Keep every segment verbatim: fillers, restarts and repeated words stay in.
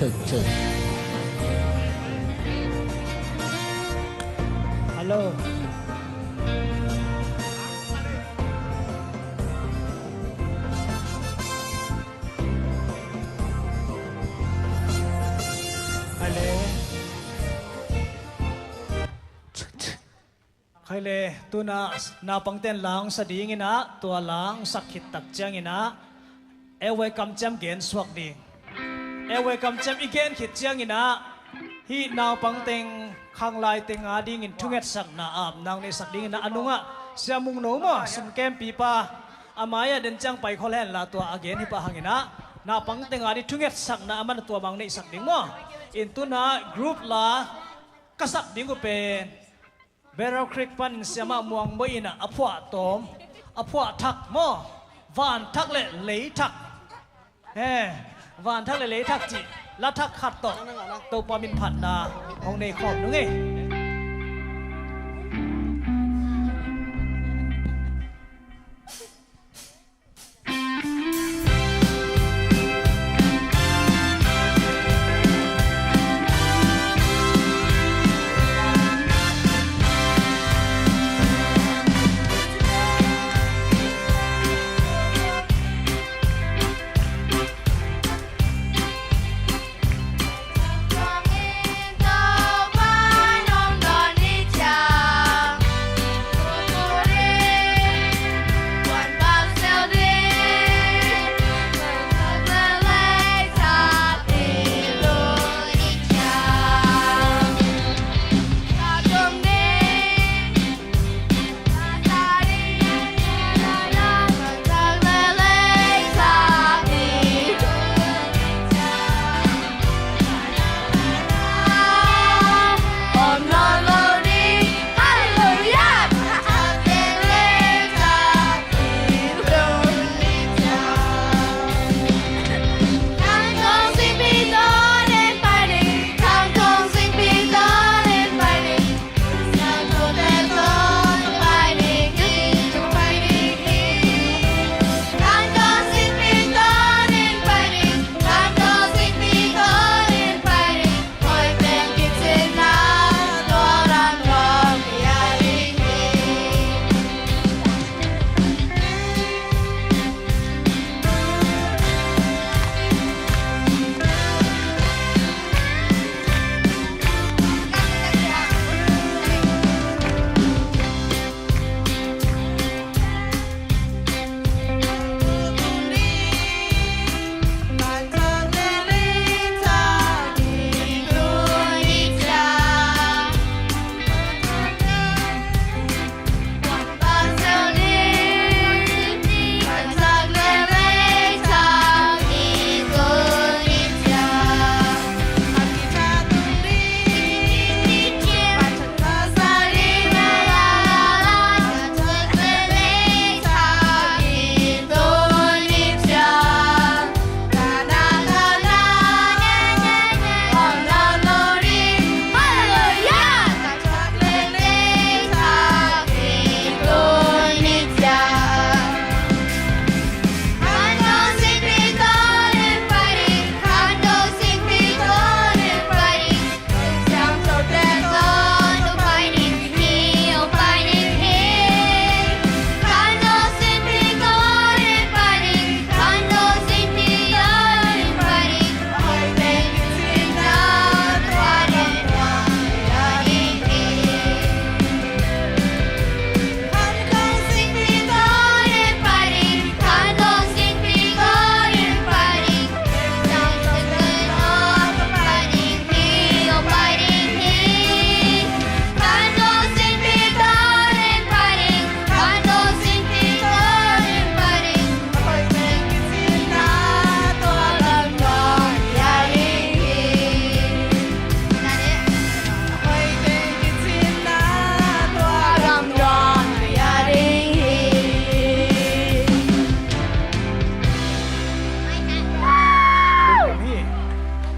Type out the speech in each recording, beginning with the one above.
Check, check. Hello. Hello. Check, check. Khaile, tuna naupangten la hong sa dinginah, tua la hong sak khit tak cianginah, airway kamciam gen suak ding. Airway kamciam i gen khit cianginah, hih naupangteng, khanglaiteng a dingin thungetsakna ap nang neihsak dinginah, a nungah Sia Mung No maw, sumkempipa, a mai-ah den ciang pai khol henla, tua a gen hi pah hanginah, naupangteng a ding thungetsakna a man a tua mang neihsak ding maw. In tuna group la ka sak ding uh pen Barrow Creek panin Siamah Muang Boih inah a phuah tawm, a phuah thak maw, van thak le lei thak. He, van thak le lei thak cih la thak khat tawh Topa min phatna hong nei khawm nung ei.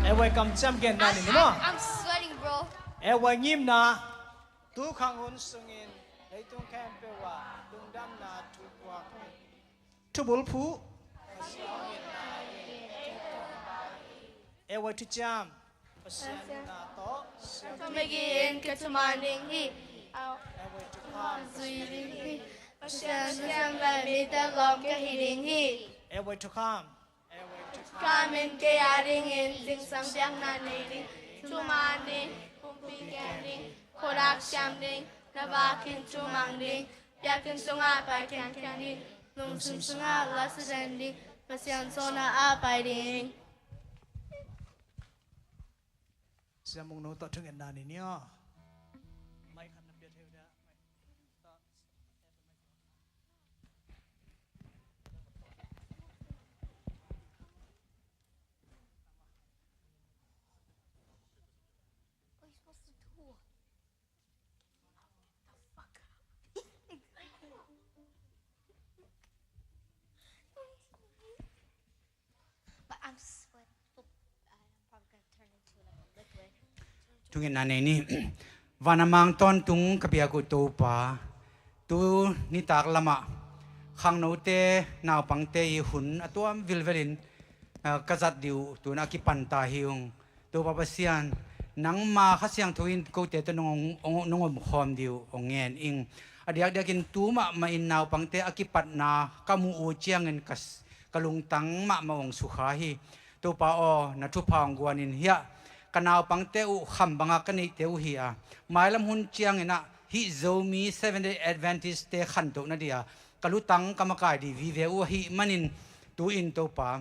Airway kamciam genna ni maw? I'm sweating, bro. Airway ngimna. Tu khang hun sungin leitung khempeuh ah lungdamna thu puak. Thubulphuh. Airway to Jam. Pasian nunah tawh siam thumigin ka thuman ding hi. Airway to Calm. Zui ding hi. Pasian siam le mite lawm ka hi ding hi. Airway to Calm. Airway to Calm. Calm in kei a dingin zingsang biakna nei ding, thuman ding, pumpi kem ding, khuadak siam ding, na vakin thumang ding, biakinn sungah pai khiankhian ding, lungsim sungah la suden ding, Pasian sona a pai ding. Siamung no tawh thungetna nei ni aw. Mai khat na pia thei uh dia. Thungetna nei ni. Van a Mang tawntung ka biak uh Topa, tu nitak lamah khangnote, naupangte i hun a tuam vilvelin, ah, ka zat dih uh tun a kipan ta hi ung. Topa Pasian, nangma Kha Siangtho in kote tawh nong, nong, nong omkhawm dih uh hong ngen ing. A diakdiakin tu mahmah in naupangte a kipatna ka muh uh ciangin ka, ka lungtang mahmah hong sukha hi. Topa aw, na thupha hong guanin hiah ka naupangte uh kham banga ka neihte uh hi a, mailam hun ciangin ah hih Zomi Seventh Day Adventist-te khantoh nadih a ka lutang ka makai dih vive uh ahih manin, tu-in Topa,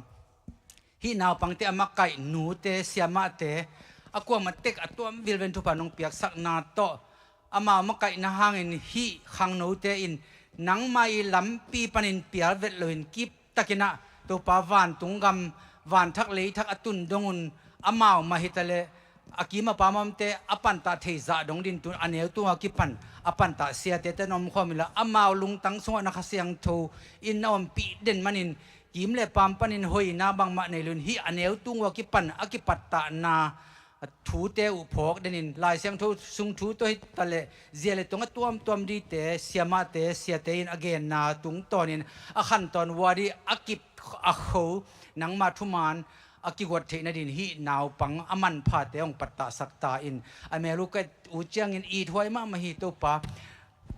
hih naupangte a makaih nute, siamahte, a kuamah tek a tuam vilven thupha nong piaksakna tawh amau makaihna hangin hih khangnote in nangma i lampi panin pial vet loin kiptakin ah Topa vantung gam, vanthak leithak a tun dongun amau mah hitaleh a kim a pam omte a pantah thei zah dong ding tun a neu tunga kipan a pantah siate tawh na omkhawm inla amau lungtang sungah na Kha Siangtho in na ompih den manin kim le pam panin hoihna bangmah nei loin hih a neu tung ua kipan a kipattahna thute uh phawk denin Lai Siangtho sung thu tawh hitaleh zia le tong a tuamtuam dihte siamahte siate in a genna tungtawnin a khantawn ua dih a kip a kho nangma thuman a kiguat theih nadin hih naupang a manphate hong pattahsak ta in a mel uh ka et uh ciangin ithuai mahmah hi Topa.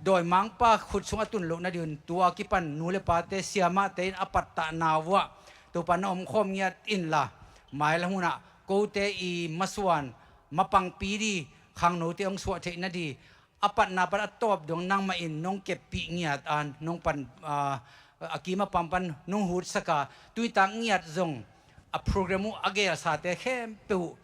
Dawimangpa khut sung a tun loh nadin tua kipan nu le pate siamahte in a pattahna uah Topa na omkhawm ngiat inla mailam hunah kote i masuan mapangpi dih khangnote hong suah theih nadih a patna pan a tawp dong nangmah in nong keppih ngiat a nong pan, ah, a kim a pam pan nong hutsak a tuitak ngiat zong a program uh a gelsate khempeuh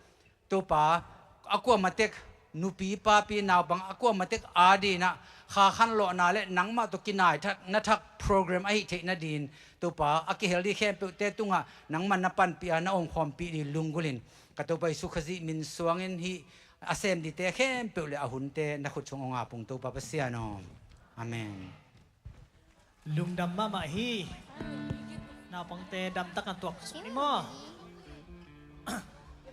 Topa, a kuamah tek nupi papi naupang a kuamah tek adinah kha khanlawhna le nangmah tawh kinaithak na thak program ahih theih nadin Topa, a kihel dih khempeuhte tungah nangmah na panpih a na omkhawmpih dih lunggulhin ka Topa Jesu Khazih min suangin hih a sem dihte khempeuh le a hunte na khut sung hong ap ung Topa Pasian aw. Amen. Lungdam mahmah hi. Naupangte damtak an tuak suk ni maw?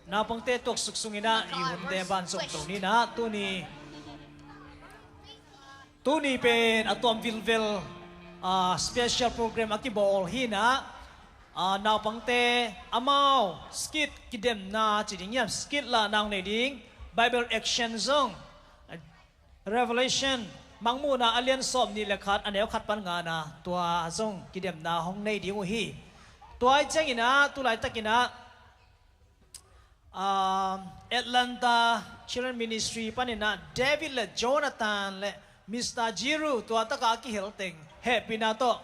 Naupangte tuak suk sungin ah i hunte ban zong to ni nah tuni, tuni pen a tuam vilvel, ah, special program a kibawl hi nah, ah, naupangte amau skit kidemna ci ding hiam, skit la nang nei ding, Bible action zong, Revelation, Mangmuhna a lian sawm nih le khat a neu khat pan ngana tua zong kidemna hong nei ding uh hi. Tua ih ciangin ah tulaitakin ah, um, Atlanta Children Ministry panin ah David le Jonathan le Mister Jiru tua takah a kihel teng hehpihna tawh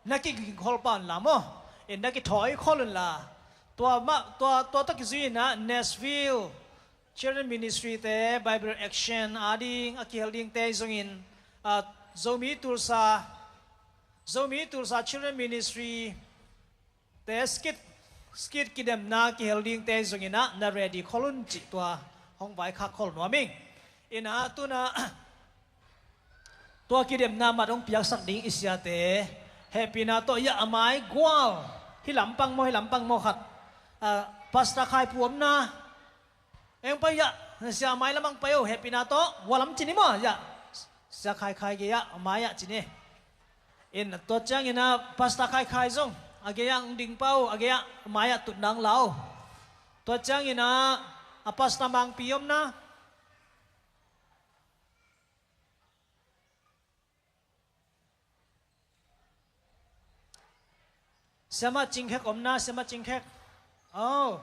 na kigingkhol pah unla maw? In na kithawi khol unla. Tua mah, tua, tua tawh kizui in ah Nashville Children Ministry te, Bible Action ading a kihel dingte zongin, ah, Zomi Tulsa, Zomi Tulsa Children Ministry te skit, skit kidemna kihel dingte zongin ah na ready khol un cih tua hong vaikhak khol nuam ing. In ah tuna tua kidemna mat hong piaksak ding i siate hehpihna tawh, ya, a mai gual, hih lampang maw, hih lampang maw khat, ah, Pastor Khai Pu omna, eng pai ya, sia mai lamang pai o, hehpihna tawh, gua lam cin hi maw, ya, sia Khai Khai gei ah, a mai ah cin hi. In tua ciangin ah Pastor Khai Khai zong a gei ah hong ding pah o, a gei ah, a mai ah tutna hong la o. Tua ciangin ah, a pastor Mangpi om na. Siamah Cingkhek om na, Siamah Cingkhek. Oh.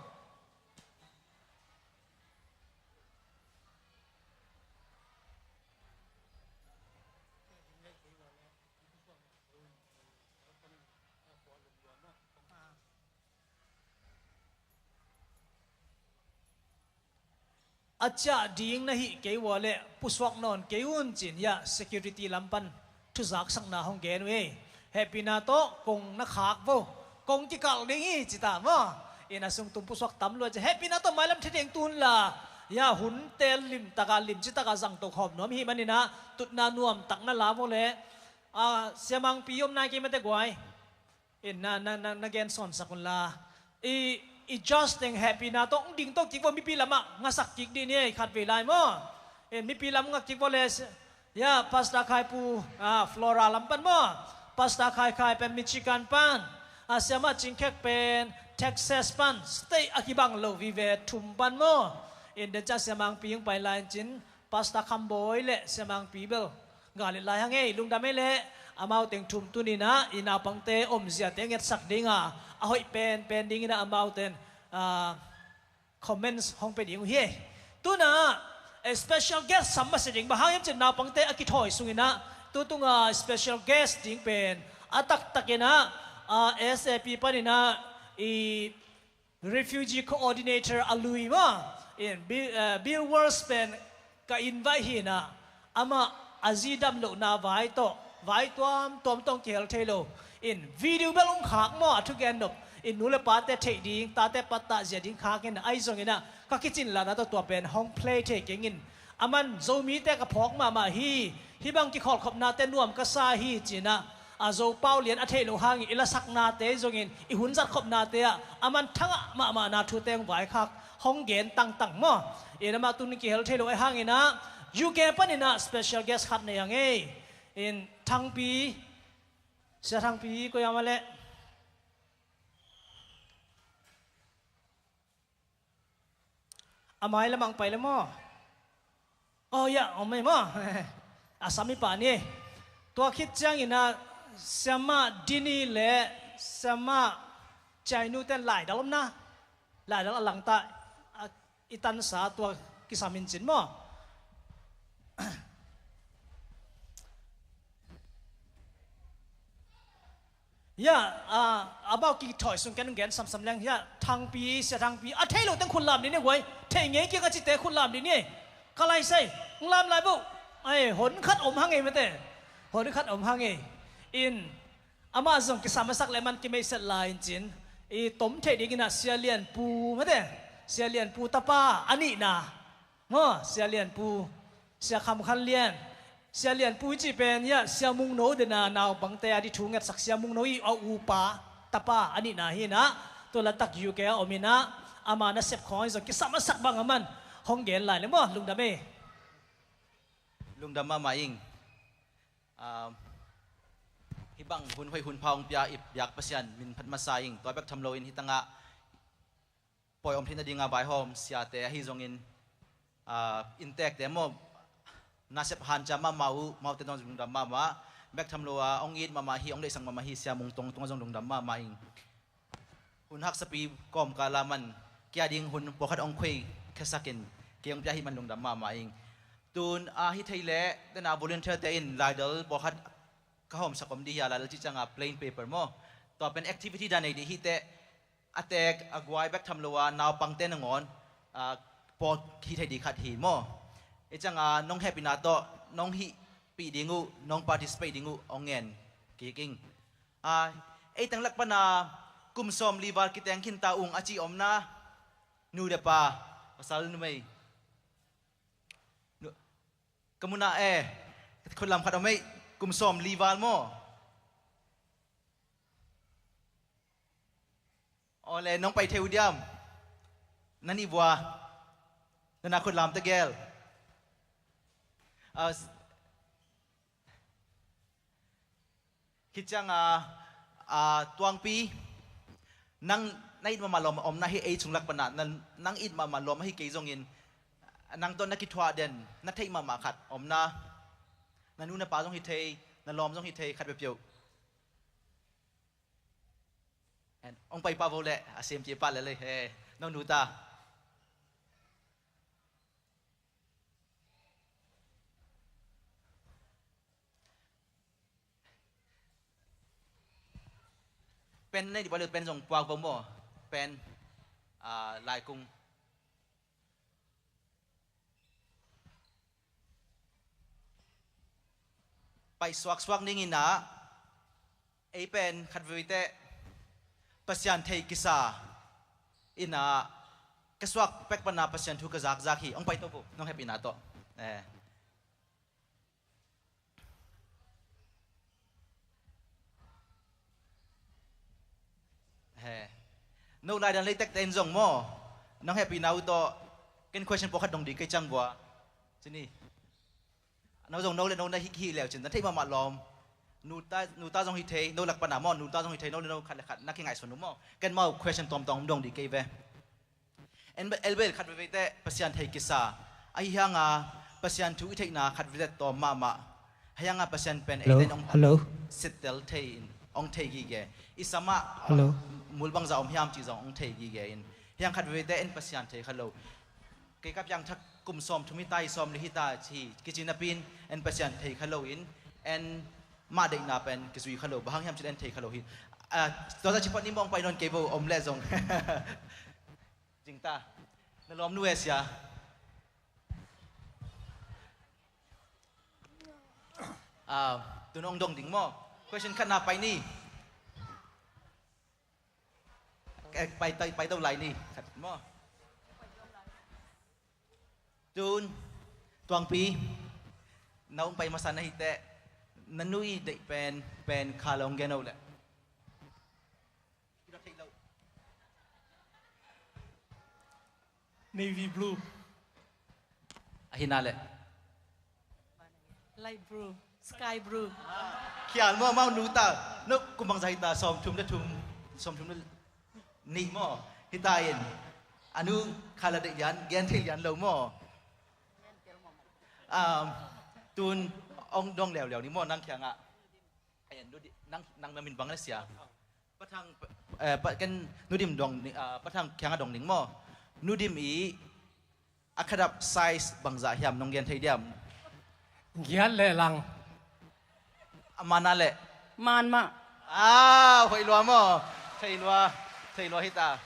A ciah ding na hih kei ua leh pusuak nawn kei un, ci-in hiah security lam pan thuzaksakna hong gen uh hi. Hehpihna tawh kong na khak vo, kong kikalh ding hi, ci ta maw. In a sung tung pusuak tam lua ci. Hehpihna tawh mailam thei ding tu un la, hiah hun teel limtaka, limcitaka zangto khawm nuam hi manin ah, tutna nuamtak na la vo leh, a, Sia Mangpi om nai kei mate guai. In na, na, na, na gen sawnsak un la. I, i judge teng hehpihna tawh hong ding to kik vo, mipi lamah ngasak kik dih ni ei, khatvei lai maw. In mipi lam ngak kik vo le, hiah Pastor Khai pu, ah, Flora lam pan maw. Pastor Khai Khai pen Michigan pan. Ah, Siamah Cingkhek pen Texas pan. State a kibang lo vive thum pan maw. In den ciah Sia Mangpi hong pai lai in cin, Pastor Khambawi le Sia Mangpi bel gal et lai hang ei, lungdam ei leh, amau teng thum tuni-in ah i naupangte omziate ngetsak ding a, a hoih penpen dingin ah amaute in, ah, comments hong pia ding uh hi. Tu-in ah, eh, special guest sam masa ding, bang hang hiam cih leh naupangte a kithawi sungin ah, tu tung a special guest ding pen a taktakin ah, ah, S A P panin ah i Refugee Coordinator a lui maw, in Bill, eh, Bill Walsh pen ka invite hi-in ah, amah a zi damlohna vai tawh, vai tuamtuam tawh hong kihel thei lo. In video bel hong khak maw, a thugen nop. In nu le pate theih ding, tate pattah zia ding khak in, ahi zongin ah ka kicinlahna tawh tua pen hong play thei keng in. Aman Zomite ka phawk mahmah hi, hih bang kikholhkhopnate nuam ka sa hi, ci-in ah, a Zopau lian a theih loh hangin i lasaknate zongin i hun zatkhopnate ah aman thangah mahmahna thute hong vaikhak, hong gen tangtang maw. In amah tuni kihel thei lo ahih hangin ah U K panin ah special guest khat nei hang ei. In Thangpi, Sia Thangpi, koi ah om a leh. A mai lamah hong pai le maw? Oh, ya, om ei maw? A sam i pah ni. Tua khit ciangin ah Siamah Dini le Siamah Ciainu ten laidal om na. Laidal a langtah, a, i tansa tua kisam in cin maw? Ya, ah, amau kithawi sung ken gen samsam leng. Ya, Thangpi, Sia Thangpi, a thei lo teng khut lam dih ni guai. Thei ngei kik a cite khut lam dih ni. Ka lai sai, ng lam lai bo. Ai, hon khat om hang ei mate. Hon khat om hang ei. In, amah zong kisam a sak le man kimeiset lai in cin. I tom thei dingin ah Sia Lian Pu mate. Sia Lian Pu tapa a nihna. Maw, Sia Lian Pu, Sia Kham Khan Lian, Sia Lian Pu i cih pen, ya, Sia Mung No den a naupangte a ding thu ngetsak Sia Mung No i a upa, tapa, a nihna hi-in ah, tua latak U K a om in ah, ama nasep khawng zong kisam a sak bang a man, hong gen lai le maw, lungdam ei. Lungdam mahmah ing. Ah, hih bang hun hoih hun pha hong pia i biak Pasian min phat masa ing, tua bek tham loin hih tangah pawi om theihna dinga vaihawm siate ahi zongin, ah, inntekte maw, nasep hanciam mahmah uh, amaute tungah zong lungdam mahmah. Bek tham lo a hong it mahmah hi, hong deihsak mahmah hi, Sia Mung Tong tungah zong lungdam mahmah ing. Hun haksapi kawmkal a man kei a ding hun pawlkhat hong khuai khiasakin kei hong pia ahih man lungdam mahmah ing. Tun, ah, hi thei leh, tena volunteer-te in laidal pawlkhat ka hawmsak om dih hi a, laidal cih cianga plain paper maw. Tua pen activity dan nei dih hi teh, a teek a guai bek tham lo a naupangte nangawn, ah, pawt hi thei dih khat hi maw. Hih cianga nong hehpihna tawh nong hihpih ding uh, nong participate ding uh hong ngen kik ing. Ah, ei teng lak pana kum sawmli val kiteng khinta ung a ci om na, nu le pa, pasal numei. Nu, ka munah e, khut lam khat om ei, kum sawmli val maw. Aw le, nong pai thei uh diam? Na nih vua. Na na khut lam tegel. Ah, s-, khit cianga, ah, Tuangpi, nang na it mahmah lawm a omna hi ei sung lak panah, na, nang it mahmah lawm ahi kei zongin, nang tawh na kithuah den, na theih mahmah khat omna, na nu na pa zong hi thei, na lawm zong hi thei, khat peuhpeuh. And hong pai pah vo leh, a sem ci pah leh lei, he, no nu ta. Pen nei di pa leh pen zong puak vo maw. Pen, ah, laikung. Pai suaksuak ning in ah, ei pen khat veve teh Pasian thei kisa in ah, ka suak pek pana Pasian thu ka zakzak hi. Hong pai to vo, nong hehpihna tawh. Eh. He. No lai dan lei tektek in zong maw, nong hehpihna uh tawh, ken question pawlkhat dong ding kei ciang vua. Cini. No zong no le no na hih hih leu cin, na theih mahmah lawm. Nu ta, nu ta zong hi thei, no lak pana maw, nu ta zong hi thei, no le no khat le khat na kingaihsun uh maw. Ken mau question tawmtawm dong ding kei ve. En, elbel khat veve teh Pasian thei kisa. Ahi hanga Pasian thu i theihna khat veve tawm mahmah. Ahi hanga Pasian pen ei ten hong settle thei in, hong thei gige. I samah mul bangza om hiam cih zong hong thei gige in. Ahi hang khat veve teh en Pasian thei kha lo. Kei ka piangthak kum sawmthum hi ta, hi sawmli hi ta ci, kici napi in en Pasian thei kha lo in, en mah deihna pen kizui kha lo, bang hang hiam cin en thei kha lo hi. Ah, tua ta ci pah ni maw, hong pai nawn kei vo, om leh zong. Zing ta. Na lawm nu e sia. Ah, tun hong dong ding maw. Question khat na pai ni. Eh, pai, pai, pai to lai ni. Khat maw. Tun, Tuangpi. Na hong pai masa na hi teh. Na nu i deih pen, pen kha lo hong gen o leh. Navy blue. Ahi na leh. Light blue, sky blue. Khial maw, mau nu ta. No, kum bangza hi ta, sawmthum le thum, sawmthum le nih maw. Hi ta in. A nu kha la deih lian, gen thei lian lo maw. Um, tun hong dong leuleu ni maw, nang kiangah. Nang, nang na min bang le sia. Pa Thang, eh, pa, ken Nu Dim dong ni, ah, Pa Thang kiangah dong ning maw. Nu Dim i a khadap size bangzah hiam nong gen thei diam? Giat le lang. A man a leh? Man mah. Ah, hoih lua maw. Thei lua, thei lua hi ta.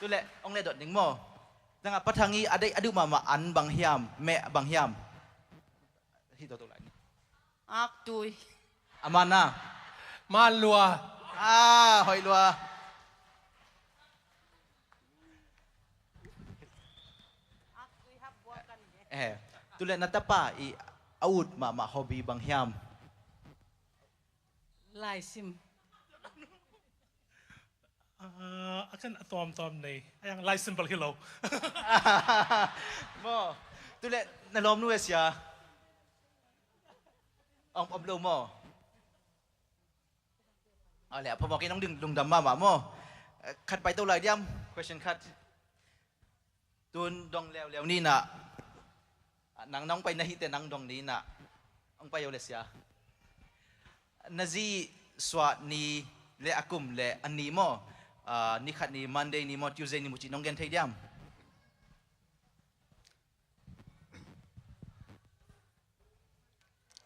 Tu leh, hong leh dot ning maw. Nang a Pa Thang i a deih a duh mahmah an bang hiam, meh bang hiam? Hi to to lai ni. Aktui. A man a? Man lua. Ah, hoih lua. Eh, tu leh na tapa i a ut mahmah hobby bang hiam? Laisim. Ah, a kan a tawmtawm nei. A yang lai simple hi lo. Maw. Tu leh na lawm nu e sia. Om, om lo maw. A leh a phamawh kei nong ding lungdam mahmah maw. Eh, khat pai to lai diam. Question khat. Tun dong leuleu ni na. Nang nong pai na hi teh nang dong ni na. Hong pai o le sia. Na zi suah ni le a kum le a ni maw. Ah, ni khat ni, Monday ni maw, Tuesday ni maw cih nong gen thei diam?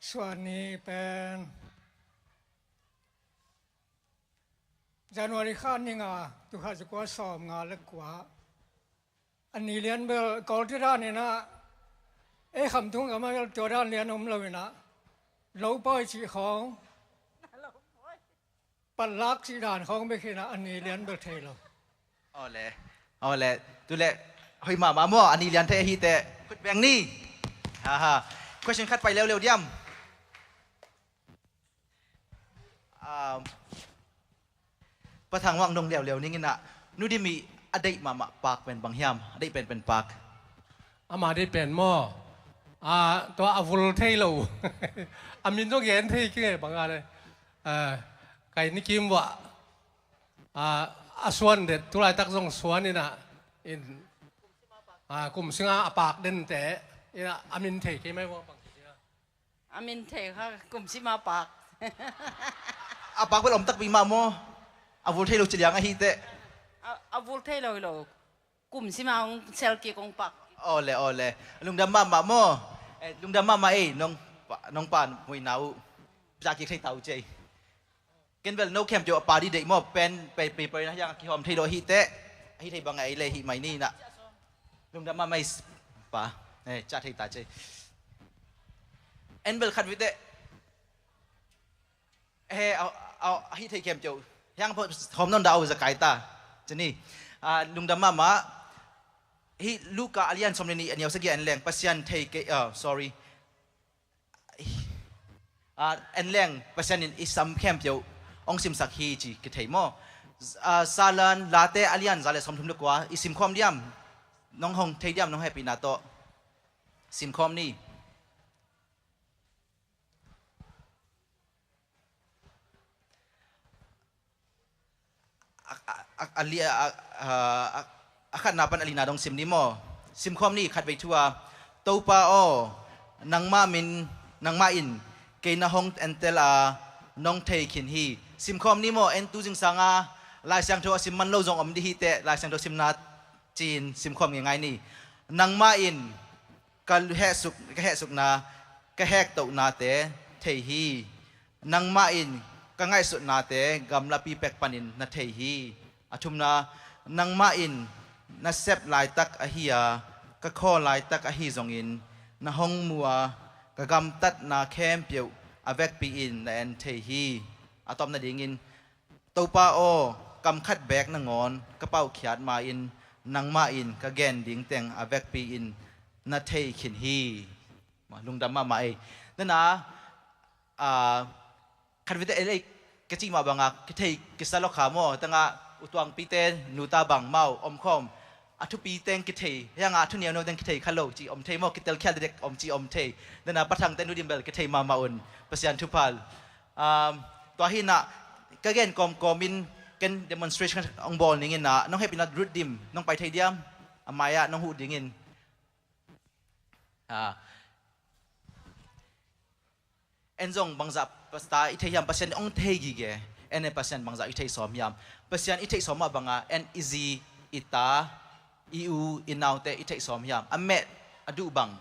Suah ni pen January kha ni nga, tul khat za kua sawm nga le kua. A ni lian bel Kawlte dan in ah, ei Khamtung gam ah bel tua dan lian om lo in ah, lo pawi cih khawng, patlak cih dan khawng bek hi in ah, a ni lian bel thei lo. Awle, awle, tu leh hoih mahmah maw, a ni lian thei ahi teh khut beng ni. Ha ha. Question khat pai leuleu diam. Ah, Pa Thang hong dong leuleu ning in ah, Nu Dim i a deih mahmah paak pen bang hiam? A deih penpen paak. Ama deih pen maw. Ah, tua a vul thei lo. A min zong gen thei kei bang a le. Ah, kai ni kim vua. Ah, a suan det, tulaitak zong suan in ah, in, a, kum singa a pak dente in ah, a min thei kei mai vua bang ci a. A min thei kha kum sima pak. A pak bel om takpi mah maw? A vul thei lo ci liang ahi teh. A, a vul thei lo hi lo. Kum sima hong sel kik hong pak. Aw le, aw le. Lungdam mahmah maw? Eh, lungdam mahmah ei, nong pa, nong pa muina uh. Pia kik thei ta uh cei. Ken bel no khempeuh a pa dih deih maw, pen, pe, paper in a hiang a kihawm thei lo ahi teh. Ahi thei bang a ei le hih mai ni na. Lungdam mahmah ei pa. Eh, ca thei ta cei. En bel khat vite. He, a, a, a hih thei khempeuh. Hiang pho, hawm nawn dah uh zakai ta. Cini. A, lungdam mahmah. Hih Luka a lian sawm le nih a neu sagih en leng. Pasian thei kei, a, sorry. A, en leng, Pasian in i sam khempeuh hong simsak hi ci kithei maw? A, Salan, Late a lian za le sawmthum le kua, i simkhawm diam? Nong hong thei diam, nong hehpihna tawh. Simkhawm ni. A, a, a, a li-, a, a, a, a khatna pan a lina dong sim ni maw? Simkhawm ni khatvei thu a, Topa aw, nangmah min, nangmah in kei na hong entel a, nong thei khin hi. Simkhawm ni maw? En tu zingsang a, Lai Siangtho a sim man lo zong om dih hi teh, Lai Siangtho simna cin simkhawm ngeingai ni. Nangmah in ka hehsuk, ka hehsukna, ka hektohnate thei hi. Nangmah in ka ngaihsutnate gamlapi pek panin na thei hi. A thumna, nangmah in na sep laitak ahi a, ka khaw laitak ahi zongin, na hong mu a, ka gamtatna khempeuh a vekpi in na en thei hi. A tawpna dingin, Topa aw, kam khat beek nangawn ka paukhiat ma-in, nangmah in ka gen ding teng a vekpi in na thei khin hi. Lungdam mahmah ei. Nana, a, khat vite ei, ka cih mah banga kithei kisa lo kha maw? Tangah utuangpite nuta bang mau omkhawm. A thupi teng kithei, hianga a thu neuneu teng kithei kha lo cih om thei maw? Kitelkhial dekdek om cih om thei. Nana, pathangte nu dimbel kithei mahmah un. Pasian thuphal. Um, tua hinah ka gen kawmkawmin ken demonstration hong bawl ninginah nong hehpihna Ruth Dim nong pai thei diam? A mai-ah nong huh dingin. Ah. En zong bangzah pasta i thei hiam? Pasian hong thei gige. En e Pasian bangzah i thei sawm hiam? Pasian i theih sawm mah banga en i zi, i ta, i u, i naute i theih sawm hiam? A meh, a duh bang,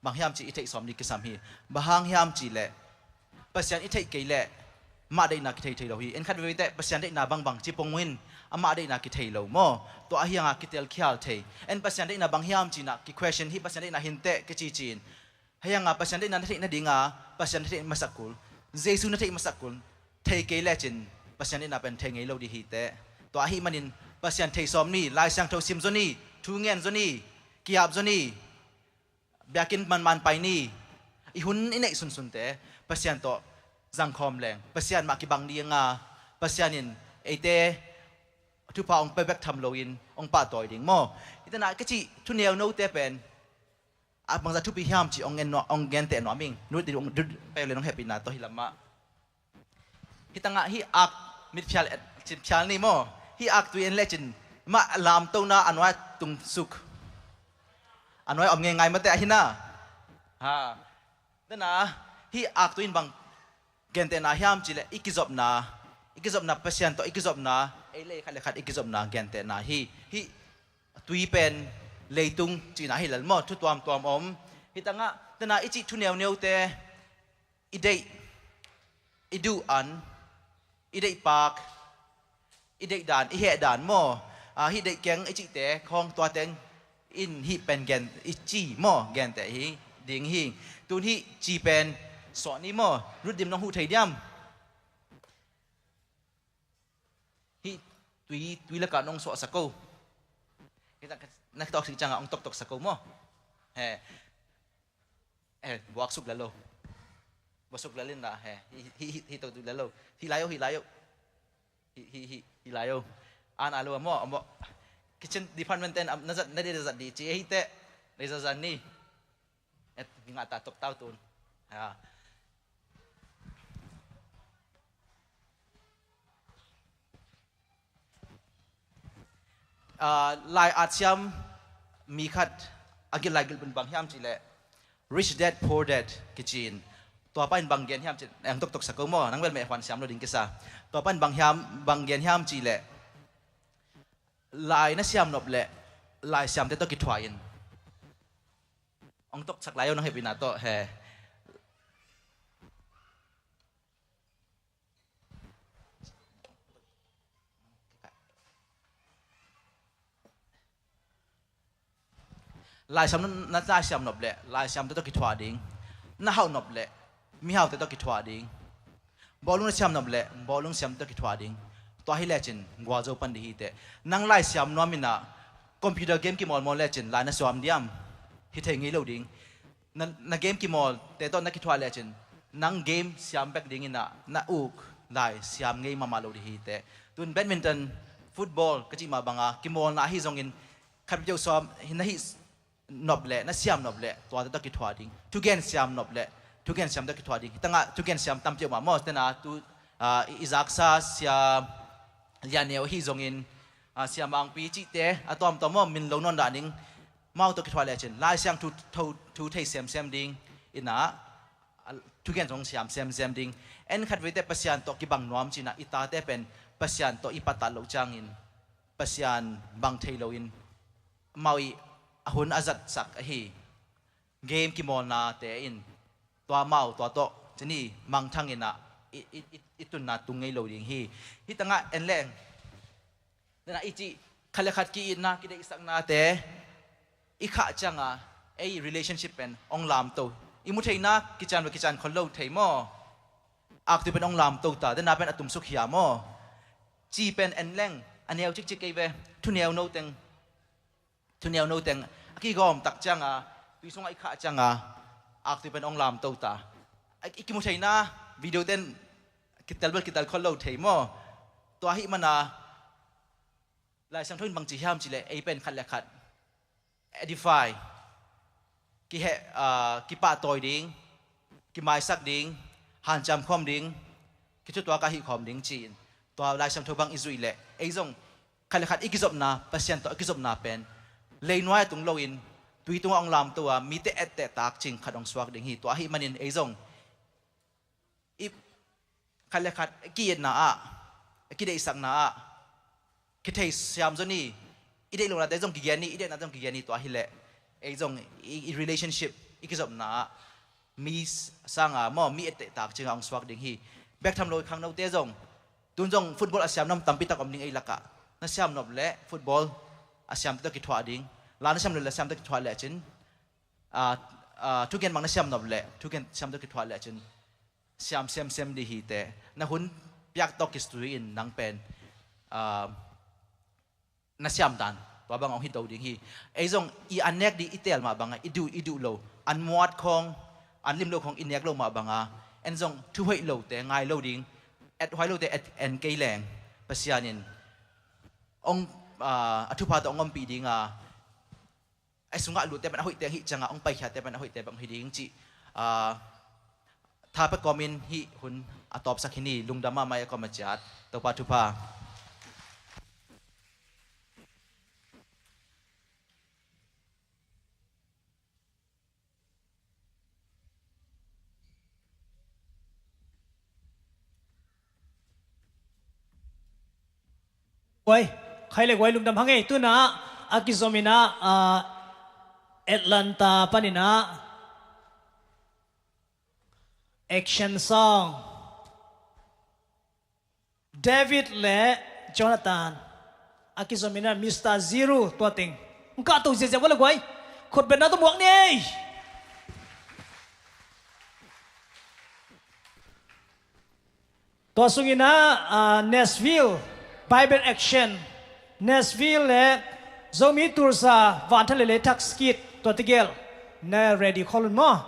bang hiam cih i theih sawm ding kisam hi. Bang hang hiam cihleh Pasian i theih kei leh mah deihna kithei thei lo hi. En khat veivei teh Pasian deihna bangbang ci pong in amah deihna kithei lo maw? Tua ahianga kitelkhial thei. En Pasian deihna bang hiam cinah ki-question hi. Pasian deihna hinteh kici ci-in. Hianga Pasian deihna na theih nadinga Pasian na theih masak kul, Jesu na theih masak kul, thei kei lecin Pasian deihna pen thei ngei lo dih hi teh. Tua ahi manin Pasian thei sawm ni, Lai Siangtho sim zaw ni, thu ngen zaw ni, ki-ap zaw ni, biakinn manman pai ni. I hun i neih sunsunte Pasian tawh zangkhawm leng Pasian mah kibang dinga, Pasian in eite thupha hong pia bek tham loin hong pahtawi ding maw? Hitenah ka cih thu neunote pen a bangzah thupi hiam cih hong gen nuam, hong genteh nuam ing. Nut dih hong dut peuh le nong hehpihna tawh hi lamah. Hitangah hih ak mitphial, cin phial ni maw? Hih ak tui en lecin mah lamtona a nuai tungsuk, a nuai om ngeingai mate ahi na. Ha. Tena hih ak tui in bang gentehna hiam cihleh i kizopna, i kizopna Pasian tawh i kizopna, ei le ei khat le khat i kizopna gentehna hi. Hih tui pen leitung cihna hi lel maw? Thu tuamtuam om. Hitangah tena i cih thu neuneute i deih, i duh an, i deih pak, i deih dan, i heh dan maw? A, hih deih keng i cihte khawng tua teng in hih pen gen i ci maw? Genteh hi ding hi. Tun hih ci pen sawh ni maw? Rutdim nong huh thei diam? Hih tui, tui lakah nong suahsak ko. Na kitawk sih ciangah hong toktoksak ko maw? He. Eh, buaksuk lalo. Buaksuk lalin la he. Hi, hi, hi, hi to tu lalo. Hi layo, hi layo. Hi, hi, hi, hi layo. An alo amo, amo. Kitchen department ten am, na zat, na de zat di ci, eh, hi te. Lei zat zan ni. Et, ngah ta tok tau tun. Ha. ah, lai at siam mi khat a gil lai gil bun bang hiam cih leh Rich Dad Poor Dad kici in. Tua pa in bang gen hiam cih, eng toktok sa ko maw, nang bel meh huan siam lo ding kisa. Tua pa in bang hiam, bang gen hiam cih leh lai na siam nop leh lai siamte tawh kithuah in. Ong toksak lai o, nang hehpihna tawh he. Laisiam na, na laisiam nop leh laisiamte tawh kithuah ding. Na hauh nop leh mihaute tawh kithuah ding. Bawlung na siam nop leh bawlung siamte tawh kithuah ding. Tua hi lecin gualzo pan ding hi teh. Nang laisiam nuam in ah computer game kimawlmawl lecin lai na suam diam? Hi thei ngei lo ding. Na, na game kimawlte tawh na kithuah lecin nang game siam bek ding in ah na uk lai siam ngei mahmah lo ding hi teh. Tun badminton, football ka cih mah banga kimawlna ahi zongin khat peuh sawm hi na hih nop leh, na siam nop leh tuate tawh kithuah ding. Thugen siam nop leh thugen siam tawh kithuah ding. Hi tangah thugen siam tam peuhmah maw, tena tu, ah, i, i zaksa Sia Lian Neu ahi zongin, ah, Sia Mangpi cihte a tuamtuam maw, min lo nawn dah ding. Amau tawh kithuah lecin laisiang thu, thu, thu thei semsem ding in ah, ah, thugen zong siam semsem ding. En khat veite Pasian tawh kibang nuam ci-in ah i tate pen Pasian tawh i patat loh ciangin Pasian bang thei loin amau i a hun a zatsak ahi game kimawlnate in tua amau tua tawh cini mangthang in ah i, i, i, i tunna tung ngei lo ding hi. Hi tangah en leng, tena i cih khat le khat ki-itna kideihsaknate i khah cianga ei relationship pen ong lamto. I mu theihna kician ve, kician khol lo thei maw? Aktui pen ong lamto ta, tena pen a tumsuk hia maw? Ci pen en leng a neu cikcik kei ve. Thuneu no teng, thuneu no teng a kigawm tak cianga tui sungah i khah cianga aktui pen ong lamto ta. A, i kimu theihna video ten kitel bel kitel khol lo thei maw? Tua ahih mana Laisiangtho in bangci hiam cihleh ei pen khat le khat edify, kiheh, ah, kipahtawi ding, kimaisak ding, hanciam khawm ding, kithutuak ah hih khawm ding ci-in tua Laisiangtho bang i zuih leh ei zong khat le khat i kizopna, Pasian tawh i kizopna pen leinuai a tung loin tui tungah hong lamto a mite etteh tak cing khat hong suak ding hi. Tua ahih manin ei zong i khat le khat i ki-itna ah, i kideihsakna ah kithei siam zaw ni. I deih lohnate zong kigen ni, i deihnate zong kigen ni. Tua hileh ei zong i, i relationship, i kizopna ah mi sanga maw, mi etteh tak cinga hong suak ding hi. Bek tham lo i khangnote zong tun zong football a siam nuam tampi tak om ding ei lakah. Na siam nop leh football a siamte tawh kithuah ding. La na siam nop leh siamte tawh kithuah lecin, ah, ah, thugen bang na siam nop leh thugen siamte tawh kithuah lecin siam semsem ding hi teh. Na hun piak tawh kisui in nang pen, ah, na siam dan tua bang hong hi do ding hi. Ei zong i an nek ding i teel mah banga i duh, i duh lo, an muat khawng, an lim lo khawng i nek lo mah banga en zong thu hoih lote ngai lo ding. Ethuai lote et, en kei leng Pasian in hong, ah, a thupha tawh hong ompih dinga, a sungah lutte pen a hoihte hih cianga hong paikhiate pen a hoihte bang hi ding cih, ah, tha pia kawmin hih hun a tawpsak hi ni. Lungdam mahmah, a kawm a ciat. Topa thupha. Guai, khai le guai lungdam hang ei. Tuna a kizom ina, ah, Atlanta panina action song. David le Jonathan a kizom ina Mister Zero tua teng. Ngkah to ziazia ua le guai. Khutbetna to muak ni ei. Tua sungina, ah, Nashville Bible Action. Nashville le Zomi Tulsa Vanthang le Leitak Skit tua tegel. Na ready khol un maw?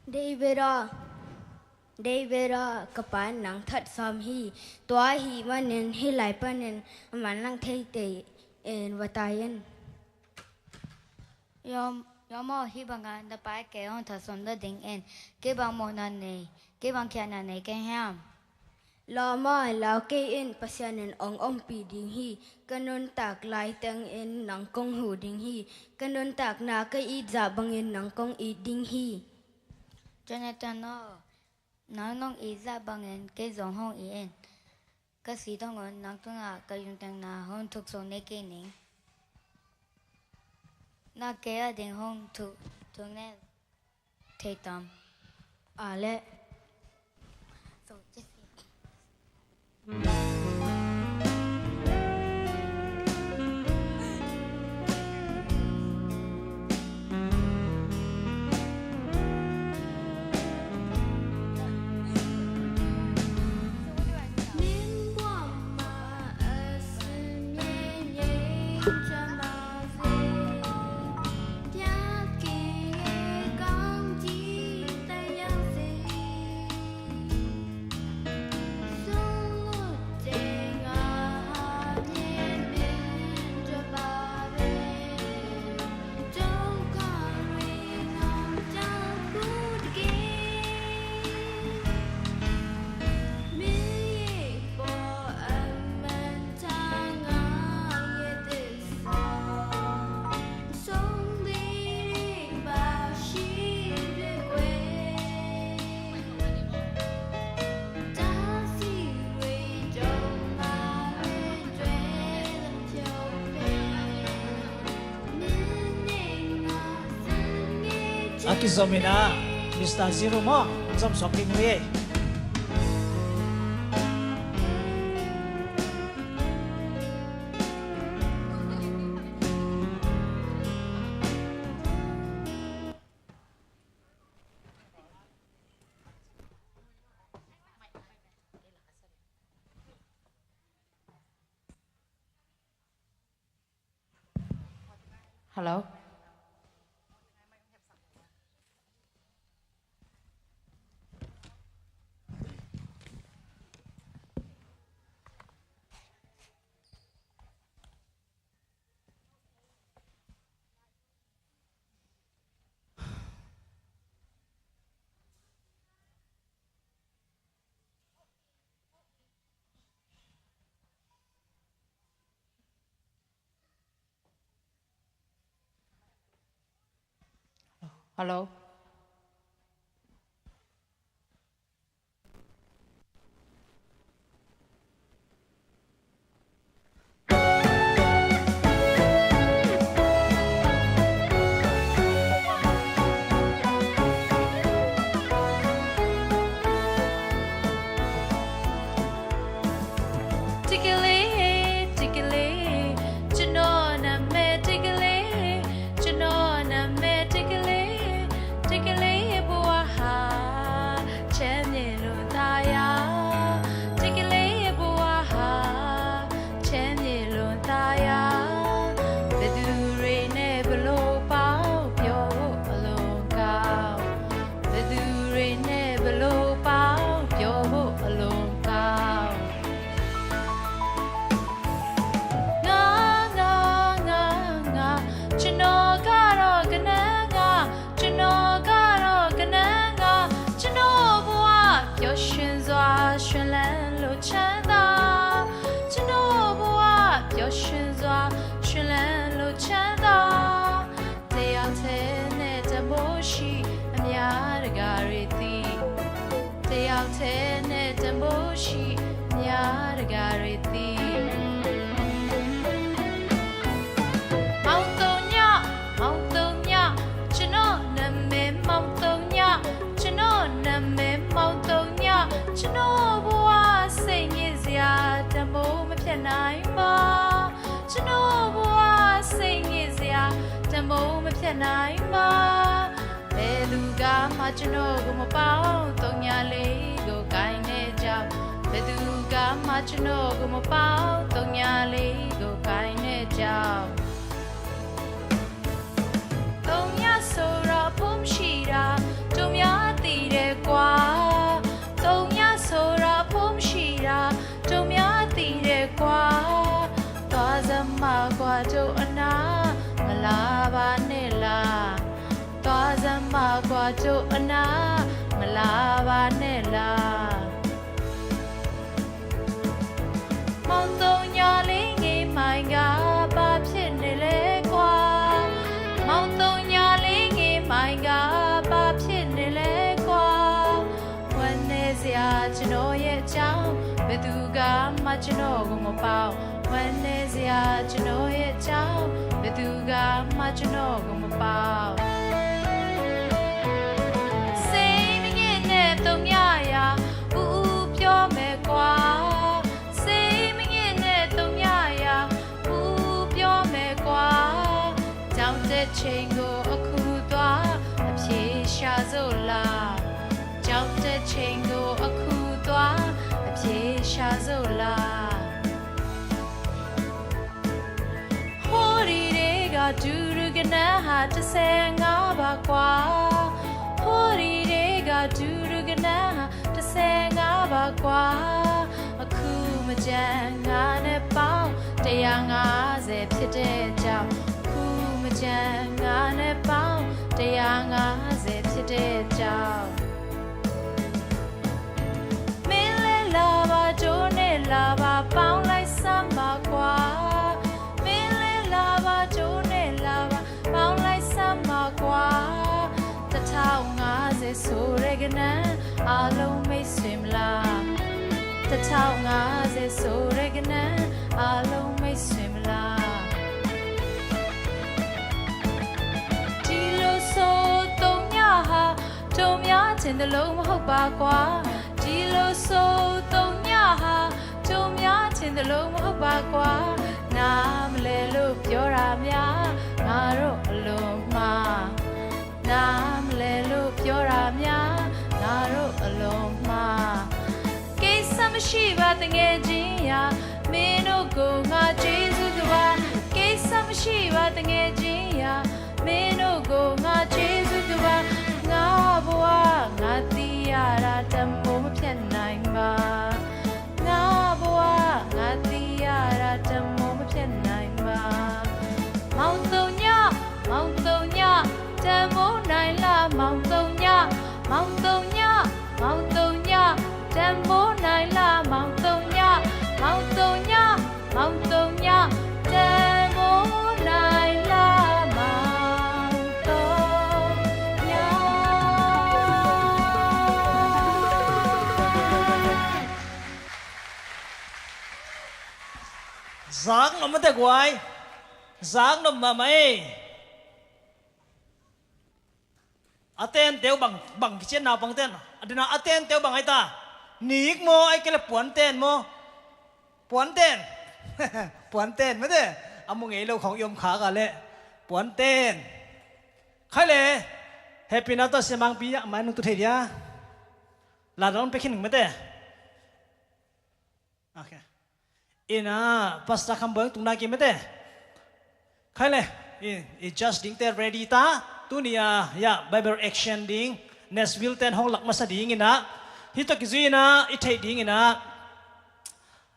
David aw, David aw, ka pa in nang that sawm hi. Tua ahih manin hih lai panin a manlang thei tei in va tai in. Lawm, lawm aw, hih bangah na pa in kei hong that sawm nadingin kei bang mawhna nei, kei bang khiatna nei ka hiam? Lawm aw, lau kei in, Pasian in hong ompih ding hi. Ka nuntak laitengin nang kong huh ding hi. Ka nuntakna ka it zah bangin nang kong it ding hi. Jonathan aw, nang nong it zah bangin kei zong hong it in. Ka si dong un nang tungah ka lungtang na hong thuk sung nei kei ning. Na kei ading hong thuk, thuk nei thei tam? A leh. A kizom in ah, Mister Zero maw, zom suak ding uh hi. Hello. Hello. Tikili, tikili, ကျွန်တော်နာမည် tikili, ကျွန်တော်နာမည် tikili, tikili ဘဝဟာ ချမ်းမြေလွန်သာယာ, tikili ဘဝဟာ ချမ်းမြေလွန်သာယာ, ဘယ်သူတွေနဲ့ဘယ်လိုပေါင်း ပျော်ဖို့အလွန်ကောင်း, ဘယ်သူတွေနဲ့ဘယ်လိုပေါင်း ပျော်ဖို့အလွန်ကောင်း. Nga, nga, nga, nga, ကျွန်တော်ကတော့ကနန်းက, ကျွန်တော်ကတော့ကနန်းက, ကျွန်တော်ဘဝပျော်ရွှင်စွာ ရွှင်လန်းလို့ချမ်းသာ, ကျွန်တော်ဘဝပျော်ရွှင်စွာ ရွှင်လန်းလို့ချမ်းသာ, တစ်ယောက်တည်းနဲ့တန်ဖိုးရှိ အများတကာတွေသိ, တစ်ယောက်တည်းနဲ့တန်ဖိုးရှိ အများတကာတွေသိ. မောင်သုံးည, မောင်သုံးည, ကျွန်တော်နာမည်မောင်သုံးည, ကျွန်တော်နာမည်မောင်သုံးည, ကျွန်တော်ဘဝစိတ်ညစ်စရာ တန်ဖိုးမဖြတ်နိုင်ပါ, ကျွန်တော်ဘဝစိတ်ညစ်စရာ တန်ဖိုးမဖြတ်နိုင်ပါ. ဘယ်သူကမှကျွန်တော်ကိုမပေါင်း, သုံးညလေးကိုကိုင်နေကြ, ဘယ်သူကမှကျွန်တော်ကိုမပေါင်း, သုံးညလေးကိုကိုင်နေကြ. သုံးညဆိုတာ အဖိုးမရှိတာ, တို့များသ ကြိုးအနားမလာပါနဲ့လား။ သွားစမ်းပါကွာ ကြိုးအနားမလာပါနဲ့လား။ မောင်သုံးညလေးငယ်မိုင်ကဘာဖြစ်နေလဲကွာ။ မောင်သုံးညလေးငယ်မိုင်ကဘာဖြစ်နေလဲကွာ။ ဝမ်းနည်းစရာကျွန်တော်ရဲ့အကြောင်း ဘယ်သူကမှကျွန်တော်ကိုမပေါက်။ ဝမ်းနည်းစရာကျွန်တော်ရဲ့အကြောင်း ဘယ်သူကမှကျွန်တော်ကိုမပေါက်။ စိတ်မငြိမ်နဲ့သုံးညရာ ဦးဦးပြောမယ်ကွာ။ စိတ်မငြိမ်နဲ့သုံးညရာ ဦးဦးပြောမယ်ကွာ။ ကြောင်တက်ချိန်ကိုအခုသွား အဖြေရှာစို့လား။ ကြောင်တက်ချိန်ကိုအခုသွား အဖြေရှာစို့လား။ ဟိုးဒီတွေကတူတူကနန်းဟာတစ်ဆယ်ငါးပါကွာ။ ဟိုးဒီတွေကတူတူကနန်းဟာတစ်ဆယ်ငါးပါကွာ။ အခုမကျန်ငါနဲ့ပေါင်းတစ်ရာငါးဆယ်ဖြစ်တဲ့ကြောင်း။ အခုမကျန်ငါနဲ့ပေါင်းတစ်ရာငါးဆယ်ဖြစ်တဲ့ကြောင်း။ မင်းလဲလာပါ ကြိုးနဲ့လာပါ ပေါင်းလိုက်စမ်းပါကွာ။ မင်းလဲလာပါ ကြိုးနဲ့လာပါ ပေါင်းလိုက်စမ်းပါကွာ။ တစ်ထောင်ငါးဆယ်ဆိုတဲ့ကနန်း အားလုံးမိတ်ဆွေမလား။ တစ်ထောင်ငါးဆယ်ဆိုတဲ့ကနန်း အားလုံးမိတ်ဆွေမလား။ ဒီလိုဆိုသုံးညဟာ တို့များထင်သလိုမဟုတ်ပါကွာ။ ဒီလိုဆိုသုံးညဟာ တို့များထင်သလိုမဟုတ်ပါကွာ။ နားမလည်လို့ပြောတာများ ငါတို့အလွန်မှား။ နားမလည်လို့ပြောတာများ ငါတို့အလွန်မှား။ ကိစ္စမရှိပါ တငယ်ချင်းရာ မင်းတို့ကိုငါကျေးဇူးတင်ပါ။ ကိစ္စမရှိပါ တငယ်ချင်းရာ မင်းတို့ကိုငါကျေးဇူးတင်ပါ။ ငါဘဝငါသိရတာ တန်ဖိုးမဖြတ်နိုင်ပါ။ ငါဘဝငါသိရတာ တန်ဖိုးမဖြတ်နိုင်ပါ။ မောင်သုံးည မောင်သုံးည တန်ဖိုးနိုင်လား။ မောင်သုံးည မောင်သုံးည မောင်သုံးည တန်ဖိုးနိုင်လား။ မောင်သုံးည မောင်သုံးည မောင်သုံးည တန်ဖိုးနိုင်လား။ မောင်သုံးည။ Zak nop mate guai. Zak nop mahmah ei. A tente uh bang, bang kician naupang ten. A dena a tente uh bang ai ta. Nik maw, ai kei le puanten maw. Puanten. Puanten mate. A mu ngei lo khong i om kha ka le. Puanten. Khai le. Happy na to siamangpi a mai nung tu thei dia. La dong pe khin mate. Okay. Ina, Pastor Kham Boy tung nai kim mate. Khai le, i, i judge ding te ready ta. Tuni a, ya, Bible action ding. Nashville ten hong lak masa ding ina. Hih tawh kizui ina, i theih ding ina.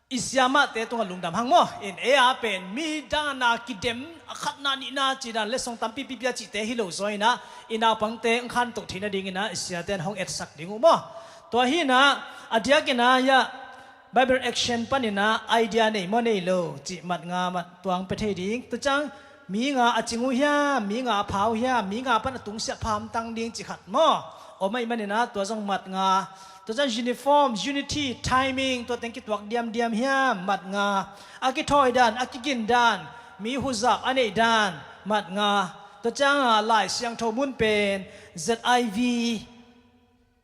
I siamahte tungah lungdam hang maw. In ei a pen, mi dana kidem, a khatna nihna ci dan, letsong tampi pipi a cihte hi lo zaw ina. I naupangte, ang khan toh theihna ding ina, i siaten hong etsak ding uh maw. Tua hi ina, a diak ina, ya, Bible action panin ah idea nei maw nei lo cih mat nga mat tuang pia thei ding. Tua ciang mi nga a cing uh hiam, mi nga a pha uh hiam, mi nga pan a tungsiah phamtang ding cih khat maw? Om ahih manin ah tua zong mat nga. Tua ciang uniform, unity, timing, tua teng kituak diamdiam hiam, mat nga. A kithawi dan, a kigin dan, mi huzap a neih dan, mat nga. Tua ciang ah Lai Siangtho mun pen Z I V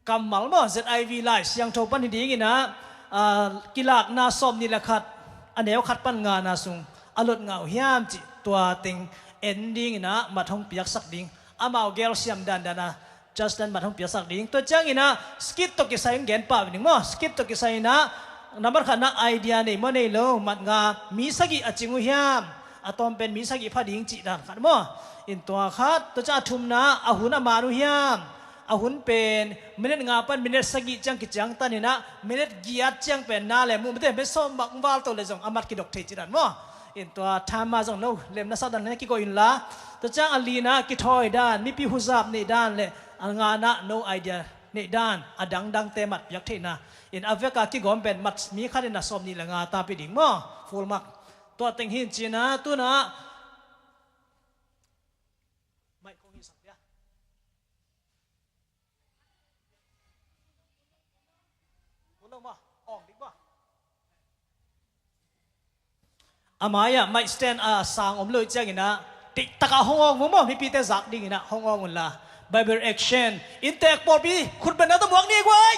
kammal maw, Z I V Lai Siangtho pan hi dingin ah, ah, Kilakna sawm nih le khat, a neu khat pan ngana sung a lot ngah uh hiam cih tua teng en dingin ah mat hong piaksak ding. Amau gelsiam dandan a Justin mat hong piaksak ding. Tua ciangin ah skit tawh kisai hong gen pah ding maw, skit tawh kisai in ah nambat khatna idea nei maw nei lo, mat nga, mi sagih a cing uh hiam, a tawm pen mi sagih pha ding cih dan khat maw. In tua khat, tua ciang a thumna a hun a man uh hiam, a hun pen minute nga pan minute sagih ciang kiciangtan in ah, minute giat ciang pen na le mu mate, minute sawm bang val to le zong a mat kidok thei cih dan maw. In tua time ah zong no lemna sak dan na kigo inla, tua ciang a lina kithawi dan, mipi huzap neih dan le a ngana no idea neih dan a dangdangte mat piak theihna in a veka kigawm pen mat mi khat in a sawm nih le nga tapi ding maw? Full mark. Tua teng hin cina tuna mai kong hi sak dia. A mai-ah mic stand a sang om lo ciangin ah, tiktakah hong awng un maw, mipite zak dingin ah hong awng unla. Bible action. Inntek pawlpi khutbetna tawh muak ni guai.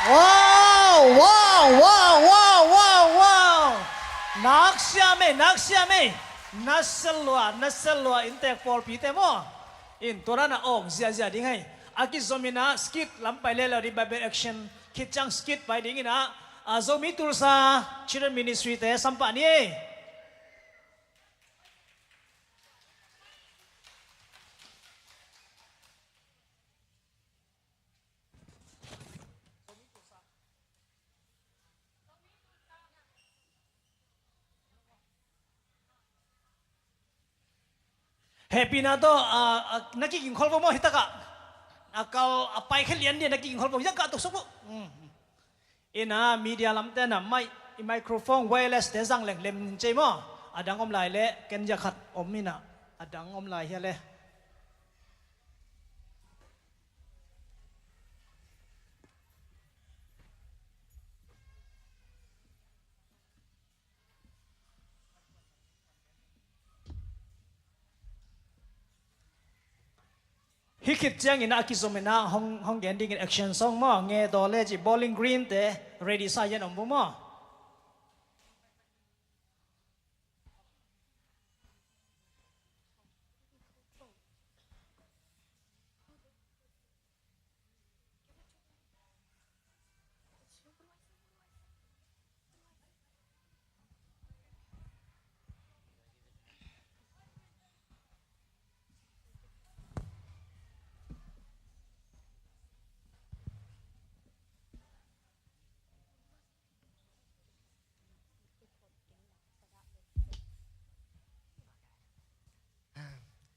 Wow, wow, wow, wow, wow, wow. Naksiam e, naksiam e. Nasel lua, nasel lua, inntek pawlpite maw. In tua dan a awk ziazia ding hi. A kizom in ah skit lam pai le lo ding, Bible action khit ciang skit pai ding in ah, a Zomi Tulsa Children Ministry te sampah ni e. Hehpihna tawh, a, a, na kigingkhol vo maw, hitakah a kal a paikhia lian dia na kigingkhol vo, hitakah tuk suk vo. Ina media lamte na mic, i microphone wireless te zang leng lem cei maw. A dang om lai le, ken zia khat om ina, a dang om lai hia le. Hih khit ciangin a kizom in ah hong, hong gen dingin action song maw, nge daw le ci Bowling Green te ready sa yan om bu maw.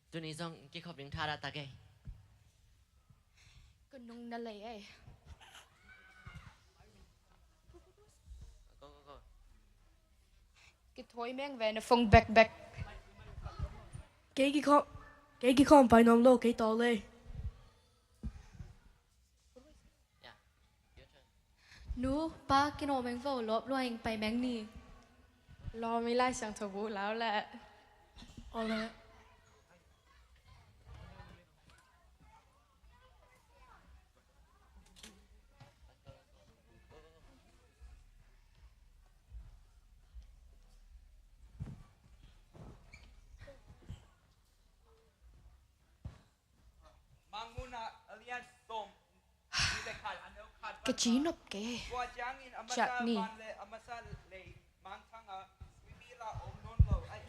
Tuni zong kikhop ding tha dah tak ei. Ka nung na lei ei. Go, go, go. Kithawi meng ve na phone bek bek. Kei kikhop, kei kikhop pai nuam lo, kei tawh lei. Nu, pa, kinawh meng vo, lawp lua ing, pai meng ni. Lawm i Lai Siangtho bu lau leh. Aw leh. Ka ci nop kei. Ciah ni.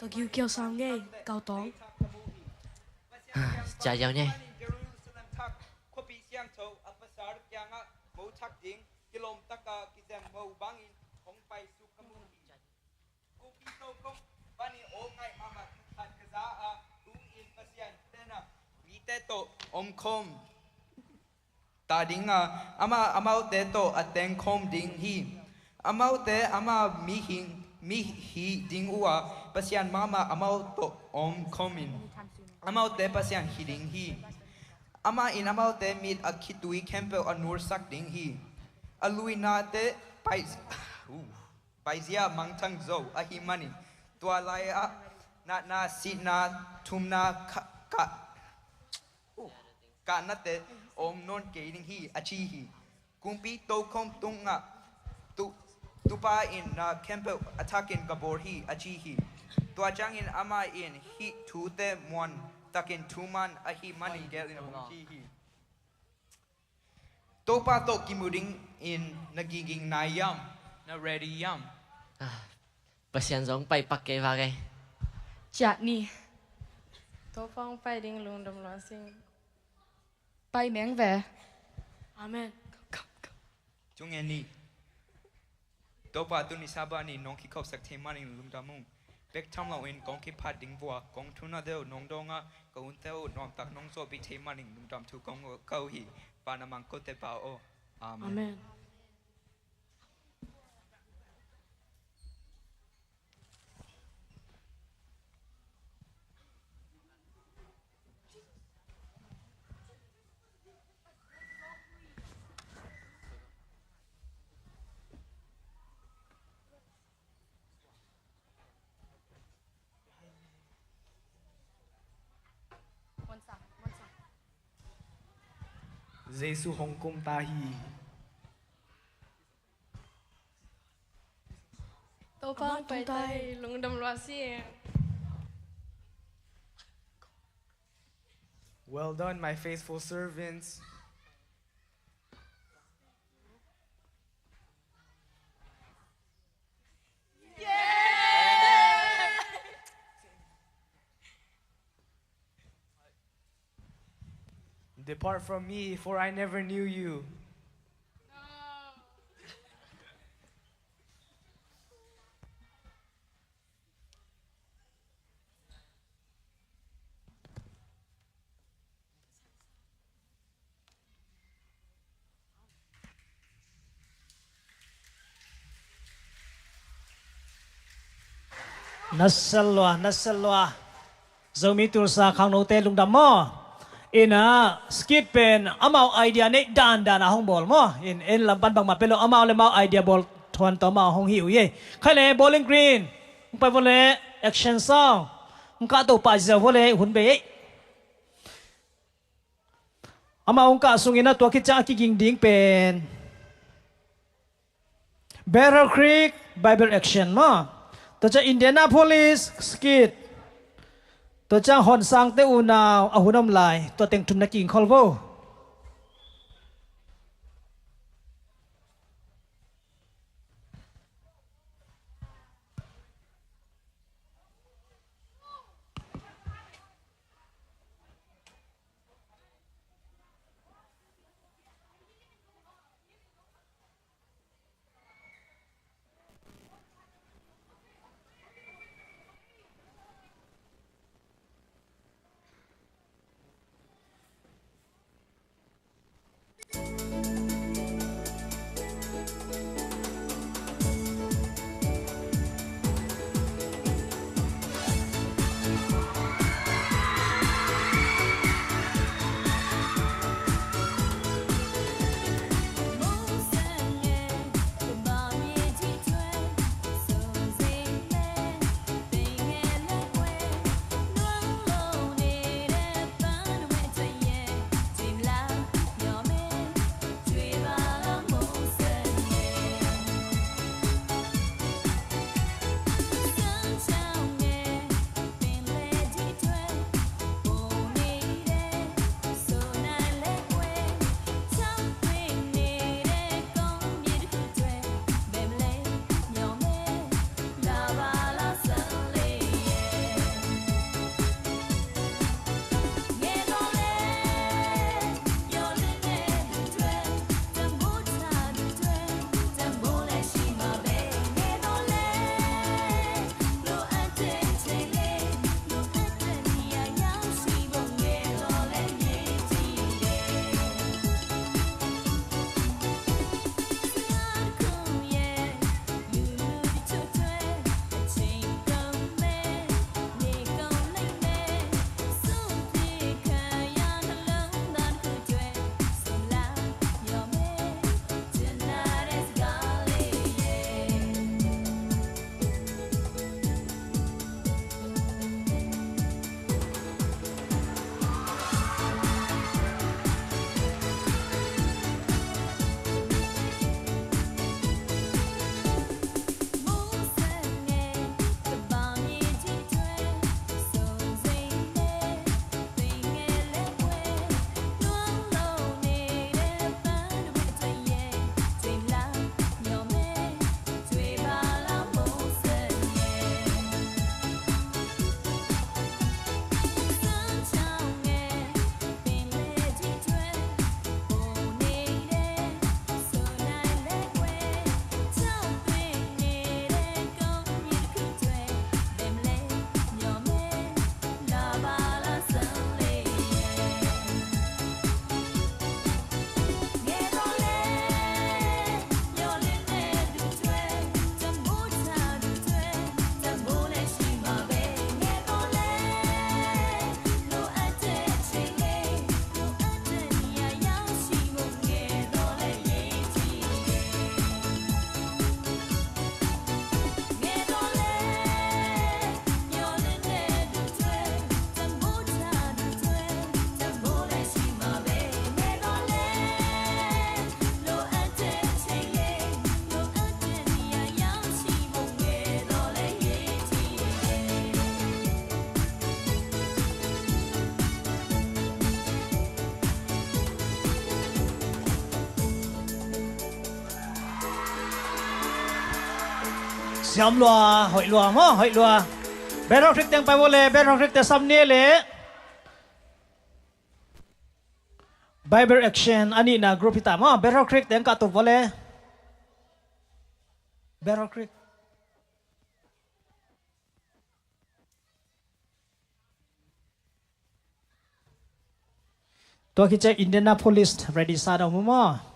Ka giukiau sang ngei, kau tawng. Ciah yau ni. Kumpi tokhom panin aw ngaih mahmah thu khat ka za a, tu-in Pasian tenah mite tawh omkhawm ta ding a, amah amaute tawh a tengkhawm ding hi. Amaute amah mihing, mi hi ding uh a, Pasian mahmah amau tawh omkhawm in, amaute Pasian hi ding hi. Amah in amaute mit a khitui khempeuh a nursak ding hi. A luinate pai, uh, paizia mangthang zo ahih manin, tua lai-ah natna, sihna, thumna, ka, ka, uh, kahnate om nawn kei ding hi, a ci hi. Kumpi tokhom tungah tu, Topa in na khempeuh a thakin ka bawl hi, a ci hi. Tua ciangin amah in hih thute muan takin thuman ahih manin gelh in hong ci hi. Topa tawh kimu dingin na giging nai hiam? Na ready hiam? Ah, Pasian zong pai pak kei vak ei. Ciah ni. Topa hong pai ding lungdam lua sing. Pai meng ve. Amen. Tung en ni. Topa, tuni Sabbath ni nong kikhopsak thei manin lungdam ung. Bek tham loin kong kiphat ding vua, kong thunate uh nong dawng a, ka hunte uh nuamtak nong zawhpih thei manin lungdam thu kong ko hi. Pa na mang kote pa aw. Amen. Amen. Jesu hong kum ta hi. Topa hong pai ta hi, lungdam lua si. Well done, my faithful servants. Depart from me, for I never knew you. Na sal lua, na sal lua. Zomi Tulsa khangnote lungdam maw. Ina skit pen amau idea neih dandan a hong bawl maw. In en lam pan bangmah pelo amau le mau idea bawl thuan tawh amau hong hi uh ei. Khai le Bowling Green. Hong pai vawle action song. Hong kahto pah ziau vawle hun bei ei. Amah hong kah sungin a tua khit ciang a kiging ding pen Battle Creek Bible Action maw. Tua ciang Indianapolis Skit. Tua ciang Honsangte unau a hun om lai. Tua teng thum na kiging khol vo. Siam lua, hoih lua maw, hoih lua. Band rock trick teng pai vo le, band rock trick te sam ni le. Bible Action a nihna group hi ta maw, band rock trick teng kah tuk vo le. Band rock trick. Tua khit ciang Indianapolis ready sa dah mu maw.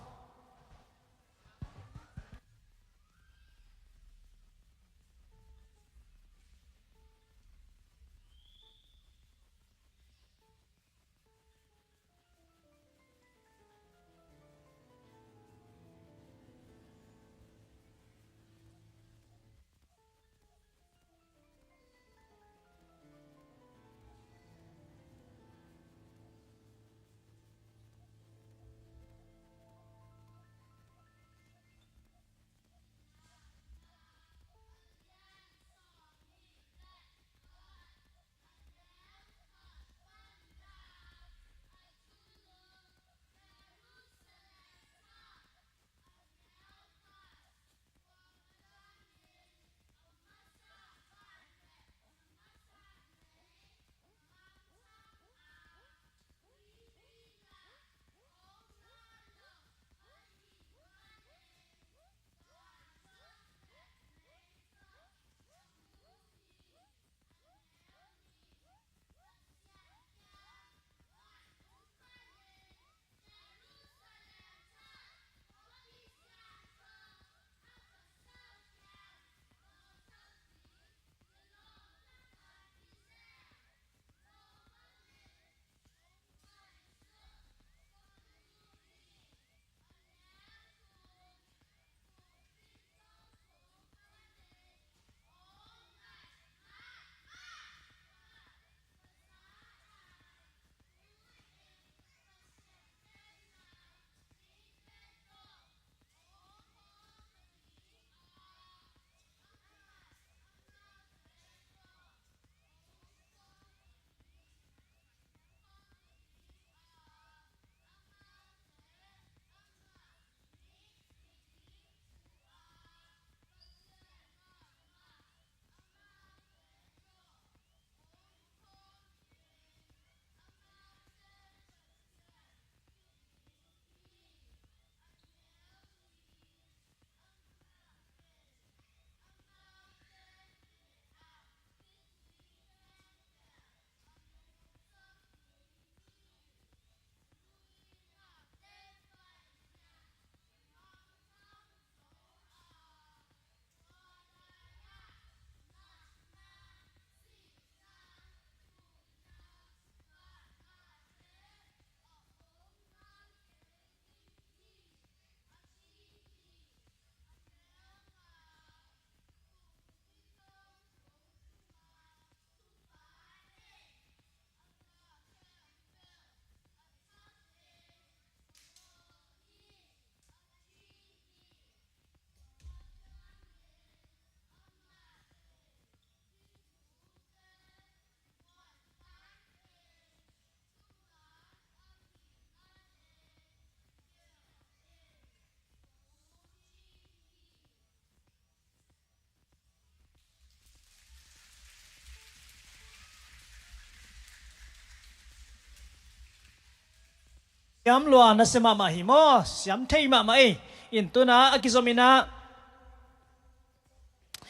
Siam lua na sia mahmah hi maw? Siam thei mahmah ei. In tuna a kizom inah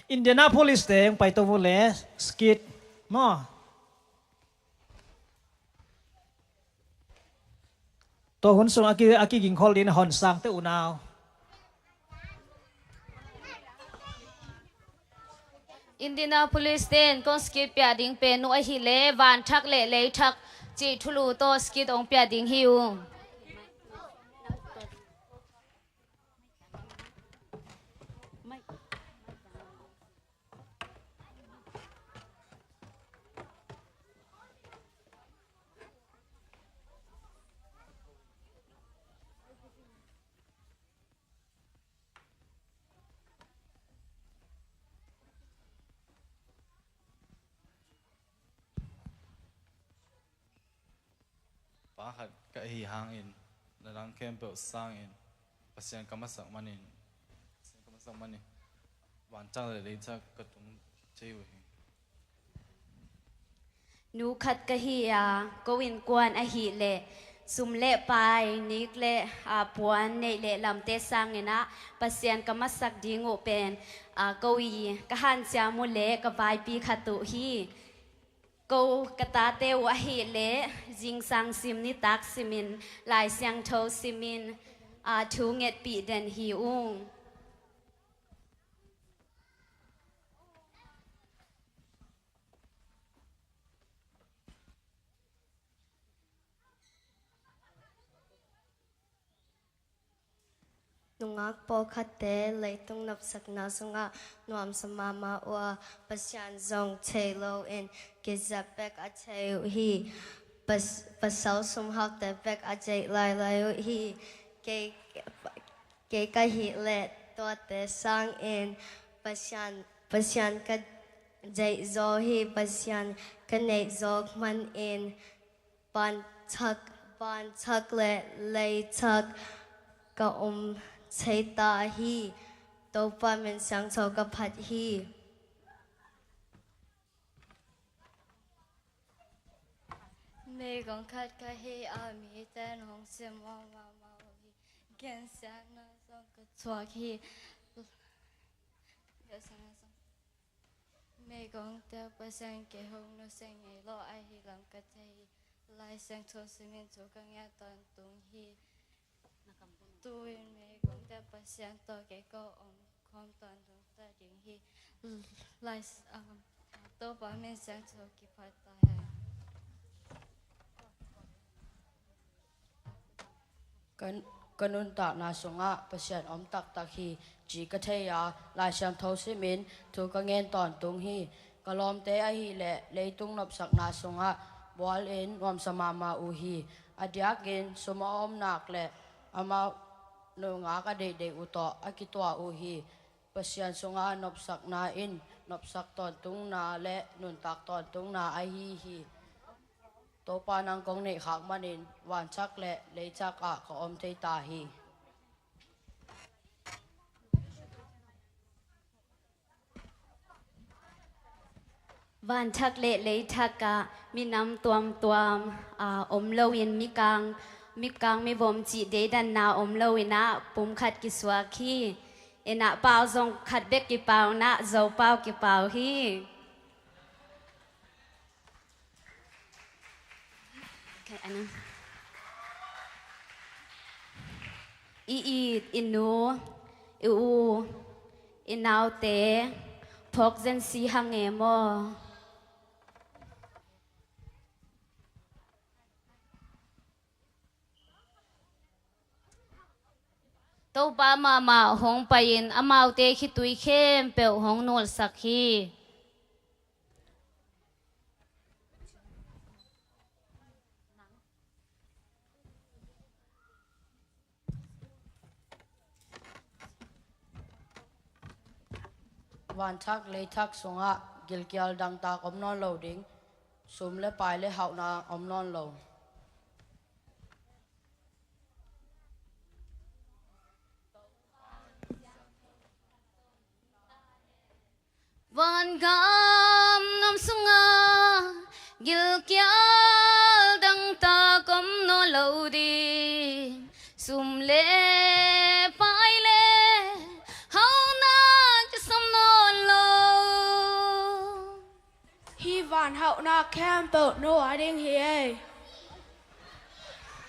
Indianapolis te hong paito vua le skit maw? Tua hun sung a ki, a kigingkhol ding hon sang te unau. Indianapolis ten kong skit pia ding pen uh ahih leh Van Thak le Lei Thak cih thulu tawh skit hong pia ding hi ung. Pa khat ka hih hangin na dang khempeuh sangin Pasian ka masak manin, Pasian ka masak manin Van Thak le Lei Thak ka tung thei uh hi. Nu khat ka hi a, ko innkuan ahih leh sum le pai, nik le, a, puan, neih le lamte sangin ah Pasian ka masak ding uh pen, a, ko i ka hanciam uh le ka vaipi khat uh hi. Ko ka tate uh ahih leh zingsang sim nitak simin Lai Siangtho simin, a, thu ngetpih den hi ung. Nungak pawlkhatte leitung nopsakna sungah nuamsa mahmah uh a, Pasian zong thei loin kizep bek a thei uh hi. Pas-, pasal sumhakte bek a deih lailai uh hi. Kei, kei ka hih leh tuate sangin Pasian, Pasian ka deih zaw hi, Pasian ka neih zawk manin Van Thak, Van Thak le Lei Thak ka om thei ta hi. Topa min siangtho ka phat hi. Meigong khat ka hi a, mite in hong simmawh mahmah uh hi. Gensiatna zong ka thuak hi. Meigongte, Pasian kei hong nusia ngei lo ahi lam ka thei hi. Lai Siangtho simin thu ka nget tawntung hi. Tu-in meigongte, Pasian tawh kei ko omkhawm tawntung ta ding hi. Lai, um, Topa min siangtho kiphat ta hen. Ka, ka nuntakna sungah Pasian om taktak hi, ci ka thei a, Lai Siangtho simin thu ka ngen tawntung hi. Ka lawmte ahih leh leitung nopsakna sungah bualin nuamsa mahmah uh hi. A diakin sum a om nak le amau nungak a deihdeih uh tawh a kituah uh hi. Pasian sungah nopsakna in nopsak tawntungna le nuntak tawntungna ahi hi. Topa nang kong neih khak manin Van Thak le Lei Thak ah ka om thei ta hi. Van Thak le Lei Thak ah minam tuamtuam, aa, om loin mikang, mikang mivom cih deidanna om loin ah pumkhat kisuak hi. Inn ah pau zong khat bek kipau in ah Zopau kipau hi. I it, i nu, i u, i naute phawk zen si hang e maw? Topa mahmah hong pai-in amaute khitui khempeuh hong nulsak hi. Van Thak Lei Thak sungah gilkial dangtak om nawn lo ding, sum le pai le hauhna om nawn lo. Van gam nam sungah gilkial dangtak om nawn lo ding. Na khempeuh no a ding hi ei.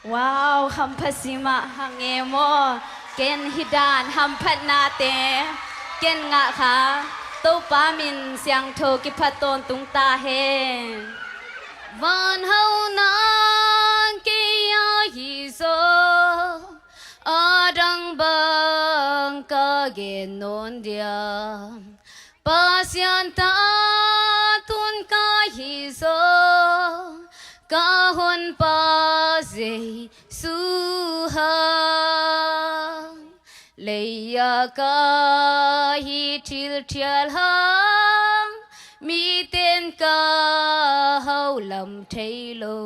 Wow, hamphat si mah hang e maw. Ken hih dan hamphatnate ken ngah kha. Topa min siangtho kiphat tawntung ta hen. Van hauhna kei a hi zaw, a dang bang ka gen nawn diam. Pasian ta tun ka hi zaw, ka honpa Jesu hang. Lei-ah ka hi thilthial hang, miten ka haulam thei lo.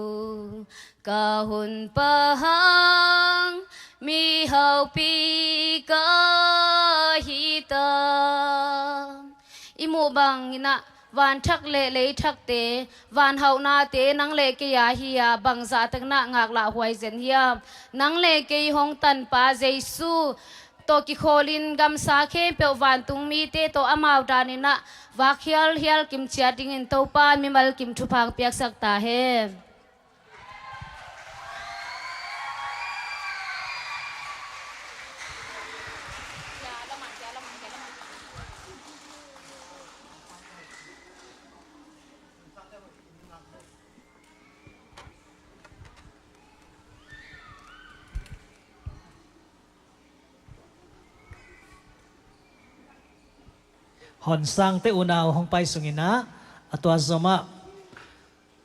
Ka honpa hang mi haupi ka hi ta. I muh bangin ah vanthak le leithakte, vanhauhnate nang le kei a hi a, bangzah takin ah ngaklah huai zen hiam? Nang le kei hong tanpa Jesu tawh kikhawlin gamsa khempeuh vantung mite tawh amau danin ah vak hialhial kim ciat dingin Topa in mimal kim thupha piaksak ta hen. Honsangte unau hong pai sungin ah, a tua zomah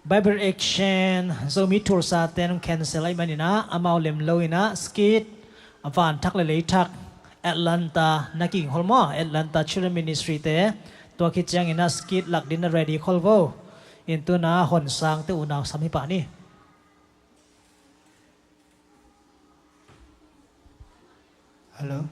Bible Action Zomi Tulsa ten cancel ahih manin ah, amau lem lo in ah, skit a vanthak le leithak Atlanta na kihing hol maw, Atlanta Children Ministry te, tua khit ciangin ah skit lak din na ready khol vo. In tuna Honsangte unau sam hi pah ni. Hello.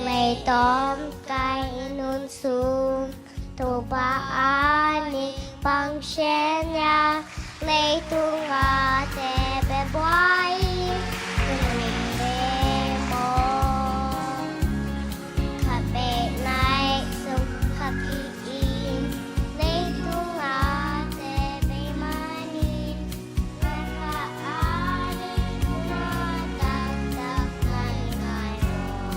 Lei tawm kai nun sung Topa a ni pang shen ya, leitung a te be buai, tung le mo. Khat be nai sung khat i in, leitung a te be mani, nai kha a ni na tak tak nai nai mo.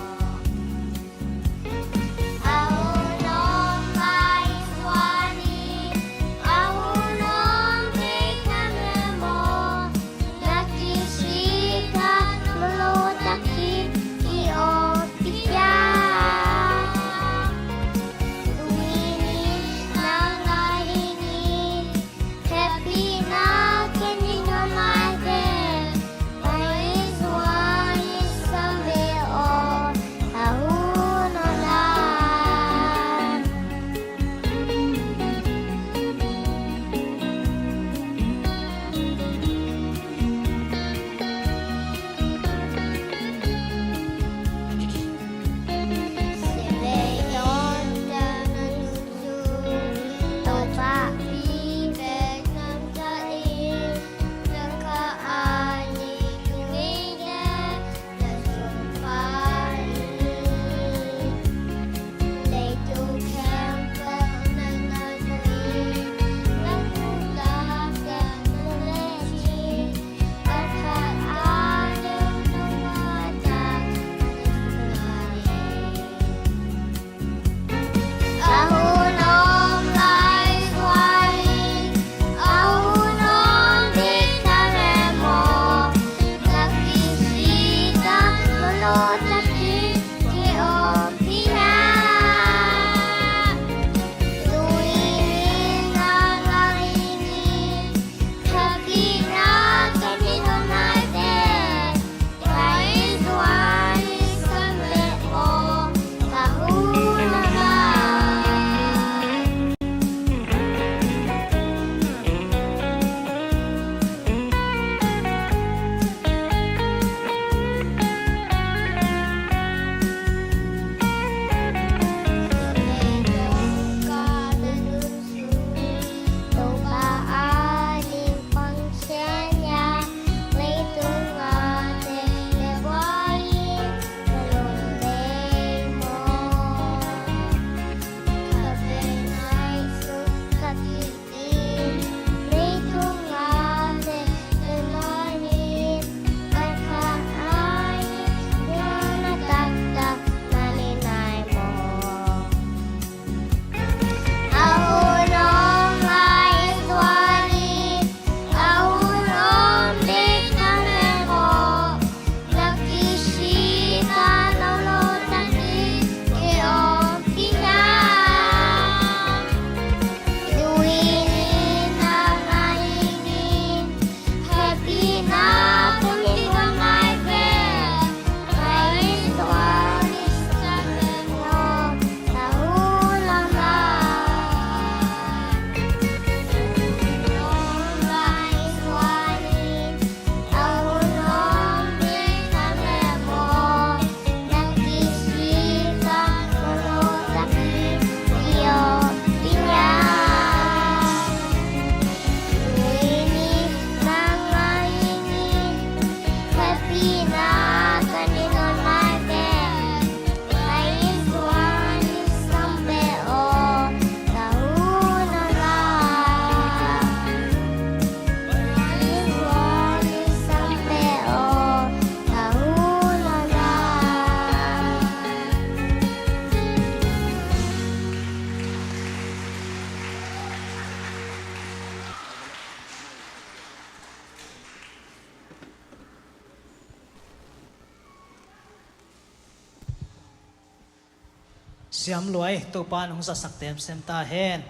Siam luai, Topa'n hong zatsak semsem ta hen.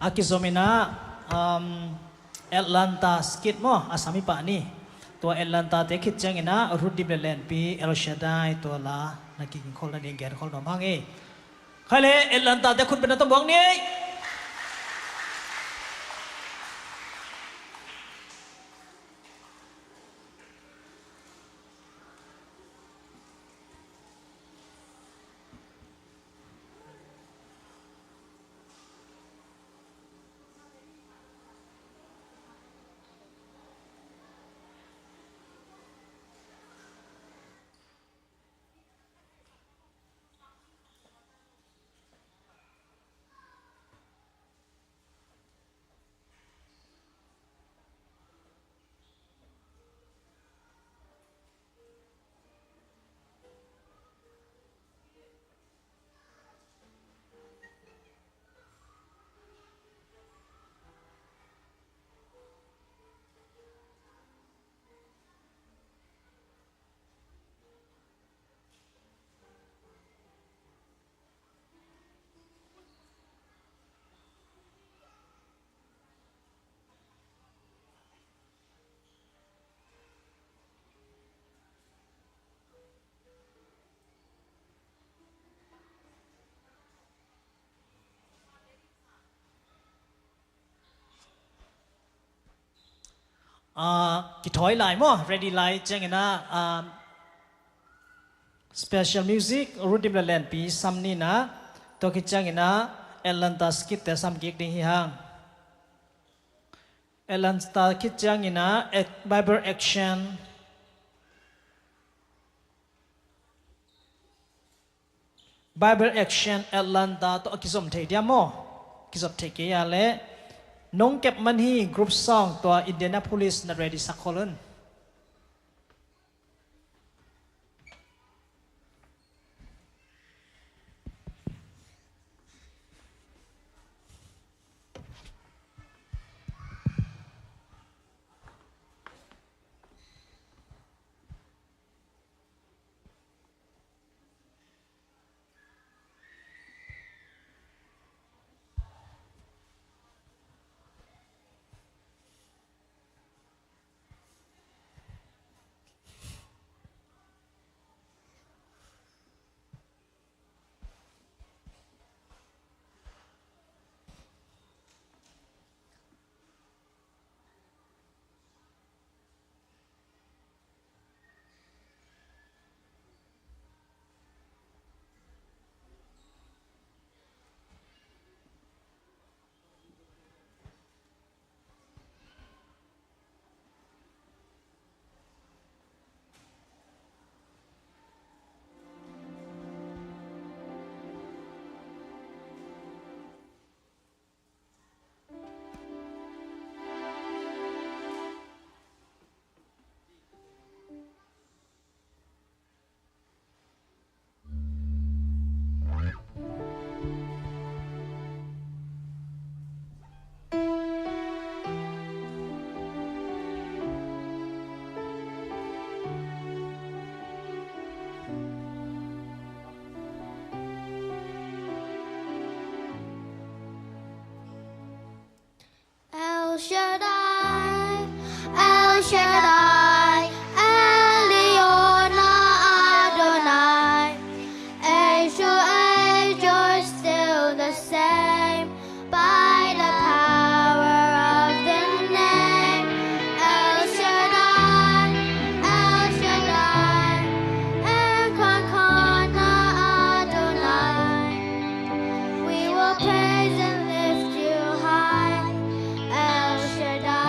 A kizom in ah, um, Atlanta Skit maw, a sam i pah ni. Tua Atlanta te khit ciangin ah Rutdim le Lenpi, El Shaddai, tua la na kigingkhol nading genkhol nuam hang ei. Khai le, Atlanta te khut beng na tawh buak ni ei. Ah, kithawi lai maw, ready lai ciangin ah, ah, special music, Rutdim le Lenpi sam ni in ah, tua khit ciangin ah, Atlanta Skit te sam kik ding hi hang. Atlanta khit ciangin ah, Bible Action. Bible Action Atlanta tawh a kizom thei diam maw? Kizom thei kei a leh nong kep man hi, group song tua Indianapolis na ready sak khol un. El Shaddai, El Shaddai, Elion Adonai. Age to age, you're still the same. By the power of the name, El Shaddai, El Shaddai, Elkana Adonai. We will praise and lift you high, El Shaddai.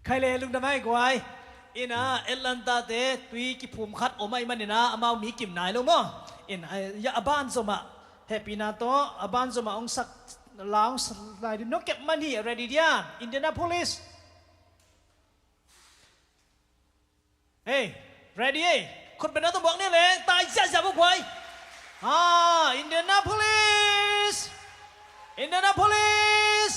Khai le lungdam ai guai. Ina Atlanta te tui kiphum khat om ai manina amau mi kim nai lo maw? Ina ya a ban zomah hehpihna tawh a ban zomah ong sak la ong sak lai ding no kep man hi. Ready dia? Indianapolis. Hey, ready eh. Khut bena tawh buak ni le tai ziahziah bawk guai. Ha, Indianapolis. Indianapolis.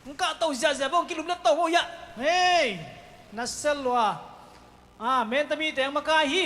Ngkah to ziahziah bawk kilum le to bawk ya. Hey, na sel lua. Ah, mentami teng makai hi.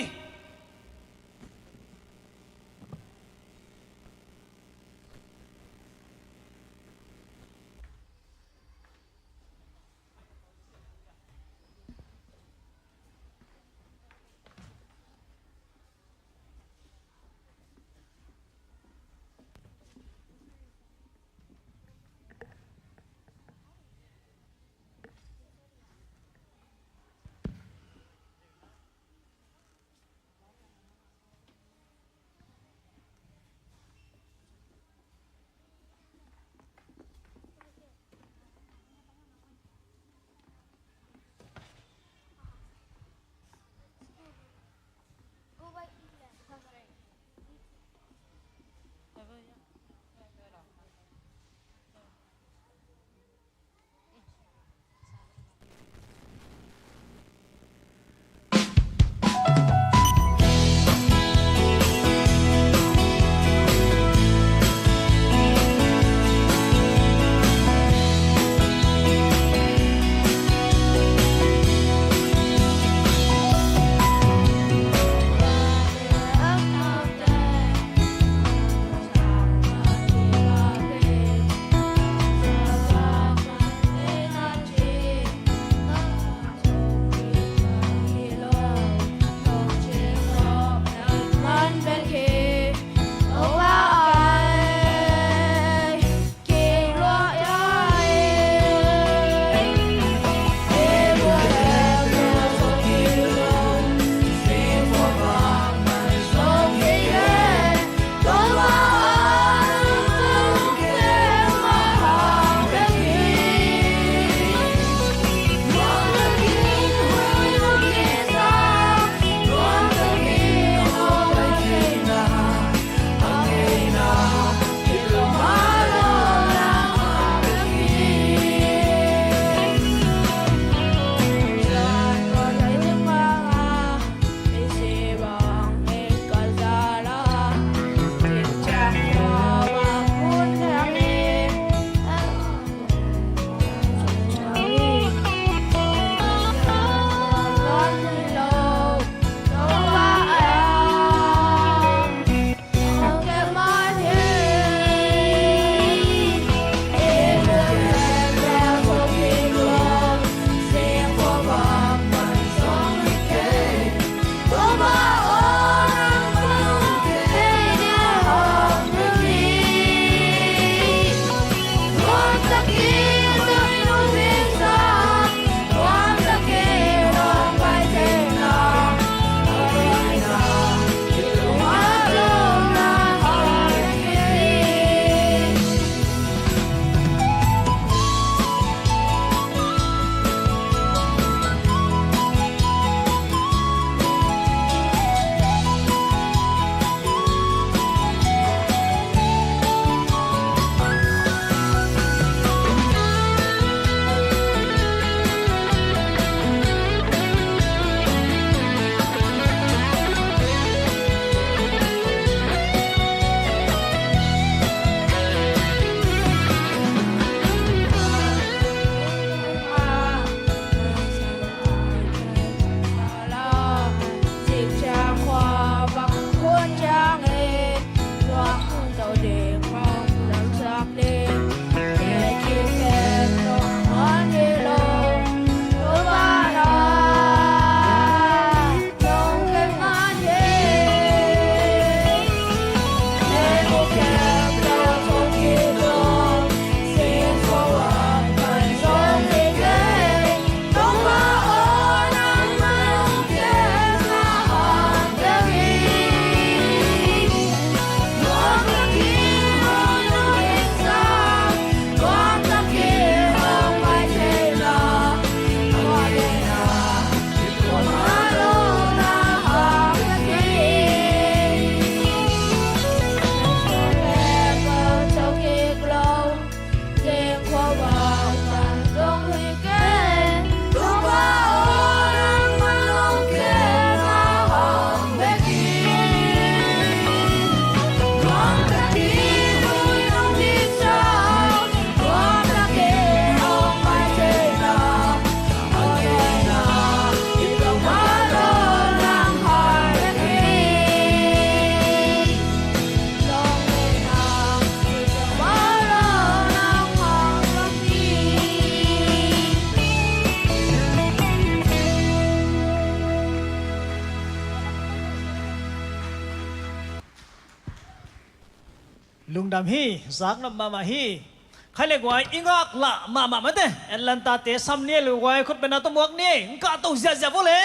Lungdam hi, zaknop mahmah hi. Khai le guai, i ngak lah mahmah mate. Atlanta te sam ni e, lu guai khut bena tawh muak ni e. Ngkah to ziahziah vo le.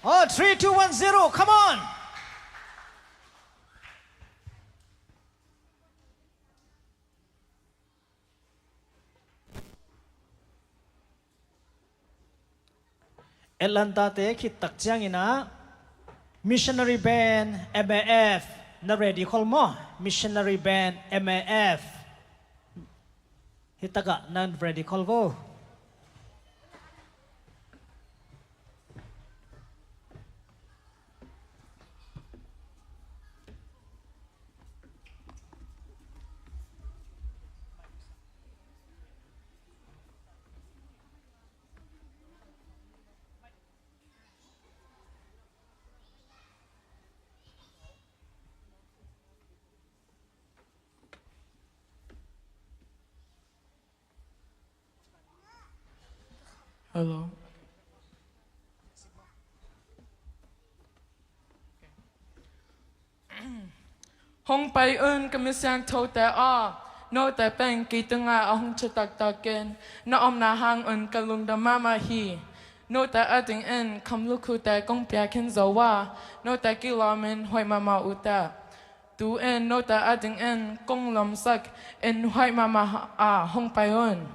Oh, three, two, one, zero, come on. Atlanta te khit tak ciangin ah Missionary Band M A F, na ready khol maw? Missionary Band M A F. Hi takah na ready khol vo. Hello. Hong pai un, ka mi siangthote aw, note pen kei tungah a hong thah taktakin na omna hang un ka lungdam mahmah hi. Note adingin kham lukhute kong pia khin zo a, note kilawmin hoih mahmah uh teh. Tu-in note adingin kong lawmsak in hoih mahmah a hong pai un.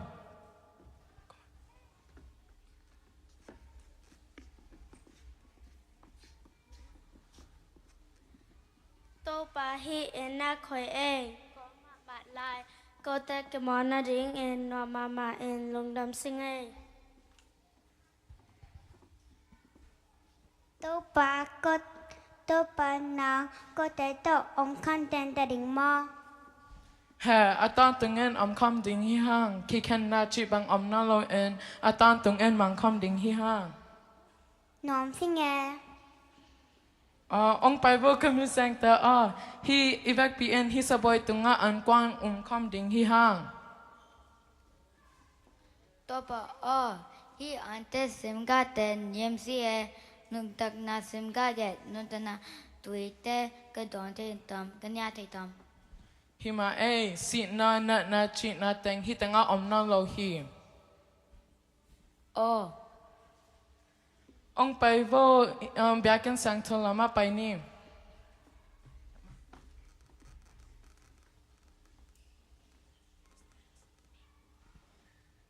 Topa, hih inn na khoi ei, kong mahmah lai, kote kimawlna dingin nuam mahmah in lungdam sing ei. Topa, ko, Topa nang kote tawh hong khanten ta ding maw? He, a tantungin om khawm ding hi hang, kikhenna cih bang om nawn loin a tantungin mang khawm ding hi hang. Nuam sing e. Aw, hong pai vo ka mi siangtho aw, hih i vekpi in hih sabuai tungah an kuang um khawm ding hi hang. Topa aw, hih ante simgahte niam si e, nuntakna simgah le nuntakna tuite ka dawn thei tam, ka nia thei tam. Hi mah ei, sihna, natna, cihna teng hih tengah om nawn lo hi. Aw. Hong pai vo, um, biakinn siangtho lamah pai ni.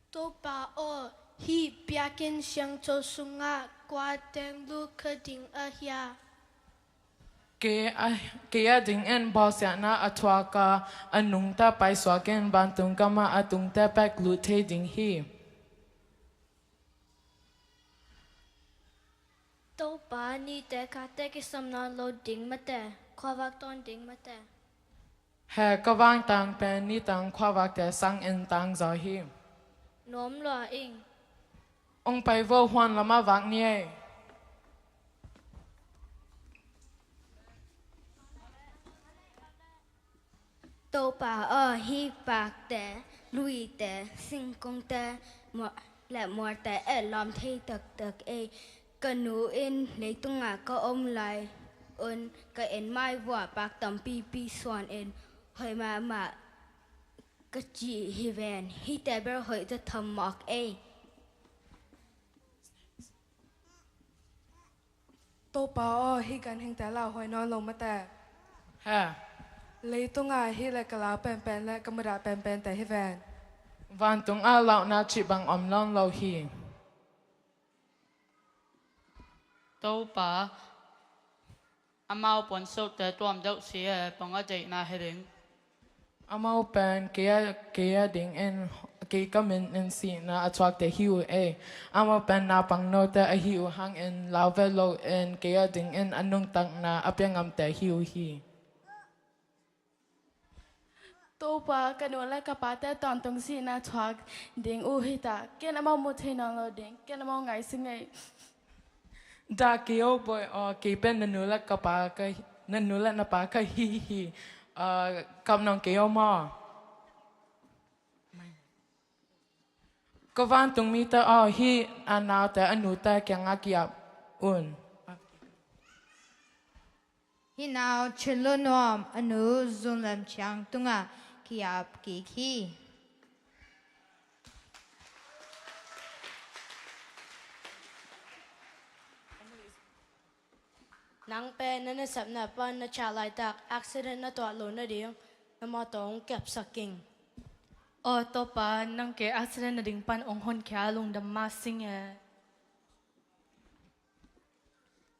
Topa aw, hih biakinn siangtho sungah kua teng lut kha ding ahia? Kei a, kei a dingin bawlsiatna a thuak a, a nungta paisuakin vantung gamah a tungte bek lut thei ding hi. Topa, nite khate kisam nawn lo ding mate, khuavak tawn ding mate. He, ka vantang pen nitang khuavakte sangin tangzaw hi. Nuam lua ing. Hong pai vo, huan lamah vak ni ei. Topa aw, hih pakte, luite, singkungte, mual, le mualte etlawm thei taktak ei. Ka nu in leitungah ka om lai un ka inn mai vuah pak tampipi suan in hoih mahmah ka ci hi ven. Hihte bel hoih zatham mawk ei. Topa aw, hih ganhingte lauhuai nawn lo mate. He. Leitungah hih le ka lau penpen le ka mudah penpente hi ven. Vantungah launa cih bang om nawn lo hi. Topa, amau puansilhte tuam deuh si e, bang a deihna hi ding. Amau pen kei a, kei a dingin, kei ka minin sihna a thuakte hi uh ei. Amau pen naupangnote ahi uh hangin lau vet loin kei a dingin a nuntakna a pia ngamte hi uh hi. Topa, ka nu le ka pate tawntung sihna thuak ding uh hi ta. Ken amau mu thei nawn lo ding, ken amau ngai sing ei. Dah kei o bawi aw, kei pen na nu le ka pa ka, na nu le na pa ka hi hi. Ah, kap nawn kei o maw? Ka vantung mite aw, hih a naute a nute kiangah ki-ap un. Hih nau Chin Lun Nuam a nu Zun Lam Ciang tungah ki-ap kik hi. Nang pen na nasepna pan na ciah laitak accident na tuah loh nading na mawtaw hong kepsak ing. Aw Topa, nang kei accident nading pan hong honkhia, lungdam mah sing e.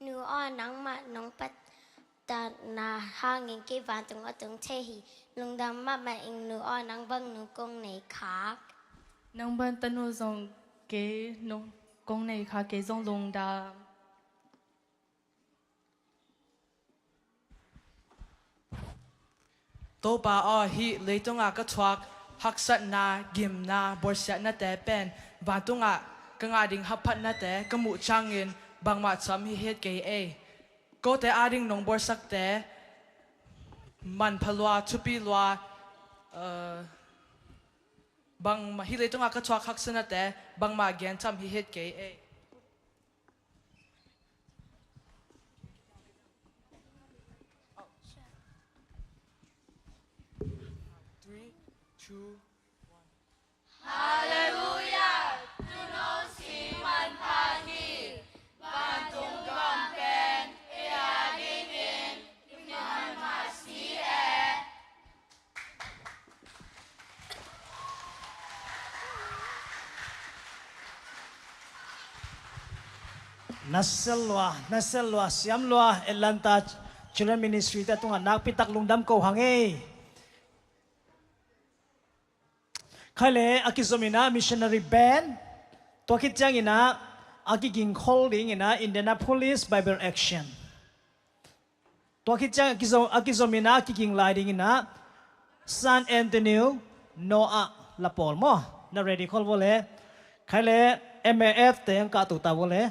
Nu aw, nangmah nong patna hangin kei vantung a tung thei hi. Lungdam mahmah ing nu aw, nang bang nu kong nei khak. Nang bang tanu zong kei nong kong nei khak, kei zong lungdam. Topa aw, hih leitungah ka thuak haksatna, gimna, buaisiatnate pen vantungah ka ngah ding hamphatnate ka muh ciangin bangmah cam hi het kei ei. Kote ading nong buaisakte manpha lua, thupi lua, eh, bangmah, hih leitungah ka thuak haksatnate bangmah gen cam hi het kei ei. Three, two, one. Halleluiah! Tuuno si manpha hi. Vantung gam pen ei a dingin i manpha si e. Nasel lua, nasel lua, siam lua, Atlanta Children Ministry te tungah nakpitak lungdam ko hang ei. Khai le a kizom inah missionary band, tua khit ciang inah a kiging khol ding inah Indianapolis Bible Action. Tua khit ciang a kizom, a kizom inah a kiging lai ding inah San Antonio Noah la pawl maw, na ready khol vawle. Khai le M A F te ang kah tuta vawle.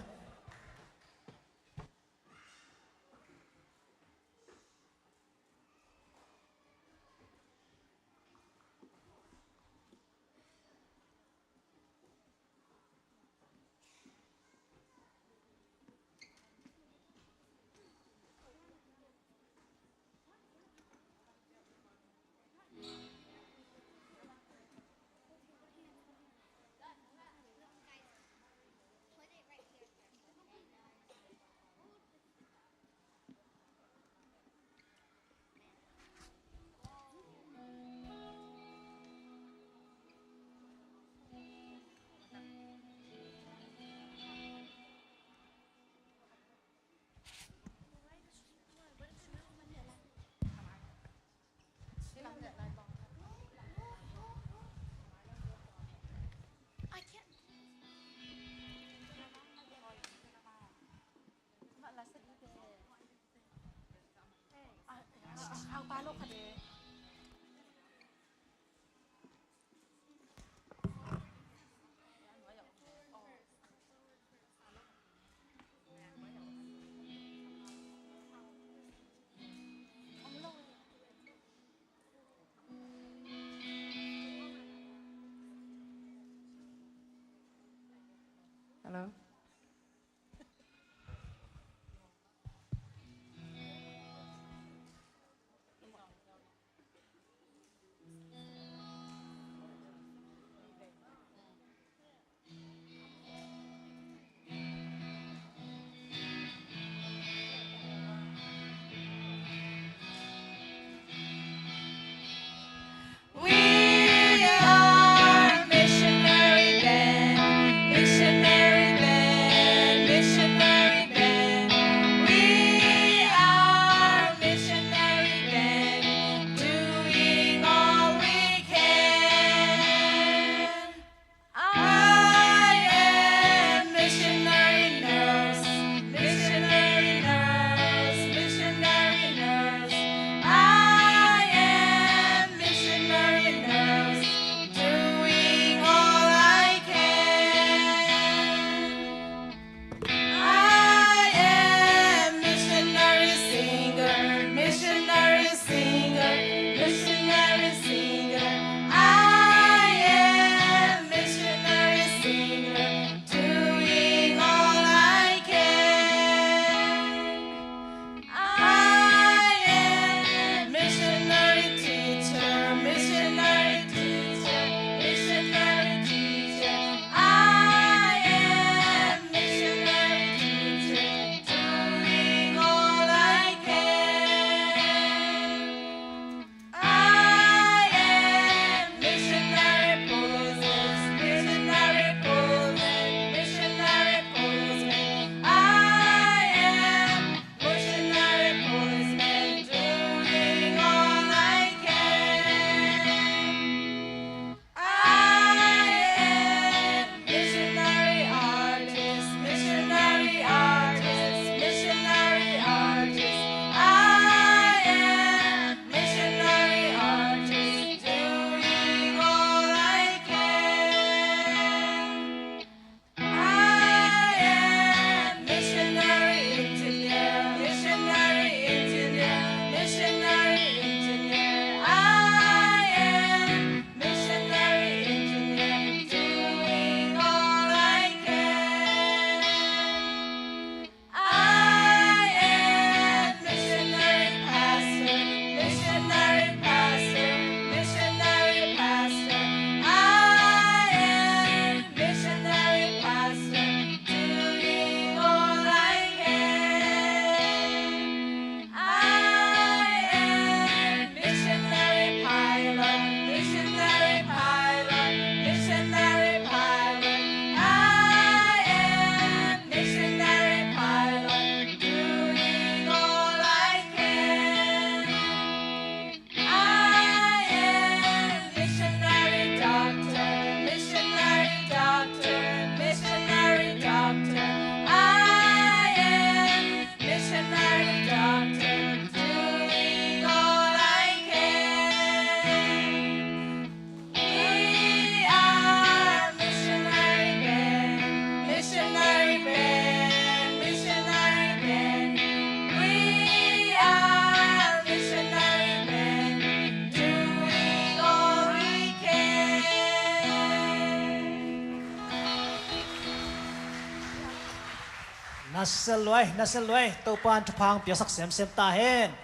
Nasia luai, nasia luai. Topa'n thupha piaksak semsem ta hen.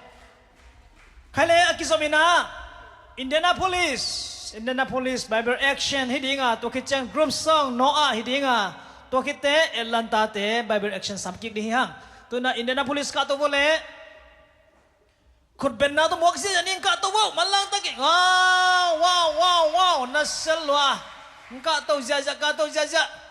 Khai le a kizom in ah, Indianapolis, Indianapolis Bible Action hi ding a, tua khit ciang group song Noah hi ding a, tua khit teh Atlanta te Bible Action sam kik ding hi hang. Tu in ah Indianapolis kah to vo le. Khutbenna tawh muak ziahziah ni, kah to vo, manlang tak in. Wow, wow, wow, wow, nasia lua. Kah to ziahziah, kah to ziahziah.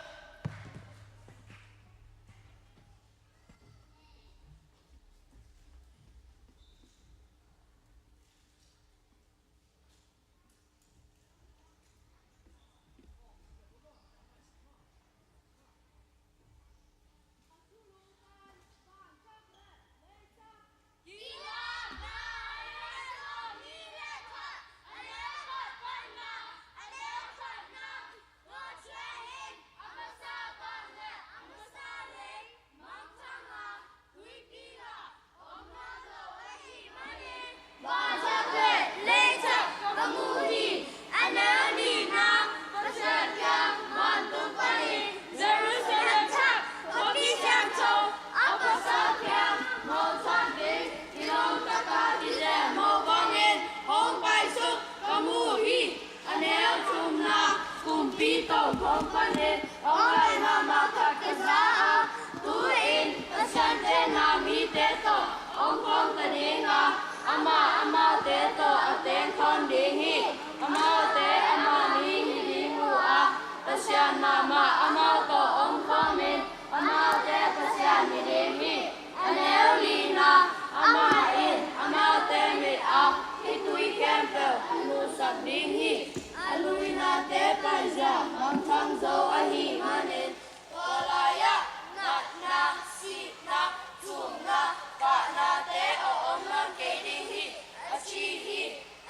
Vanthak le leitak ka mu hi. A neu nihna Pasian kiang vantung panin Jerusalem thak khuapi siangtho a pasal kiang mawhsak ding, kilawm taka kizem mawh bangin hong paisuk ka mu hi. A neu thumna kumpi tokhom panin hong pai mahmah khat ka za a, tu-in Pasian teh na mite tawh omkhawm ta ding a, amah amaute tawh a tengkhawm ding hi. Amaute amah mi hi ding uh a, Pasian mahmah amau tawh omkhawmin amaute Pasian hi ding hi. A neu lina, amah in amaute mit ah khitui khempeuh a nusak ding hi. A luinate paizia mangthang zo ahih manin, tua lai-ah natna, sihna, thumna, kahnate a om nawn kei ding hi, a ci hi.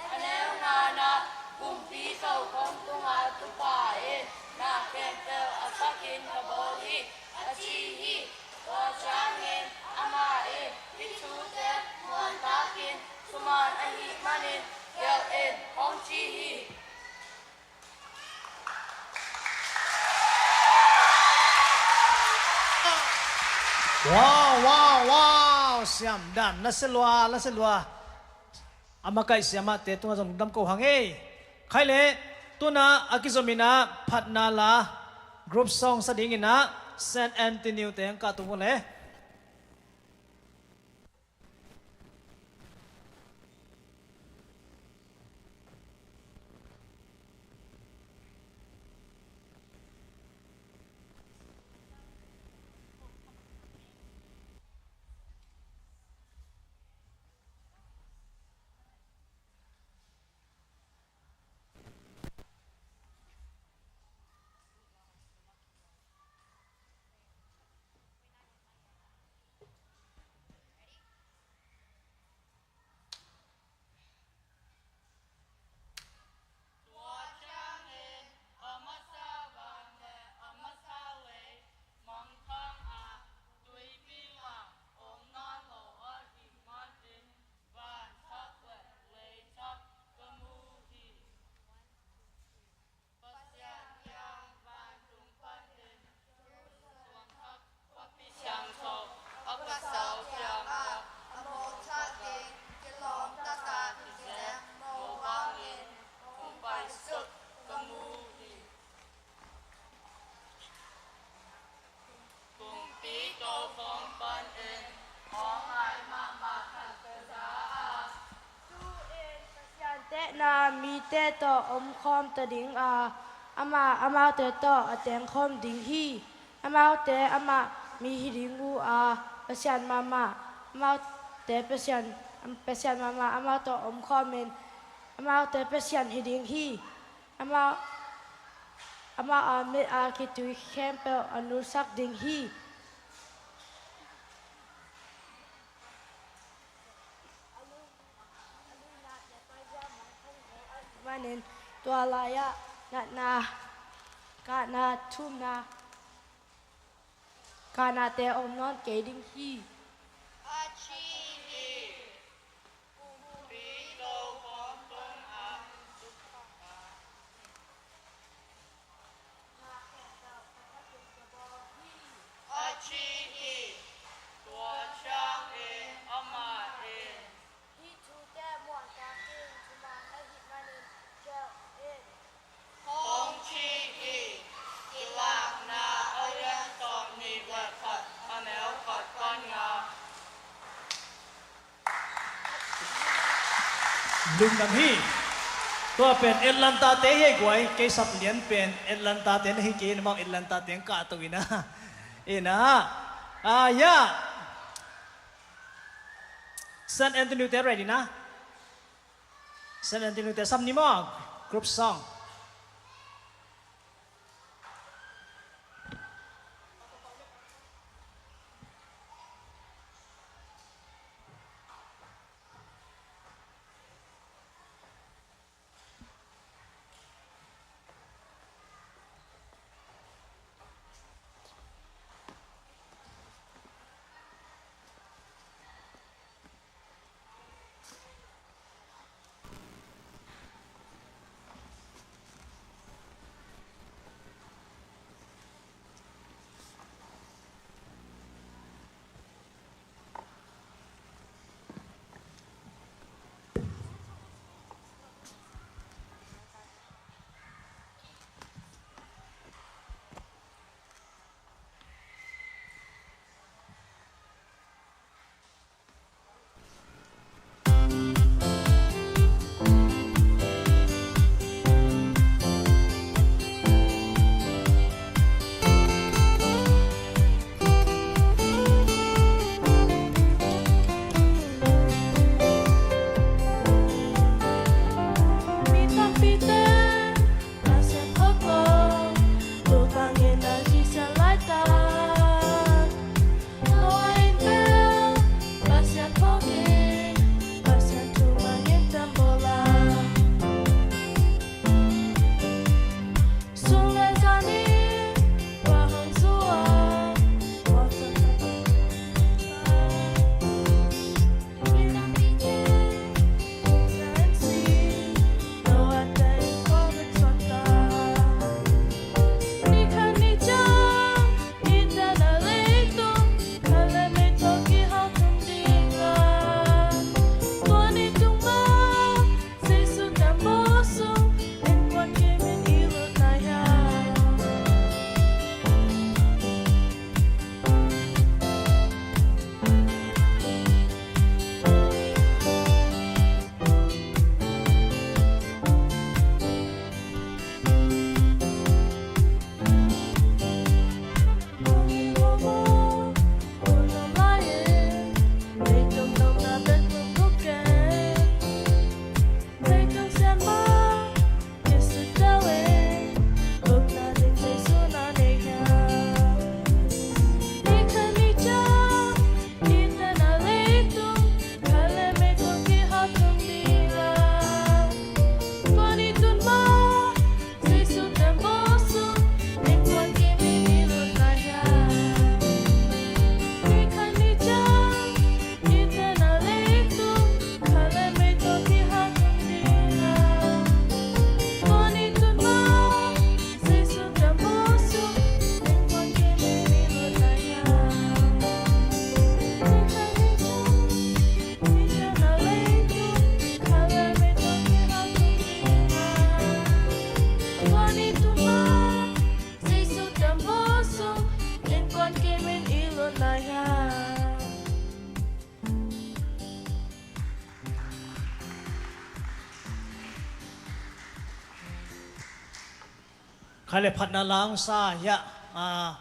A neu ngana, kumpi tokhom tunga Topa in na khempeuh a sakin ka bawl hi, a ci hi. Tua ciangin amah in hih thute muantakin thuman ahih manin gelh in, hong ci hi. Wow, wow, wow. Siam dan, nasia lua, nasia lua. A makaih siamahte tungah zong lungdam ko hang ei. Khai le, tu in ah a kizom in ah phatna la group song sa ding in ah Saint Anthony te hong kah to vo le. Tua ciangin a masa van le a masa lei mangthang ah tuipi lam om nawn lo ahih manin vanthak le leitak ka mu hi. Pasian kiang vantung panin Jerusalem thak khuapi siangtho a pasal kiangah a mawhsak ding, kilawm taka kizem mawh bangin hong paisuk ka mu hi. Kumpi tokhom panin hong pai mahmah khat ka za a, tu-in Pasian tehna mite tawh omkhawm ta ding a, amah amaute tawh a tengkhawm ding hi. Amaute amah mi hi ding uh a, Pasian mahmah amaute Pasian, Pasian mahmah amau tawh omkhawmin amaute Pasian hi ding hi. Amah, amah a mit a khitui khempeuh a nusak ding hi. Manin tua lai-ah natna, kahna, thumna, kahnate om nawn kei ding hi. A ci hi. Kumpi tokhom tungah a ci hi. Lungdam hi. Tua pen Atlanta te hi ei guai, kei sap lian pen Atlanta te na hi kei in, amau Atlanta te ang kah to ina. Ina. Ah, ya. San Antonio te ready na? San Antonio te sam ni maw? Group song. Khaile phatna la hong sa hi a, ah,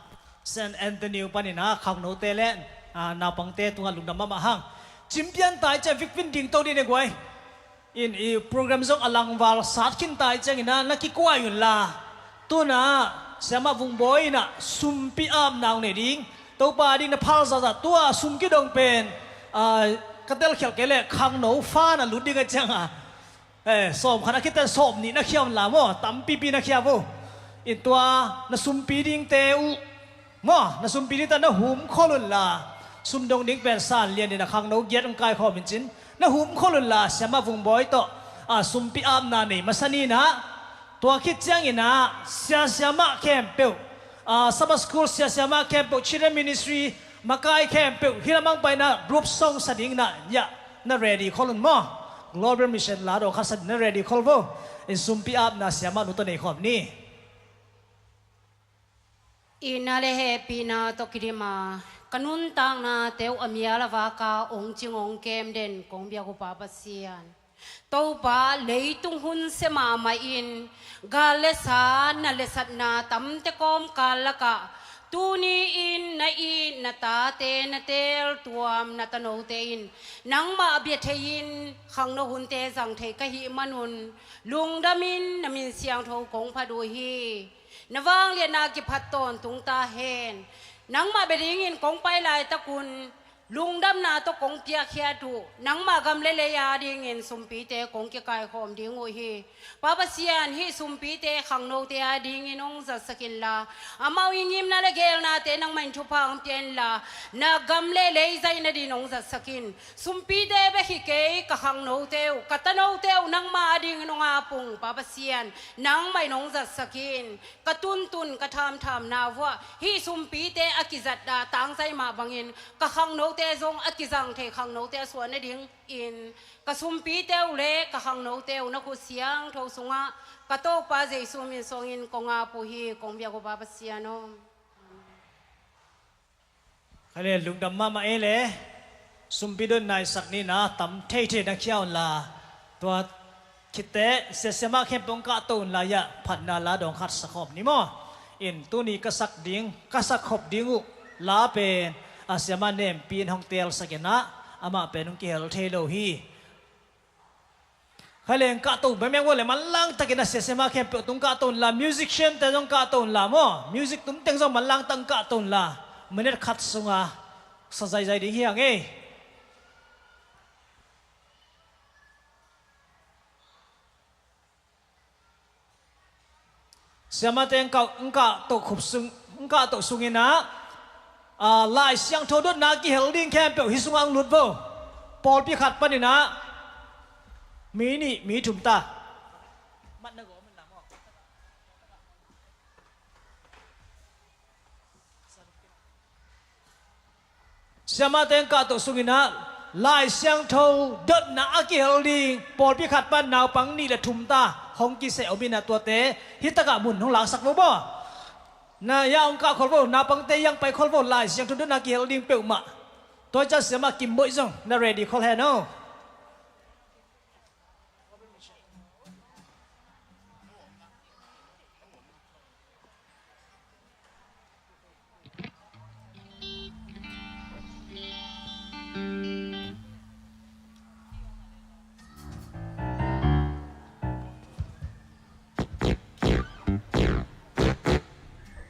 San Antonio panin a khangnote le, ah, naupangte tungah lungdam mahmah hang. Cimpian tai ciang Vicvin ding to dih ne guai. In i program zong a langval sat khin tai ciangin a na kikuai un la. Tuna Siamah Vung Bawi in a sumpi apna hong nei ding. Topa ding na phal zahzah tua sum kidong pen, ah, ka telkhialh kei le khangno fa na lut ding a ciang a. Eh, sawm khat a khit teh sawm nih na khia un la maw, tampipi na khia vo. In tua na sumpi dingte uh maw, na sumpi dingte na hum khol un la. Sum dong ding pen san lian in a khangno giat hong kaikhawm in cin. Na hum khol un la, Siamah Vung Bawi tawh, ah, sumpi apna nei masa ni in a. Tua khit ciangin a, sia siamah khempeuh, ah, Sabbath School sia siamah khempeuh, Children Ministry makai khempeuh, hih lamang paina group song sa ding na, ya, na ready khol un maw? Global Mission la dawh khat sa ding na ready khol vo. In sumpi apna siamah nu tawh nei khawm ni. Itna le hehpihna tawh kidim a, ka nuntakna teuh a mial a vak a hong cing hong kem den kong biak uh Pa Pasian. Topa, leitung hun sia mahmah in gal le sa na lesatna tamte kawmkal lakah tuni-in na it na tate, na teeltuam, na tanote in nangmah bia thei-in khangno hunte zang thei ka hih manun lungdamin na min siangtho kong phat uh hi. Na vangliatna kiphat tawntung ta hen. Nangmah bia dingin kong pai laitakun lungdamna tawh kong piakkhiat uh nangmah gam le lei adingin sumpite kong kikaikhawm ding uh hi. Pa Pasian, hih sumpite khangnote adingin hong zatsak inla, amau i ngimna le geelnate nangmah in thupha hong pia inla, na gam le lei zaih nadin hong zatsak in. Sumpite bek hi kei, ka khangnote uh, ka tanote uh nangmah adingin hong ap ung. Pa Pasian, nangmah in hong zatsak in. Ka tuntun, ka thamthamna vuah hih sumpite a kizat a tangzai mah bangin ka khangnote zong a kizang thei khangnote a suah nadingin ka sumpite uh le ka khangnote uh na khut siangtho sungah ka Topa Jesu min suangin kong ap uh hi. Kong biak uh Pa Pasian aw. Kha le lungdam mahmah ei le. Sumpi dotna i sak nina tam theithei na khia unla, tua khitteh siasia mah khempeuh hong kahto unla, ia phatna la dawng khat sak khawm ni maw. In tuni ka sak ding, ka sak khop ding uh la pen a siamah nempi in hong teelsak inah, amah pen hong kihel thei lo hi. Kha le hong kahto bekbek uh le manlang takin a siasia mah khempeuh tung kahto unla, musician te zong kahto unla maw, music tumteng zong manlang tak hong kahto unla, minute khat sunga sa zaizai ding hi hang ei. Siamate hong kah, hong kahto khup sung, hong kahto sunginah, a, Lai Siangtho dotna a kihel ding khempeuh hih sungah hong lut vo. Pawlpi khat paninah mi nih mi thum ta. Siamate hong kahto sunginah Lai Siangtho dotna a kihel ding pawlpi khat pan naupang nih le thum ta hong kiseh om inah, tuate hih takah mun hong laksak vo maw. Na ia hong kah khol vo, naupangte ia hong pai khol vo, Lai Siangtho dotna a kihel ding peuhmah. Tua hi ciang siamah Kimboih zong na ready khol hen aw.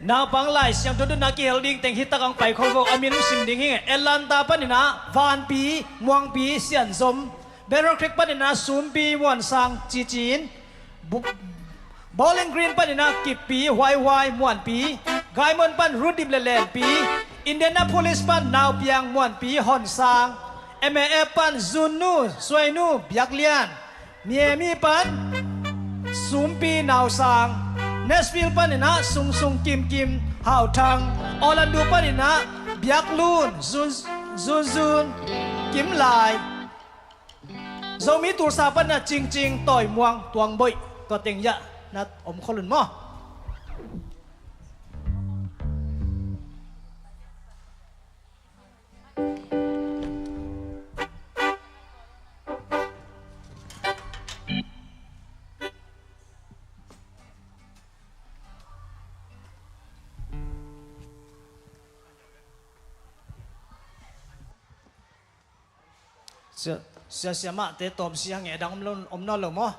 Naupang Lai Siangtho dotna a kihel ding teng hih takah hong pai khol vo, a min hong sim ding hi. Atlanta paninah Vanpi, Muangpi, Sianzom. Battle Creek paninah Sumpi, Muansang, Cicin. Bu-, Bowling Green paninah Kippi, Huaihuai, Muanpi. Gaimon pan Rudip le Lenpi. Indianapolis pan Naupiang, Muanpi, Honsang. M A F pan Zunnu, Suainu, Biaklian. Miami pan Sumpi, Nausang. Nashville paninah Sungsung, Kimkim, Hauthang. Orlando paninah Biaklun, Zun, Zunzun, Kimlai. Zomi Tulsa paninah Cingcing, Tawimuang, Tuangboih. Tua teng ia na om khol un maw. Sia, sia, siamahte tawm sia hang e, dang om lo, om nawn lo maw?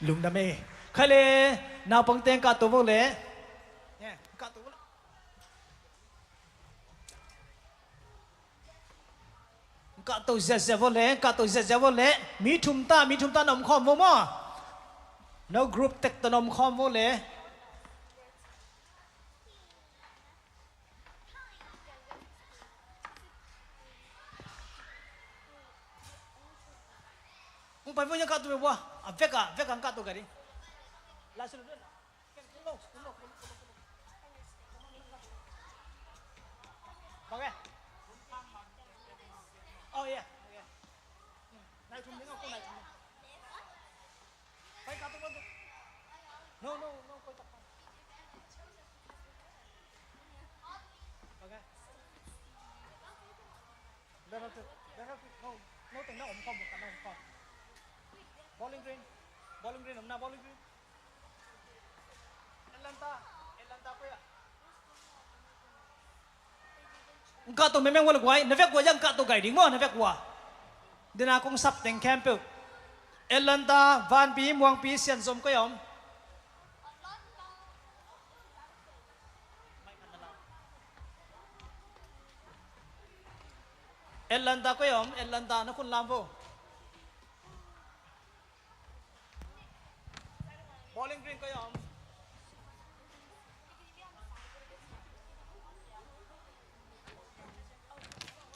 Lungdam e. Khai le, naupang teng kahto vo le. Kahto vo le. Kahto ziazia vo le, kahto ziazia vo le. Mi thum ta, mi thum ta na om khawm vo maw. No group tek ta na om khawm vo le. Kung pai vo, yang kahto vo. A vek a, vek a kahto ka ding. Lai sulu. Oh yeah. Nai thum ding, nai thum ding. Pai ka tu. No, no, no, pai tak. Don't have to, don't have to. No, no, teng na om khawm, ka na om khawm. Bowling Green, Bowling Green, om na Bowling Green. Atlanta, Atlanta ko ya. Kahto mengmeng ua le guai, na vek ua yang kahto gai ding maw, na vek ua. Dena kong sap teng khempeuh. Atlanta, Vanpi, Muangpi, Sianzom ko ya om. Atlanta ko ya om, Atlanta na khun lam vo. Bowling Green ko ya om.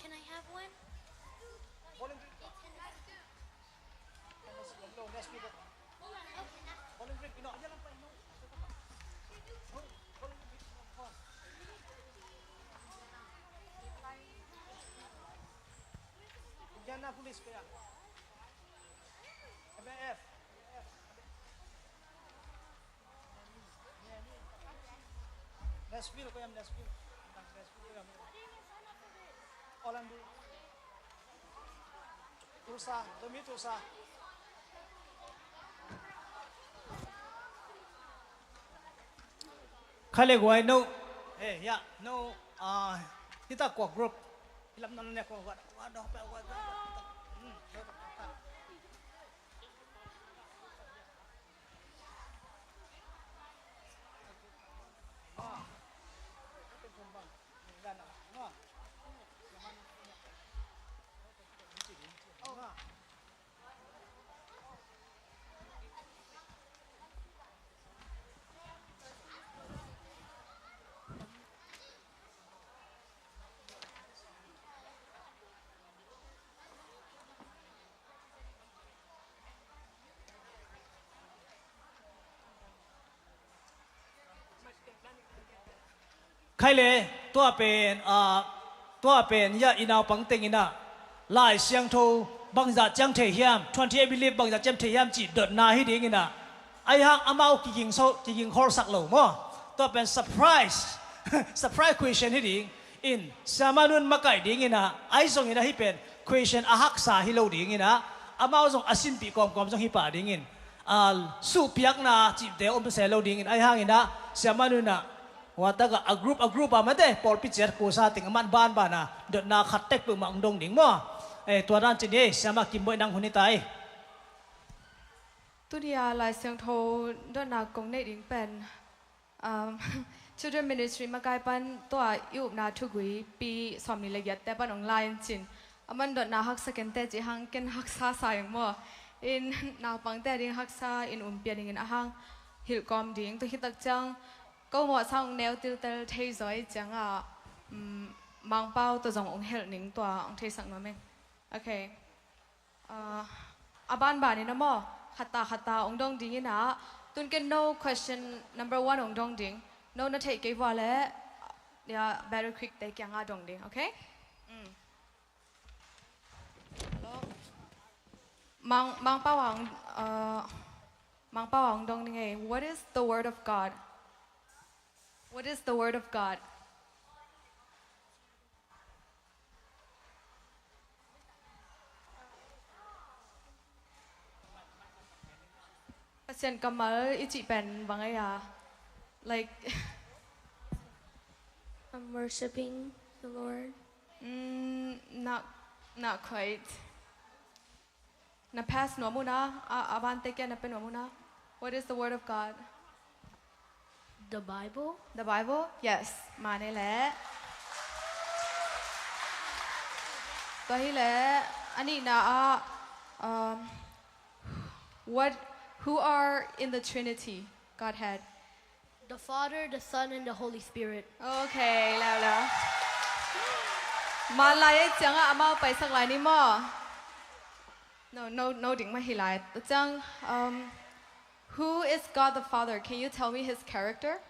Can I have one? Bowling Green. Bowling Green, ina, ya lang pa, ina. Indianapolis ko ya. M F. Nashville ko ya om, Nashville. Nashville ko ya om. Orlando. Tulsa, Tommy Tulsa. Khai le guai no. Eh, ya, no. Ah, kita kua group. Hilam non ne kua group. Kua dong pe kua group. Hmm, kua group. Khai le, tua pen, ah, tua pen, ya i naupang teng ina, Lai Siangtho bangzah ciang thei hiam, twenty-eight belief bangzah ciang thei hiam cih dotna hi ding ina, ahi hang amau kiging so, kiging khawlsak lo maw. Tua pen surprise, surprise question hi ding. In, Siamah Nun makaih ding ina, ahi zong ina hih pen question a haksa hi lo ding ina, amau zong a sinpih kawmkawm zong hi pah ding in, a, suhpiakna cihte om se lo ding in, ahi hang ina, Siamah Nun ina, hua tak a, a group, a group a mate, pawlpi ciat kuasa teng, aman banban a, dotna khat tek peuhmah hong dong ding maw. Eh, tua dan cin hi, Siamah Kim Boih nang hun hi ta hi. Tuni a Lai Siangtho dotna kong neih ding pen, Um, Children Ministry makai pan tua i upna thugui pi sawmnih le giatte pan hong lai in cin. Aman dotna haksa kente cih hang ken haksa sa ing maw. In naupangte ding haksa in umpia dingin a hang hilh kawm ding. Tua hi tak ciang ko mawh sang hong neu tiltel thei zaw i ciang a, um, Mangpau tua zong hong helh ning tua hong theisak nuam ing. Okay. Ah, a banban in a maw, khat ta khat ta hong dong ding in a, tun ken no question number one hong dong ding. No na theih kei vua leh, ya, Battle Creek te kiang a dong ding, okay? Mm. Hello. Mang, Mangpau a hong, ah, Mangpau a hong dong ding ei. What is the word of God? What is the word of God? Pasian kammal i cih pen bang ei a, like, I'm worshiping the Lord. Mm, not, not quite. Na pass nuam uh na, a, a bante kia na pe nuam uh na. What is the word of God? The Bible? The Bible? Yes. Mane le. Tua hi le, ani na a, um, what, who are in the Trinity, Godhead? The Father, the Son, and the Holy Spirit. Okay, lau lau. Malai ciang a amau paisak lai ni maw? No, no, no ding mah hi lai. Ciang, um, who is God the Father? Can you tell me his character?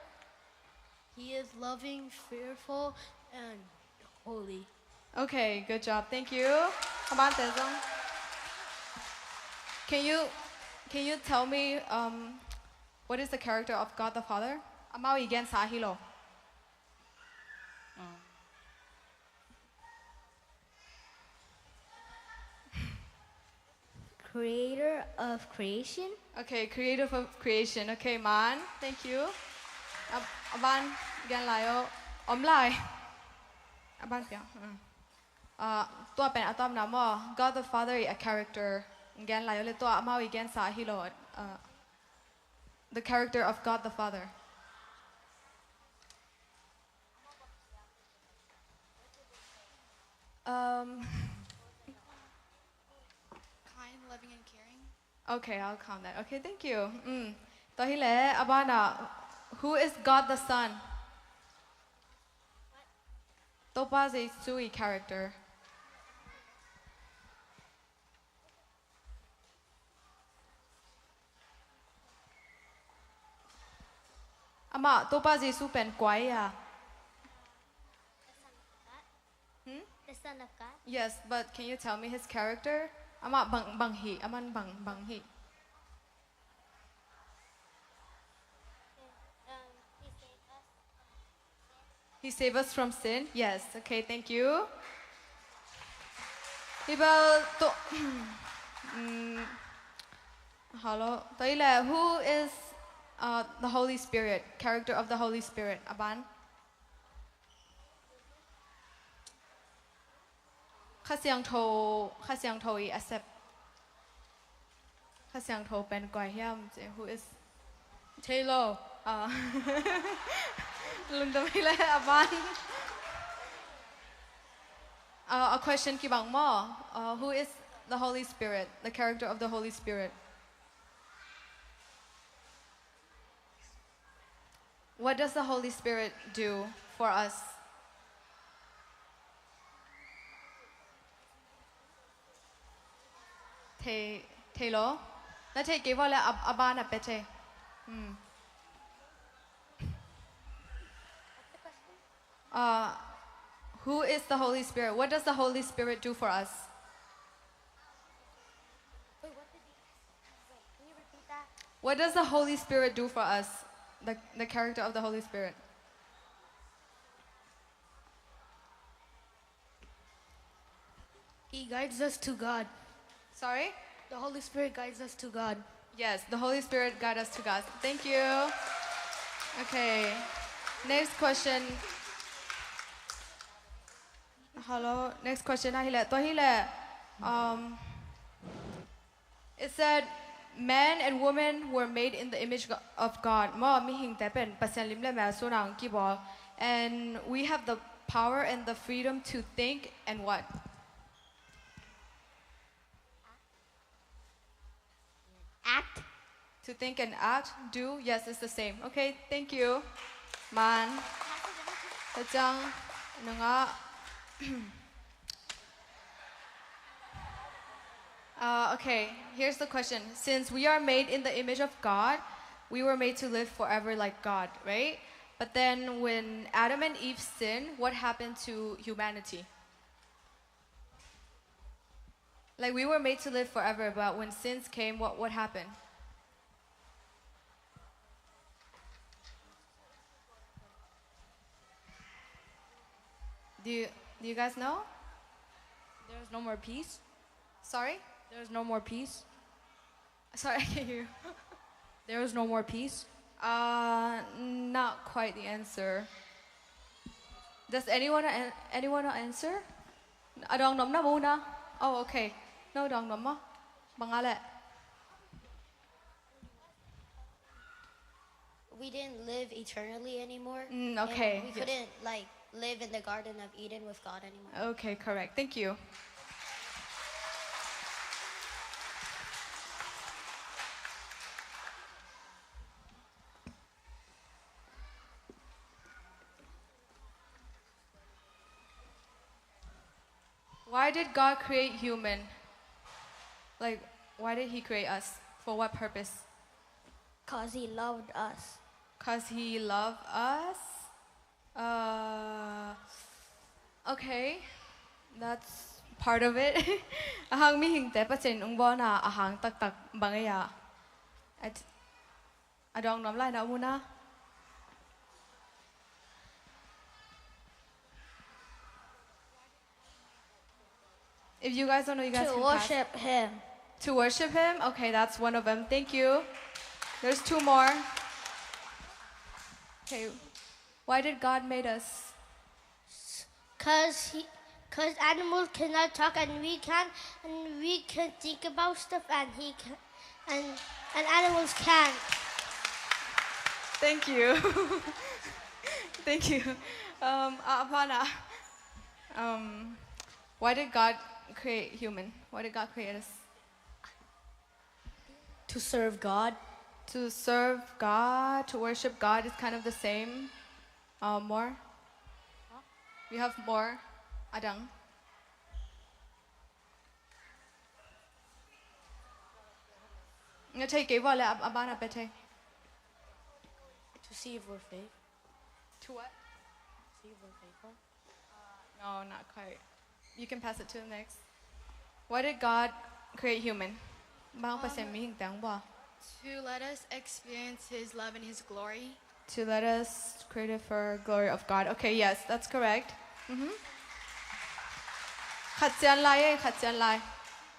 He is loving, fearful, and holy. Okay, good job. Thank you. Come on, Tezong. Can you, can you tell me, um, what is the character of God the Father? Amau i gen sa hi lo. Creator of creation? Okay, creator of creation. Okay, man. Thank you. A, a ban gen lai o. Om lai. A ban piang. Hmm. Uh, tua pen a tawpna maw. God the Father i a character. Gen lai o le tua amau i gen sa hi lo. Uh, the character of God the Father. Um, kind, loving, and caring. Okay, I'll count that. Okay, thank you. Mm. Tua hi le, a ban a, who is God the Son? Topa Jesu i character. Amah Topa Jesu pen kua hi a? Hmm? The Son of God? Yes, but can you tell me his character? Amah bang, bang hi, amah bang, bang hi. Um, he saved us. He saved us from sin. Yes. Okay, thank you. Hi bel to, mm, hello. Tua hi le, who is, uh, the Holy Spirit? Character of the Holy Spirit. A ban. Kha Siangtho, Kha Siangtho i a sep. Kha Siangtho pen kua hiam ci, who is? Thei lo. Ah. Lungdam hi le, a ban. Uh, a question kibang maw. Uh, who is the Holy Spirit? The character of the Holy Spirit. What does the Holy Spirit do for us? Thei, thei lo? Na thei kei vua le a, a ban a pia thei. Hmm. Uh, who is the Holy Spirit? What does the Holy Spirit do for us? Wait, what did he ask? Wait, can you repeat that? What does the Holy Spirit do for us? The, the character of the Holy Spirit. He guides us to God. Sorry? The Holy Spirit guides us to God. Yes, the Holy Spirit guide us to God. Thank you. Okay. Next question. Hello. Next question. Ah, hi le. Tua hi le. Um, it said, "Man and woman were made in the image of God." Maw, mihingte pen Pasian lim le mel sungah kibawl. And we have the power and the freedom to think and what? Act. To think and act, do, yes, it's the same. Okay, thank you. Man. Tua ciang, nungah. Uh, okay, here's the question. Since we are made in the image of God, we were made to live forever like God, right? But then when Adam and Eve sinned, what happened to humanity? Like, we were made to live forever, but when sins came, what, what happened? Do you, do you guys know? There is no more peace. Sorry? There is no more peace. Sorry, I can't hear you. There is no more peace. Uh, not quite the answer. Does anyone an-, anyone want to answer? A dawng nuam na mu na. Oh, okay. No dawng nuam maw. Bang a leh. We didn't live eternally anymore. Mm, okay. And we couldn't, like, live in the Garden of Eden with God anymore. Okay, correct. Thank you. Why did God create human? Like, why did He create us? For what purpose? 'Cause He loved us. 'Cause He loved us? Uh, okay, that's part of it. A hang mihingte Pasian in hong bawl na, a hang taktak bang ei a? A dawng nuam lai na om uh na. If you guys don't know, you guys can pass. To worship Him. To worship Him? Okay, that's one of them. Thank you. There's two more. Okay. Why did God made us? 'Cause he, 'cause animals cannot talk and we can, and we can think about stuff and he can, and, and animals can't. Thank you. Thank you. Um, uh, Apana, um, why did God create human? Why did God create us? To serve God. To serve God, to worship God is kind of the same. Uh, more? We have more. Adang. Nga thei kei vua le a, a ban a pe thei. To see if we're faith. To what? See if we're faithful. No, not quite. You can pass it to the next. Why did God create human? Bang Pasian mihingte hong bawl? To let us experience His love and His glory. To let us create it for glory of God. Okay, yes, that's correct. Mm-hmm. Khat cian lai, eh, khat cian lai.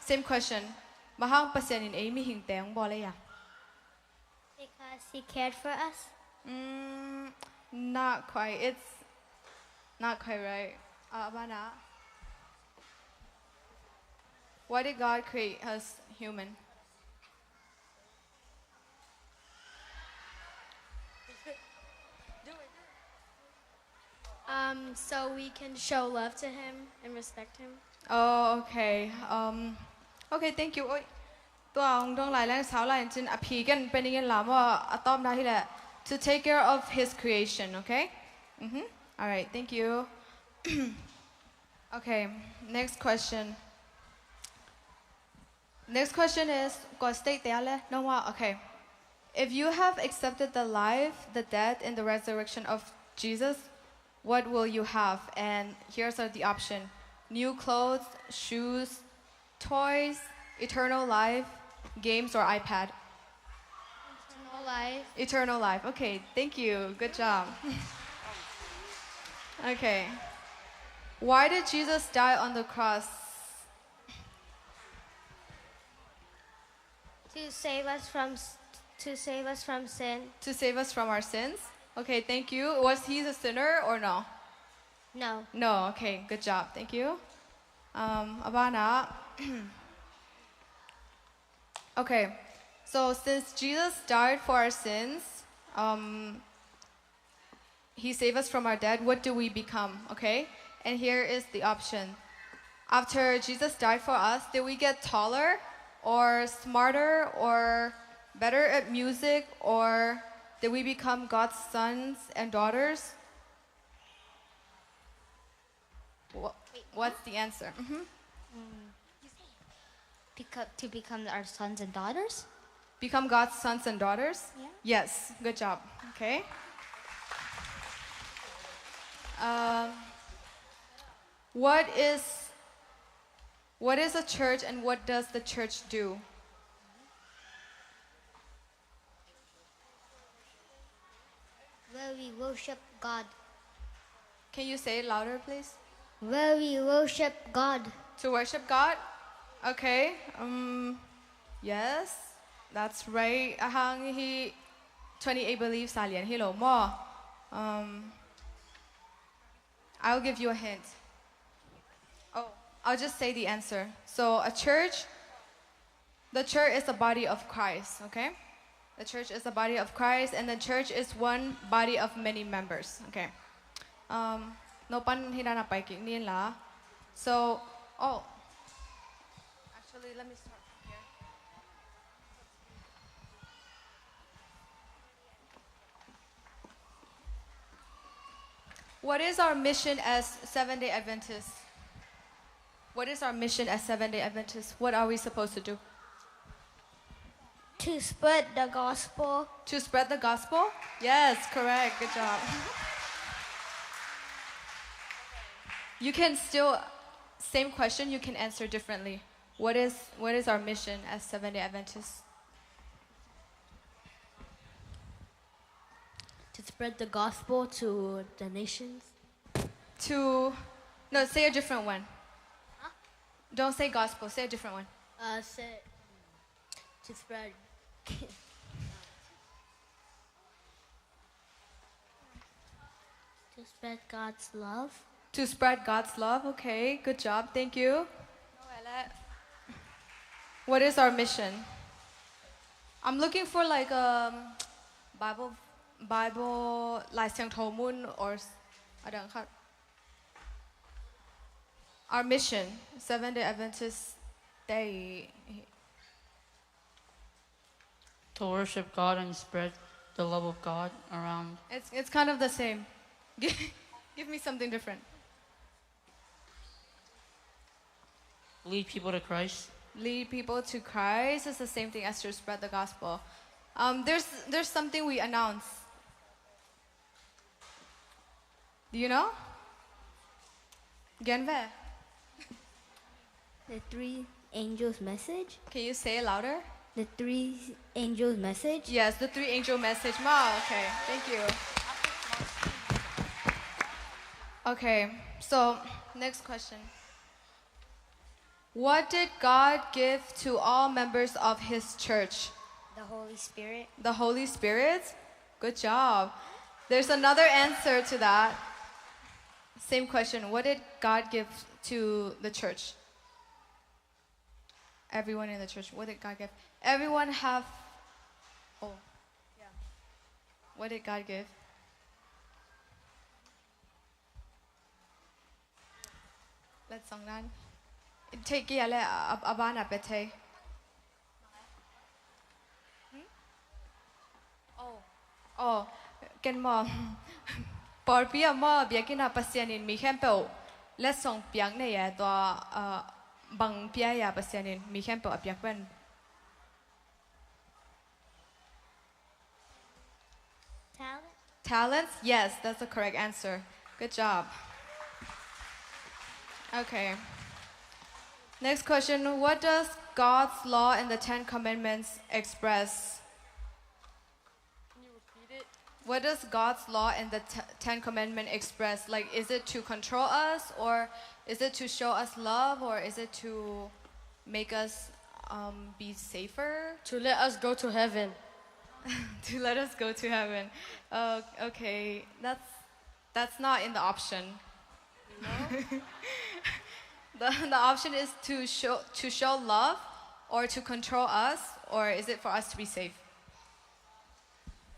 Same question. Bang hang Pasian in ei mihingte hong bawl ei a? Because He cared for us. Mm, not quite. It's not quite right. Uh, Abana. Why did God create us human? Um, so we can show love to Him and respect Him. Oh, okay. Um, okay, thank you. Oi, tua hong dong lai leng sau lai in cin a phi ken pe ning in la maw, a tawpna hi leh, to take care of His creation, okay? Mm-hmm. All right, thank you. Okay, next question. Next question is, ko state te ale, no more. Okay. If you have accepted the life, the death, and the resurrection of Jesus, what will you have? And here's are the option. New clothes, shoes, toys, eternal life, games, or iPad? Eternal life. Eternal life. Okay, thank you. Good job. Okay. Why did Jesus die on the cross? To save us from s-, to save us from sin. To save us from our sins? Okay, thank you. Was he a sinner or no? No. No, okay, good job. Thank you. Um, Abana. Okay, so since Jesus died for our sins, um, He saved us from our death. What do we become? Okay? And here is the option. After Jesus died for us, did we get taller or smarter or better at music, or did we become God's sons and daughters? Wha-, what's the answer? Mm-hmm. Become, to become our sons and daughters? Become God's sons and daughters? Yeah. Yes, good job. Okay. Um, what is, what is a church and what does the church do? Where we worship God. Can you say it louder, please? Where we worship God. To worship God? Okay. Um, yes, that's right. Ahang hi twenty-eight beliefs a lian hi lo maw. Um, I'll give you a hint. Oh, I'll just say the answer. So a church, the church is the body of Christ, okay? The church is the body of Christ, and the church is one body of many members. Okay. Um, no pan hidana pai kik nin la. So, oh, actually, let me start from here. What is our mission as Seventh Day Adventists? What is our mission as Seventh Day Adventists? What are we supposed to do? To spread the gospel. To spread the gospel? Yes, correct. Good job. You can still, same question, you can answer differently. What is, what is our mission as Seventh Day Adventists? To spread the gospel to the nations. To, no, say a different one. Don't say gospel, say a different one. Uh, say, to spread. To spread God's love. To spread God's love. Okay, good job. Thank you. What is our mission? I'm looking for, like, um, Bible, Bible, Lai Siangtho Mun or s- adang khat. Our mission, Seventh Day Adventist Day. To worship God and spread the love of God around. It's, it's kind of the same. Give me something different. Lead people to Christ. Lead people to Christ is the same thing as to spread the gospel. Um, there's, there's something we announce. Do you know? Gen ve. The three angels' message. Can you say it louder? The three angels' message. Yes, the three angel message. Ma, okay, thank you. Okay, so next question. What did God give to all members of His church? The Holy Spirit. The Holy Spirit? Good job. There's another answer to that. Same question. What did God give to the church? Everyone in the church. What did God give? Everyone have. Oh. Yeah. What did God give? Let's song nan. Take it, a bana pe thei. Hmm? Oh. Oh, ken maw. Pawlpi ah maw, biakinn ah Pasian in mi khempeuh letsong piak nei e, tua, ah, bang pia a Pasian in mi khempeuh a piak pen? Talent. Talents? Yes, that's the correct answer. Good job. Okay. Next question. What does God's law and the Ten Commandments express? Can you repeat it? What does God's law and the t- Ten Commandments express? Like, is it to control us, or is it to show us love, or is it to make us, um, be safer? To let us go to heaven. To let us go to heaven. Uh, okay, that's, that's not in the option. No? The, the option is to show, to show love, or to control us, or is it for us to be safe?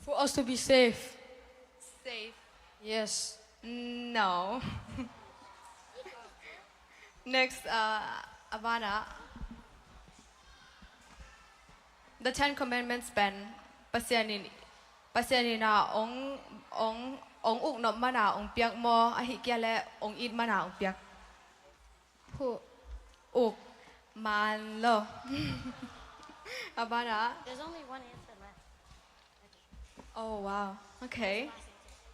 For us to be safe. Safe. Yes. No. Next, uh, a bana. The Ten Commandments pen Pasian in, Pasian in a ong, ong, ong uk nop mana ong piak maw, ahih kei leh ong it mana ong piak? Who? Uk. Man lo. A bana. There's only one answer left. Oh, wow. Okay.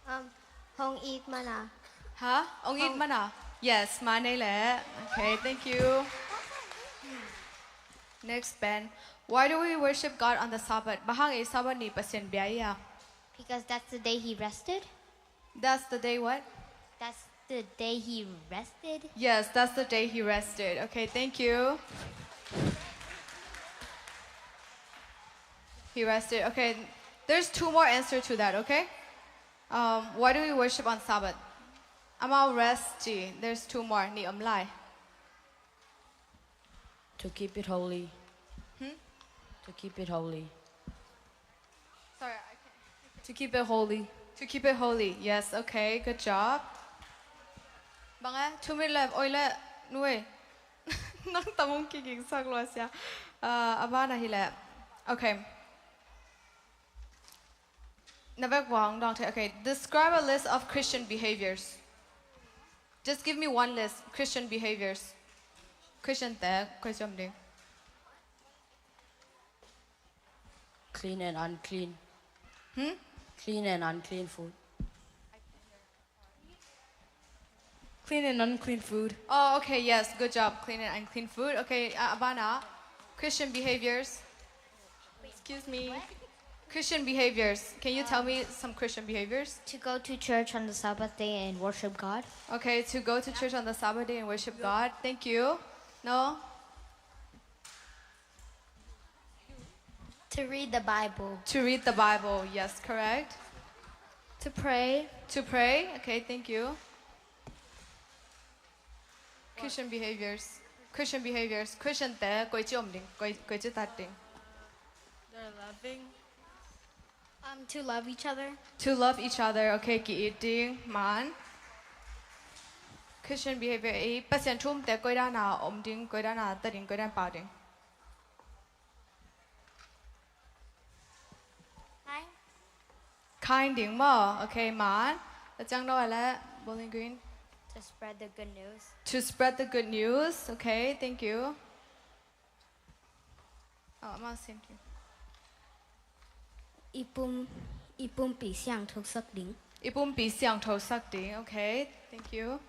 Um, hong it mana. Ha? Ong it mana? Yes, man ei leh. Okay, thank you. Next pen. Why do we worship God on the Sabbath? Bang hang ei Sabbath ni Pasian bia i a? Because that's the day he rested. That's the day what? That's the day he rested. Yes, that's the day he rested. Okay, thank you. He rested. Okay, there's two more answer to that, okay? Um, why do we worship on Sabbath? Amau rest ci. There's two more. Ni om lai. To keep it holy. Hmm? To keep it holy. To keep it holy. To keep it holy. Yes, okay, good job. Bang e, two minute left. Oi le, nuai. Nang tamung kiging sak lua sia. Uh, abana hi le. Okay. Na vek vang dong the. Okay, describe a list of Christian behaviors. Just give me one list. Christian behaviors. Christian te, Christian ding. Clean and unclean. Hmm? Clean and unclean food. Clean and unclean food. Oh, okay, yes, good job. Clean and unclean food. Okay, uh, abana. Christian behaviors. Excuse me. Christian behaviors. Can you tell me some Christian behaviors? To go to church on the Sabbath day and worship God. Okay, to go to church on the Sabbath day and worship God. Thank you. No? To read the Bible. To read the Bible, yes, correct. To pray. To pray, okay, thank you. Christian behaviors. Christian behaviors. Christian te koici om ding, koi, koici tat ding. They're loving. Um, to love each other. To love each other, okay, ki-it ding, man. Christian behavior, eh, Pasian thu-um te koi dana om ding, koi dana tat ding, koi dan pau ding. Kind. Kind ding maw? Okay, man. Tua ciang no le Bowling Green. To spread the good news. To spread the good news. Okay, thank you. Oh, amau sim ding. I pum, i pumpi siangtho sak ding. I pumpi siangtho sak ding. Okay, thank you.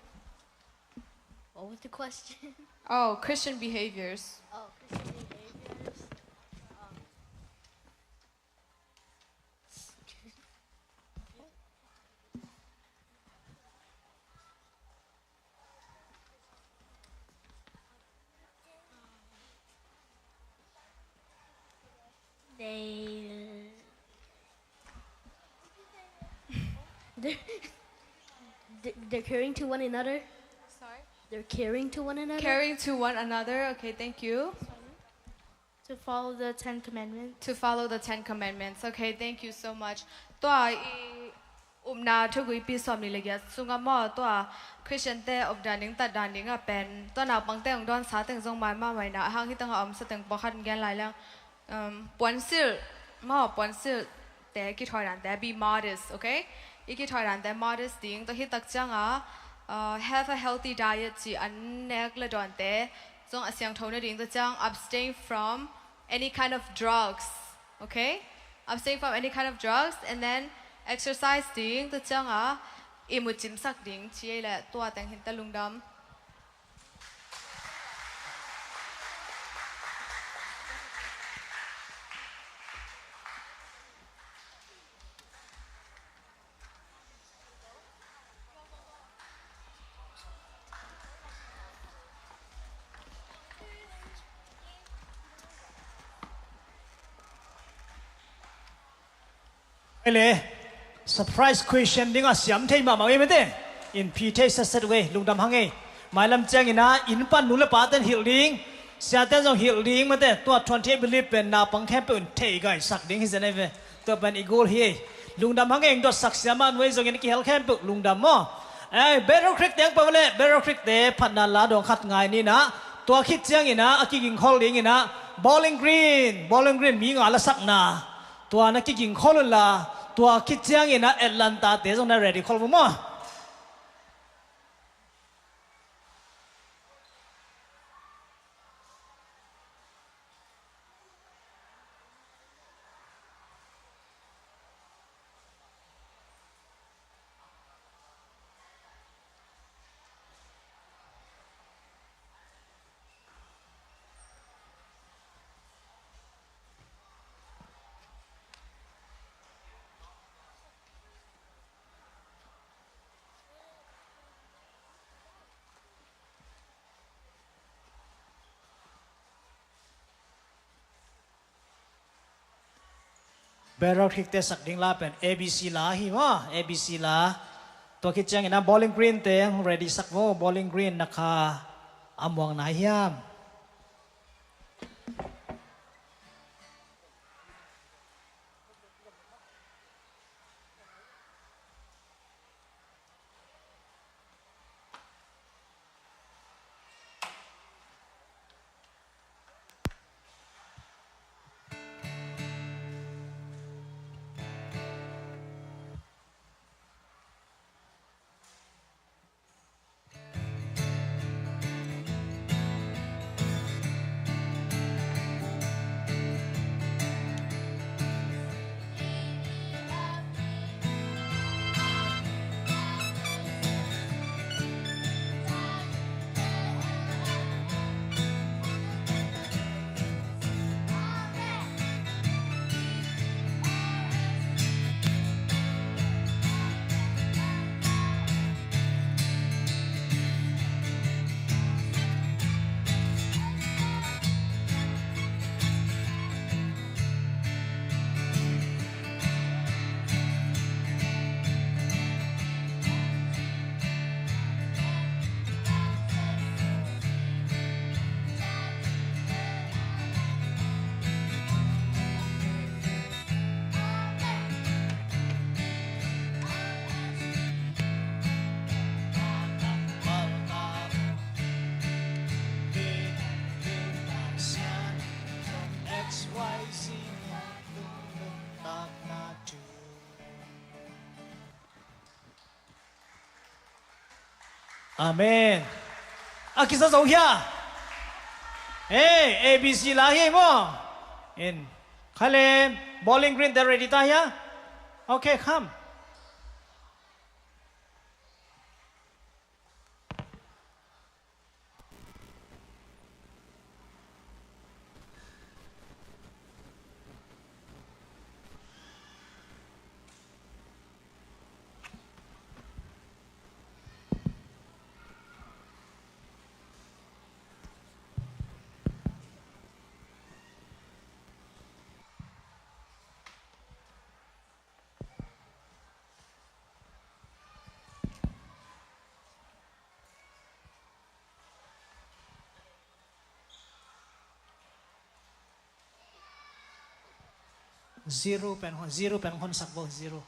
What was the question? Oh, Christian behaviors. Oh, Christian behaviors. Um, They, they're, they're caring to one another. Sorry? They're caring to one another. Caring to one another. Okay, thank you. To follow the Ten Commandments. To follow the Ten Commandments. Okay, thank you so much. Tua i upna thugui pi sawm ni le giat sunga maw, tua Christian te updan ding, tatdan ding a pen tua naupang te hong dawnsa teng zong mai mahmah ina, a hang hi tanga omsa teng pawlkhat gen lai leng. Um, puansilh maw, puansilh te kithawi dan te, be modest, okay? I kithawi dan te modest ding, tua hi tak cianga, uh, have a healthy diet ci an nek le dawn te zong a siangtho nading, tua ciang abstain from any kind of drugs, okay? Abstain from any kind of drugs, and then exercise ding, tua cianga i mut cimsak ding ci ei le tua teng hi ta, lungdam. Ei le, surprise question ding a siam thei mahmah ei mate. In phi thei setset uh ei, lungdam hang ei. Mailam ciangin ah inn pan nu le pa ten hilh ding, siate zong hilh ding mate. Tua twenty-eight believe pen naupang khempeuh in thei gaisak ding hi zen ei ve. Tua pen i goal hi ei. Lungdam hang ei, eng dot sak siam a nuai zongin kihel khempeuh lungdam maw. Ei, Battle Creek teng pau le, Battle Creek te phatna la dong khat ngai ni na. Tua khit ciangin ah a kiging khol dingin ah Bowling Green, Bowling Green mi nga la sakna. Tua na kiging khol un la, tua khit ciangin ah Atlanta te zong na ready khol maw. Battle Creek te sak ding la pen A B C la hi maw, A B C la. Tua khit ciangin ah Bowling Green te ready sak vo, Bowling Green na kha a muang nai hiam? Amen. A kisa zo hia? Hey, A B C la hi maw? In. Khale, Bowling Green te ready ta hia? Okay, come. Zero pen hon, zero pen hon sak bo, zero.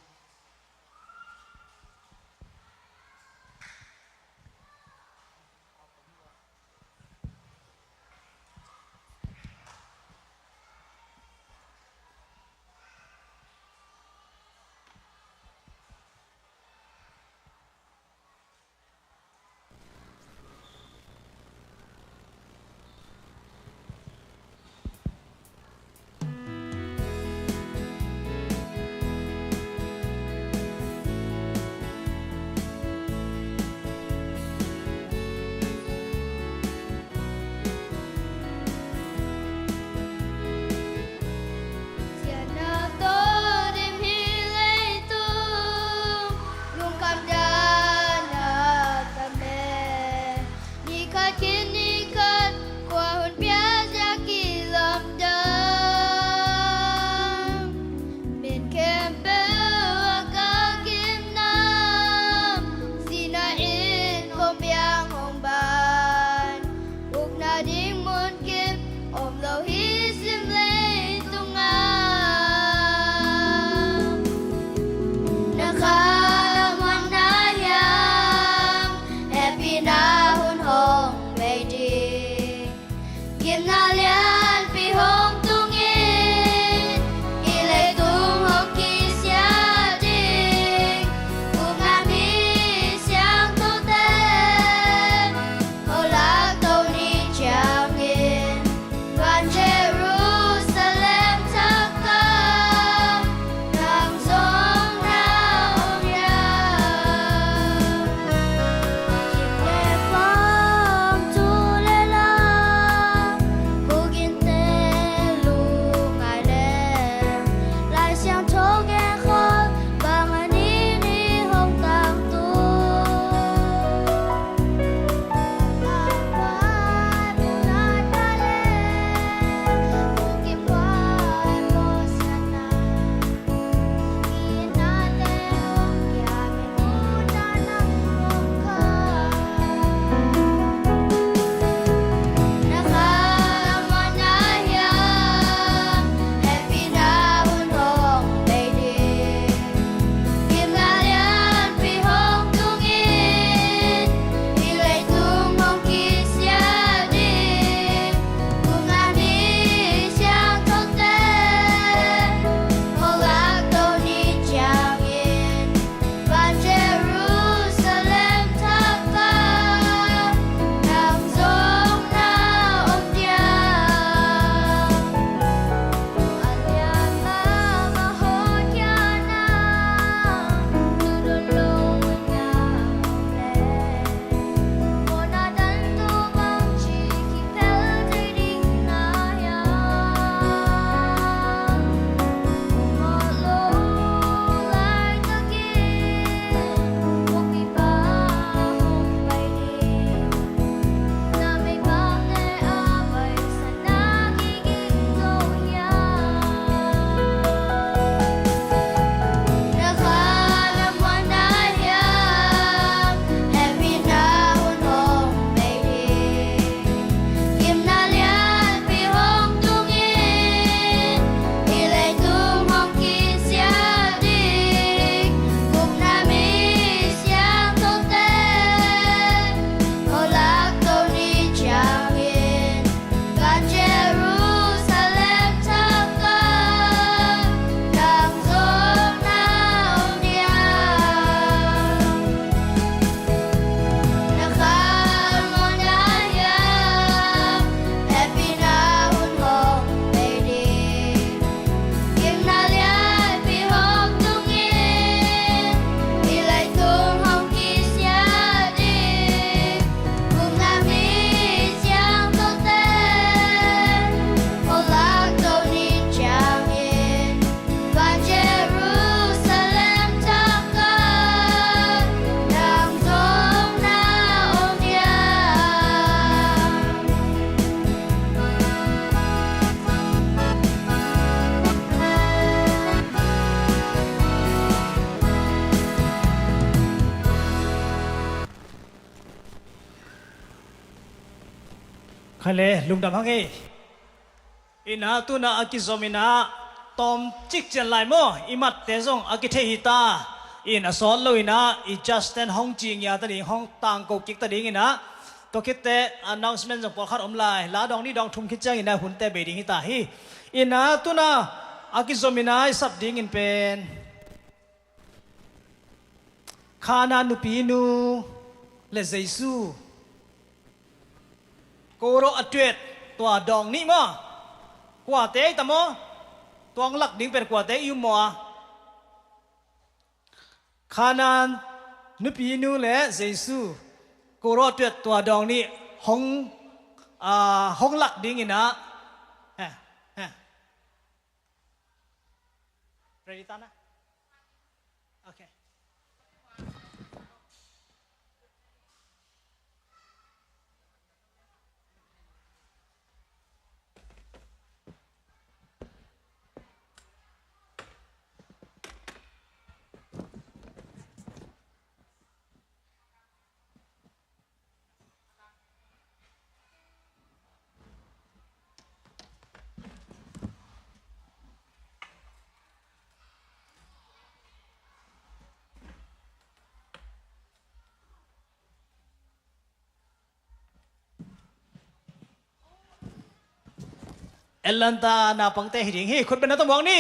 Kha le, lungdam hang ei. Ina tuna a kizom ina tawm cik cian lai maw, i matte zong a kithei hi ta. In a sawt lo ina i Justin hong ci ngia ta ding, hong tangko kik ta ding ina. Tua khitte announcement zong pawlkhat om lai. La dawng nih dawng thum khit ciang ina hunte bei ding hi ta hi. Ina tuna a kizom ina i sap dingin pen Khanaan nupinu le Jesu. Koro a tuet tua dawng nih maw? Kuate ei ta maw? Tuang lak ding pen kuate i um maw a? Khanaan nupinu le Jesu. Koro a tuet tua dawng nih hong, ah, hong lak ding ina. Heh, heh. Ready ta na? Okay. Atlanta naupangte hi ding hi, khut beng na tawh muang ni.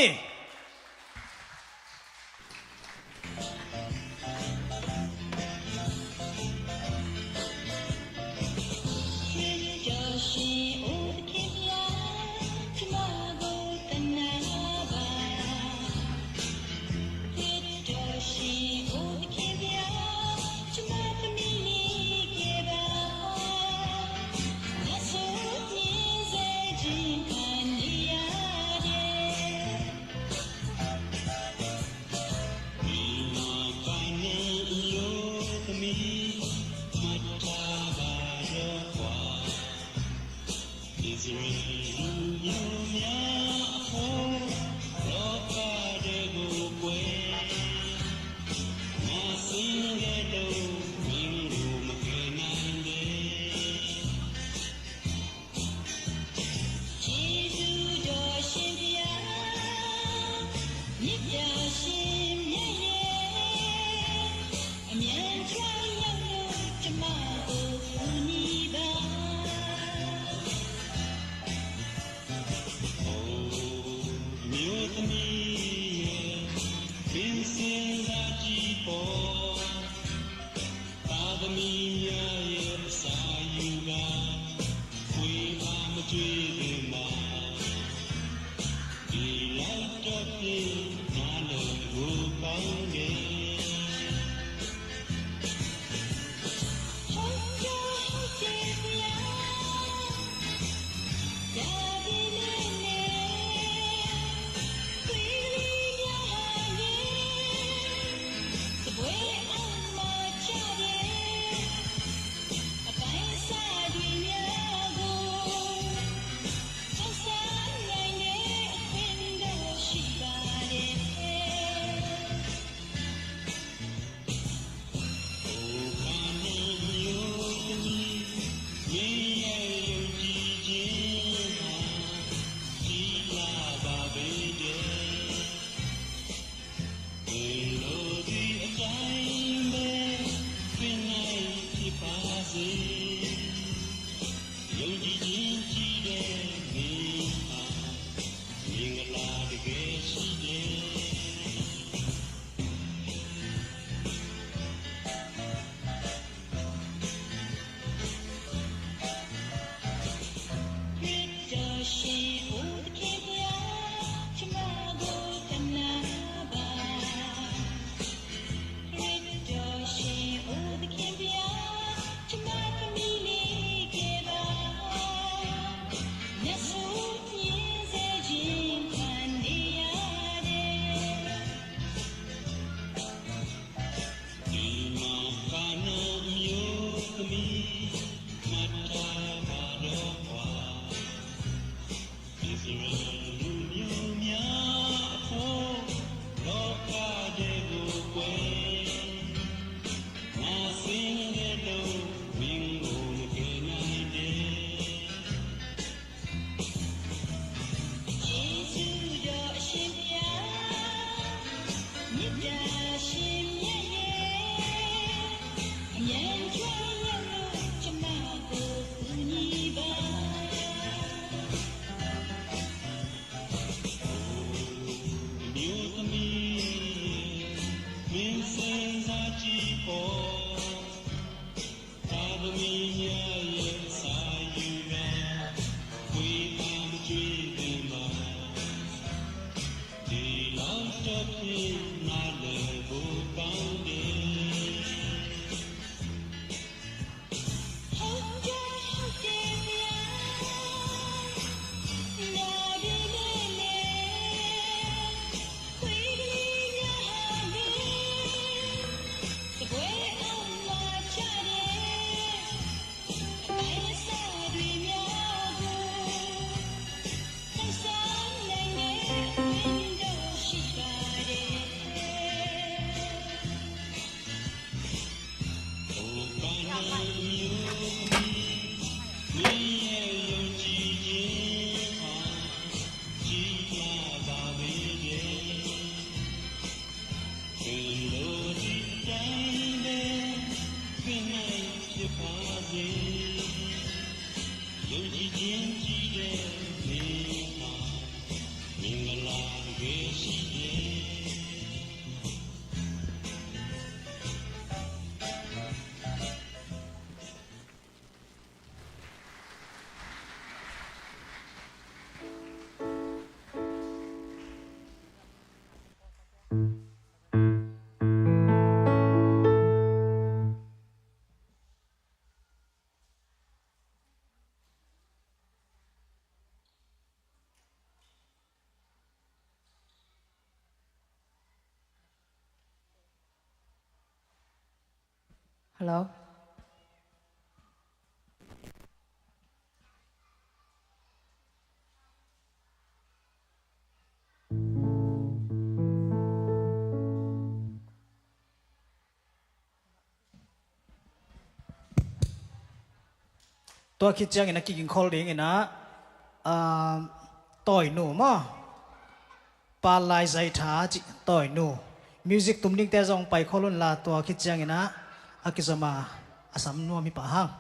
Hello. Tua khit ciangin a kiging khol dingin ah, ah, Tawinu maw? Pa Lai Zai Tha cih Tawinu. Music tum dingte zong pai khol unla, tua khit ciangin ah a kizom a, a sam nuam hi pah hang.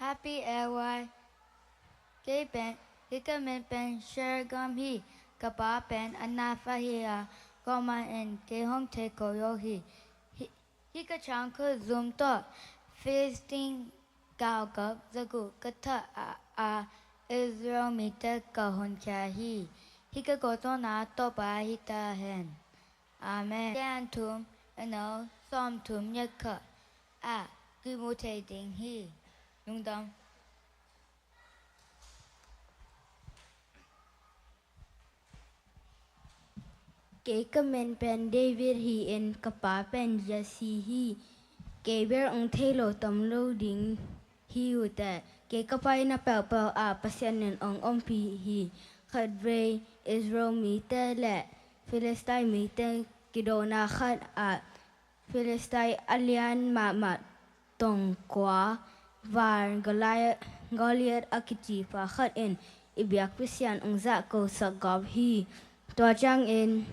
Happy L Y. Kei pen, kei ka min pen Shergam hi. Ka pa pen Anapha hi a, kuamah in kei hong thei kul lo hi. Hih, hih ka ciangkhut zum tawh Philistine galkap za guk ka thah a, a Israel mite ka honkhia hi. Hih ka kohtona Topa hi ta hen. Amen. Sia thum, a neu sawmthum le khat ah kimu thei ding hi. Lungdam. Kei ka min pen David hi in, ka pa pen Jesse hi. Kei bel ong thei lo tam lo ding hi uh teh. Kei ka paina peuhpeuh ah Pasian in ong ompih hi. Khatvei Israel mite le Philistine mite kidona khat ah Philistine a lian mahmah tongkua val Goliath, Goliath a kici pa khat in i biak Pasian ong zahkosak gawp hi. Tua ciangin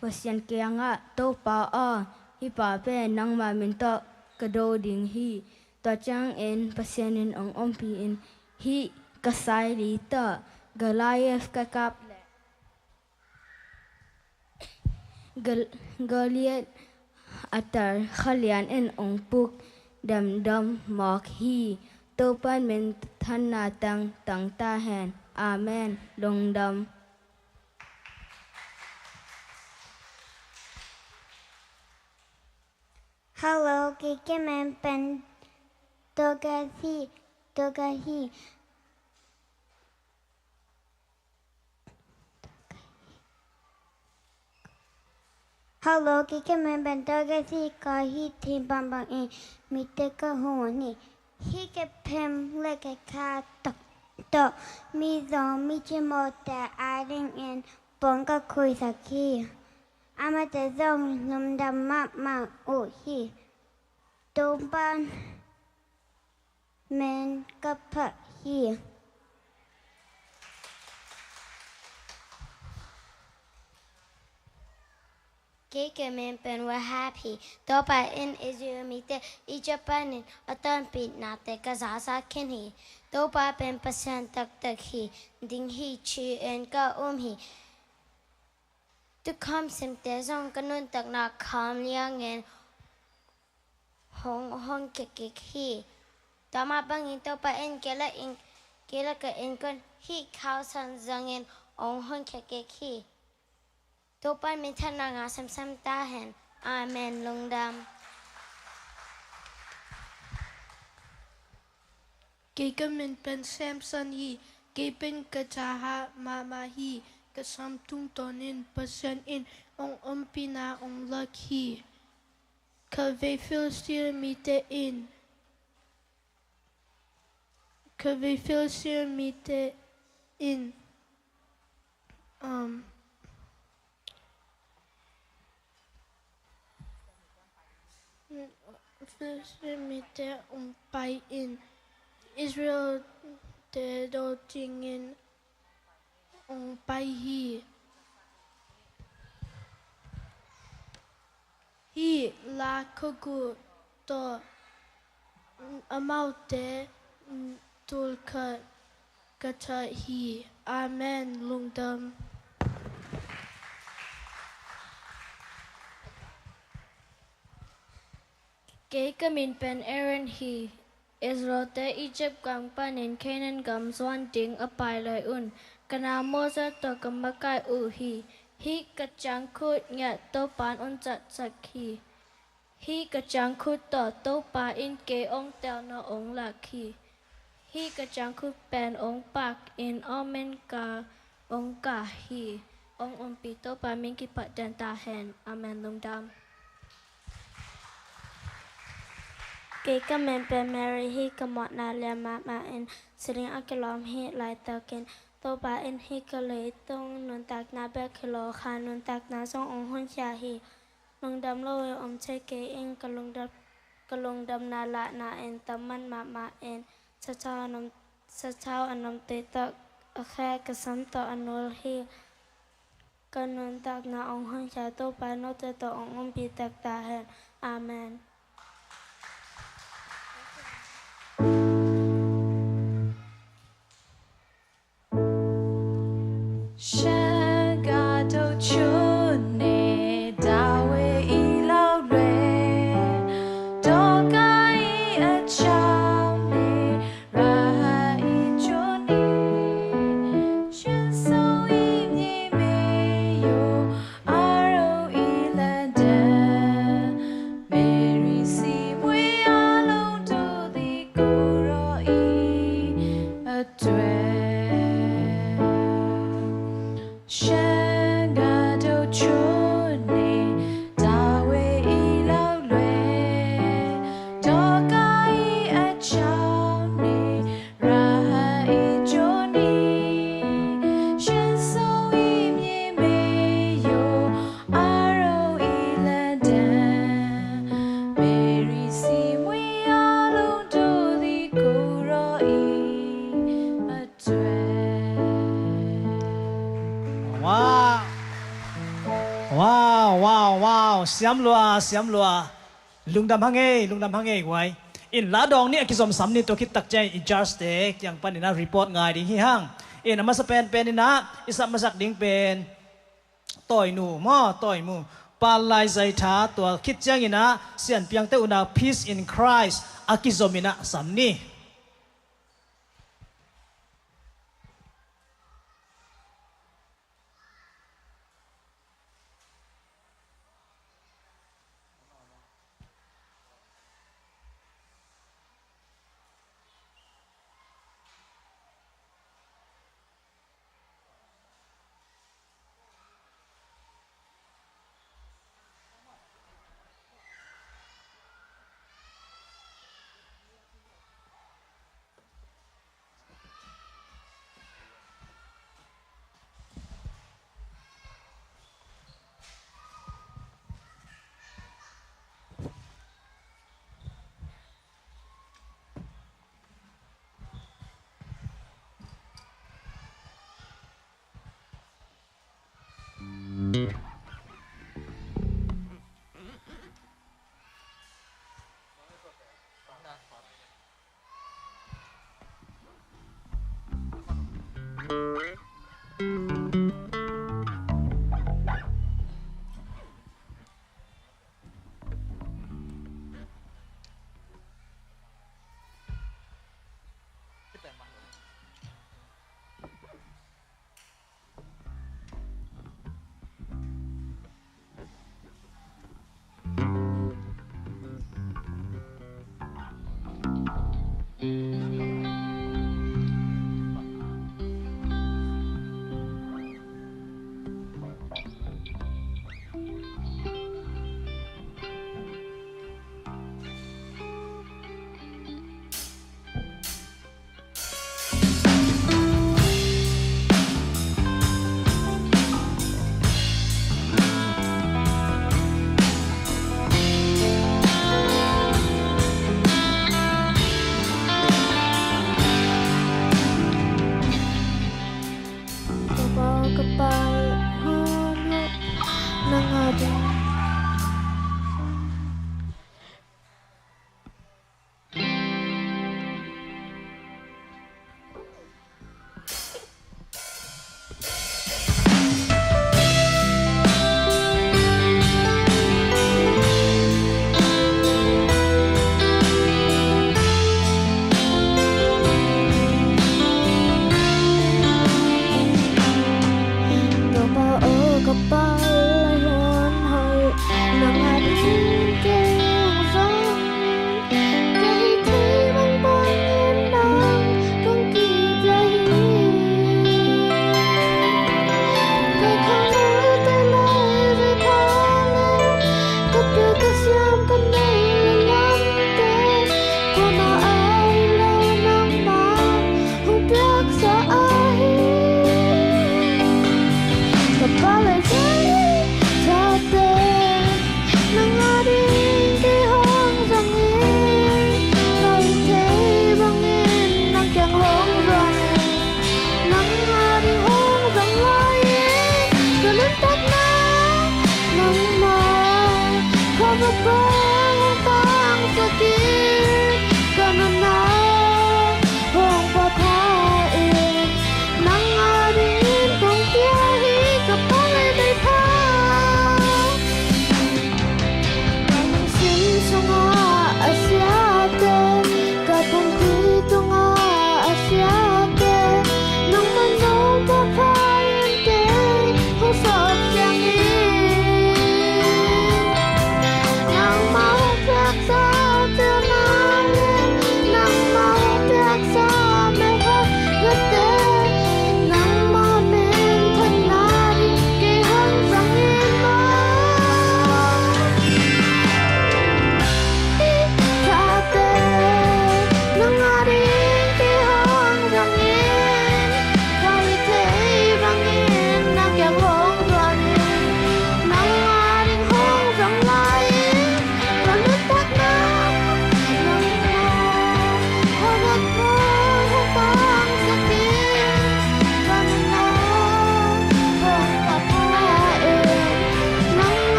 Pasian kiangah, Topa aw, hih pa pen nangma min tawh ka do ding hi. Tua ciangin Pasian in ong ompih in, hih ka saili tawh Goliath ka kap leh Gol-, Goliath a tar kha lian in ong puk damdam mawk hi. Topa min thanna tang tang ta hen. Amen. Lungdam. Hello, kei ka min pen Dorcas hi, Dorcas hi. Hello, kei ka min pen Dorcas hi, ka hi thim bangbang in mite ka hong hi. Hih ka phem le ka kha tawh, tawh mi zong mi cimawhte adingin pong ka khuisak hi. Amaute zong lungdam mahmah uh hi. Topa min ka phat hi. Kei ka min pen Wahab hi. Topa in Israel mite Egypt panin a tonpih nate ka zahzah khin hi. Topa pen Pasian taktak hi. Ding hi ci-in ka um hi. Tukham simte zong ka nuntakna kham liangin hong honkhia kik hi. Tua mah bangin Topa in kei le ka innkuan hih khausan zangin hong honkhia kik hi. Topa minthanna ngah semsem ta hen. Amen. Lungdam. Kei ka min pen Samson hi. Kei pen ka tha hat mahmah hi. Ka sam tungtawnin Pasian in hong ompihna hong lak hi. Khatvei Philistia mite in, khatvei Philistia mite in, um, Philistia mite hong pai in, Israel-te do dingin hong pai hi. Hih la khuaguk tawh amaute tul khat ka thah hi. Amen. Lungdam. Kei ka min pen Aaron hi. Israel-te Egypt gam panin Canaan gam zuan ding a pai lai un, ka nau Moses tawh ka makaih uh hi. Hih ka ciangkhut ngiat Topa in hong zatsak hi. Hih ka ciangkhut tawh Topa in kei hong telna hong lak hi. Hih ka ciangkhut pen hong pak in amen ka hong kah hi. Hong ompih Topa min kiphat den ta hen. Amen. Lungdam. Kei ka min pen Mary hi. Ka mawhna lian mahmah in sining a kilawm hi. Laitakin Topa in hih ka leitung nuntakna bek hi lo, kha nuntakna zong hong honkhia hi. Lungdam lo i om thei kei ing. Ka lungdam, ka lungdamna lahna in tam man mahmah in sathau a nom, sathau a nom teitak a khe, ka sam tawh a nul hi. Ka nuntakna hong honkhia Topa note tawh hong ompih tak ta hen. Amen. ရှံဂါဒိၣ်ဆိၣ်န့ၣ် ဒါဝိတ်အံၤလီၤလွဲၢ်, ဒီးကါအံၤအဆၢ် န့ၣ် ရၤဟၢၣ်အံၤဆိၣ်န့ၣ်, ရှံစိအံၤမ့ၢ်မ့ၢ်ယိၤ အၤရိၣ်အံၤလၢဒၢး, မ့ၢ်ရံစံးမှံအလိၤဒိၣ်သံး ကူၣ်ရီအံၤအ တွဲၣ်, ရှံဂါဒိၣ်ဆိၣ်န့ၣ် ဒါဝိတ်အံၤလီၤလွဲၢ်, ဒီးကါအံၤအဆၢ်န့ၣ် ရၤဟၢၣ်အံၤဆိၣ်န့ၣ်, ရှံစိအံၤမ့ၢ်မ့ၢ်ယိၤ အၤရိၣ်အံၤလၢဒၢး, မ့ၢ်ရံစံးမှံအလိၤဒိၣ်သံး ကူၣ်ရီအံၤအ တွဲၣ်. Wow. Wow, wow, wow. Siam lua, siam lua. Lungdam hang ei, lungdam hang ei guai. In la dawng nih a kizom sam ni tua khit tak ciang i judge te kiang panin ah report ngai ding hi hang. In a masa penpen in ah i sap masak ding pen Tawinu maw, Tawimu. Pal Lai Zai Tha, tua khit ciangin ah Sian Piang te unau Peace in Christ a kizom in ah sam ni.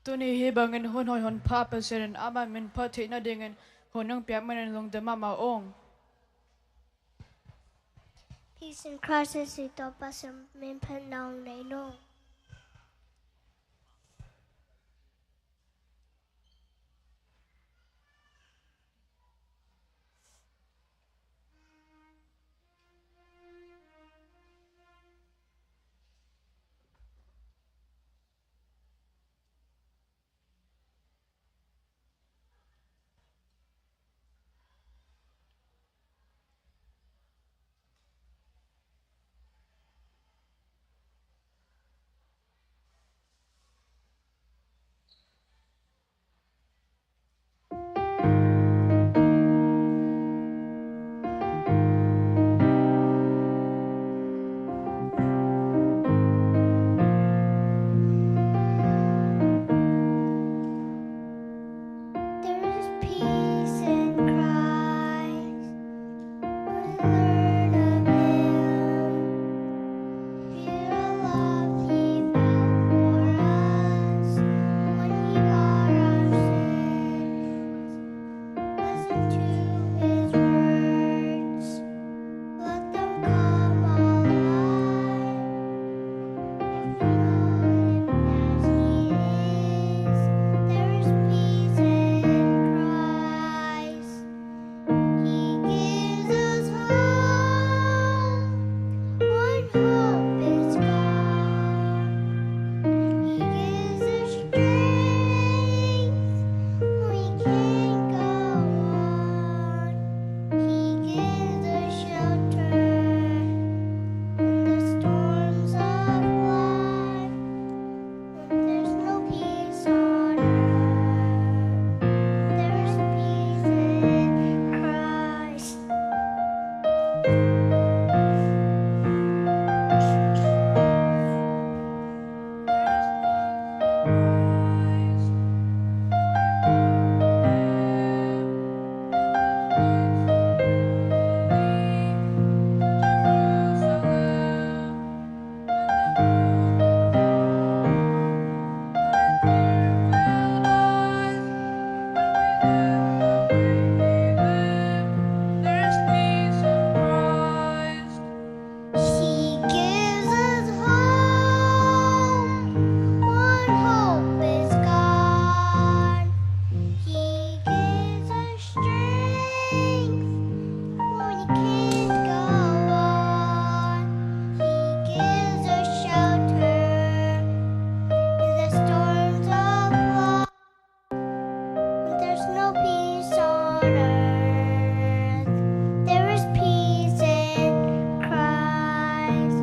Tuni hih bangin hun hoih hun pha Pasian in amah min phat theih nadingin hun hong piak manin lungdam mahmah ung. Peace in Christ, Topa Pasian min phat na hong nei ung. There is peace in Christ. We learn of him. Pure love he felt for us when he bore our sins. Listen to his words. Let them come alive. If we know him as he is, there is peace in Christ. He gives us hope when hope is gone. He gives us strength when we can't go on. He gives us shelter in the storms of life. When there's no peace on earth, there is peace in Christ. He gives us hope when hope is gone. He gives us strength when we can't go on. He gives us shelter in the storms of life. When there's no peace on earth, there is peace in Christ.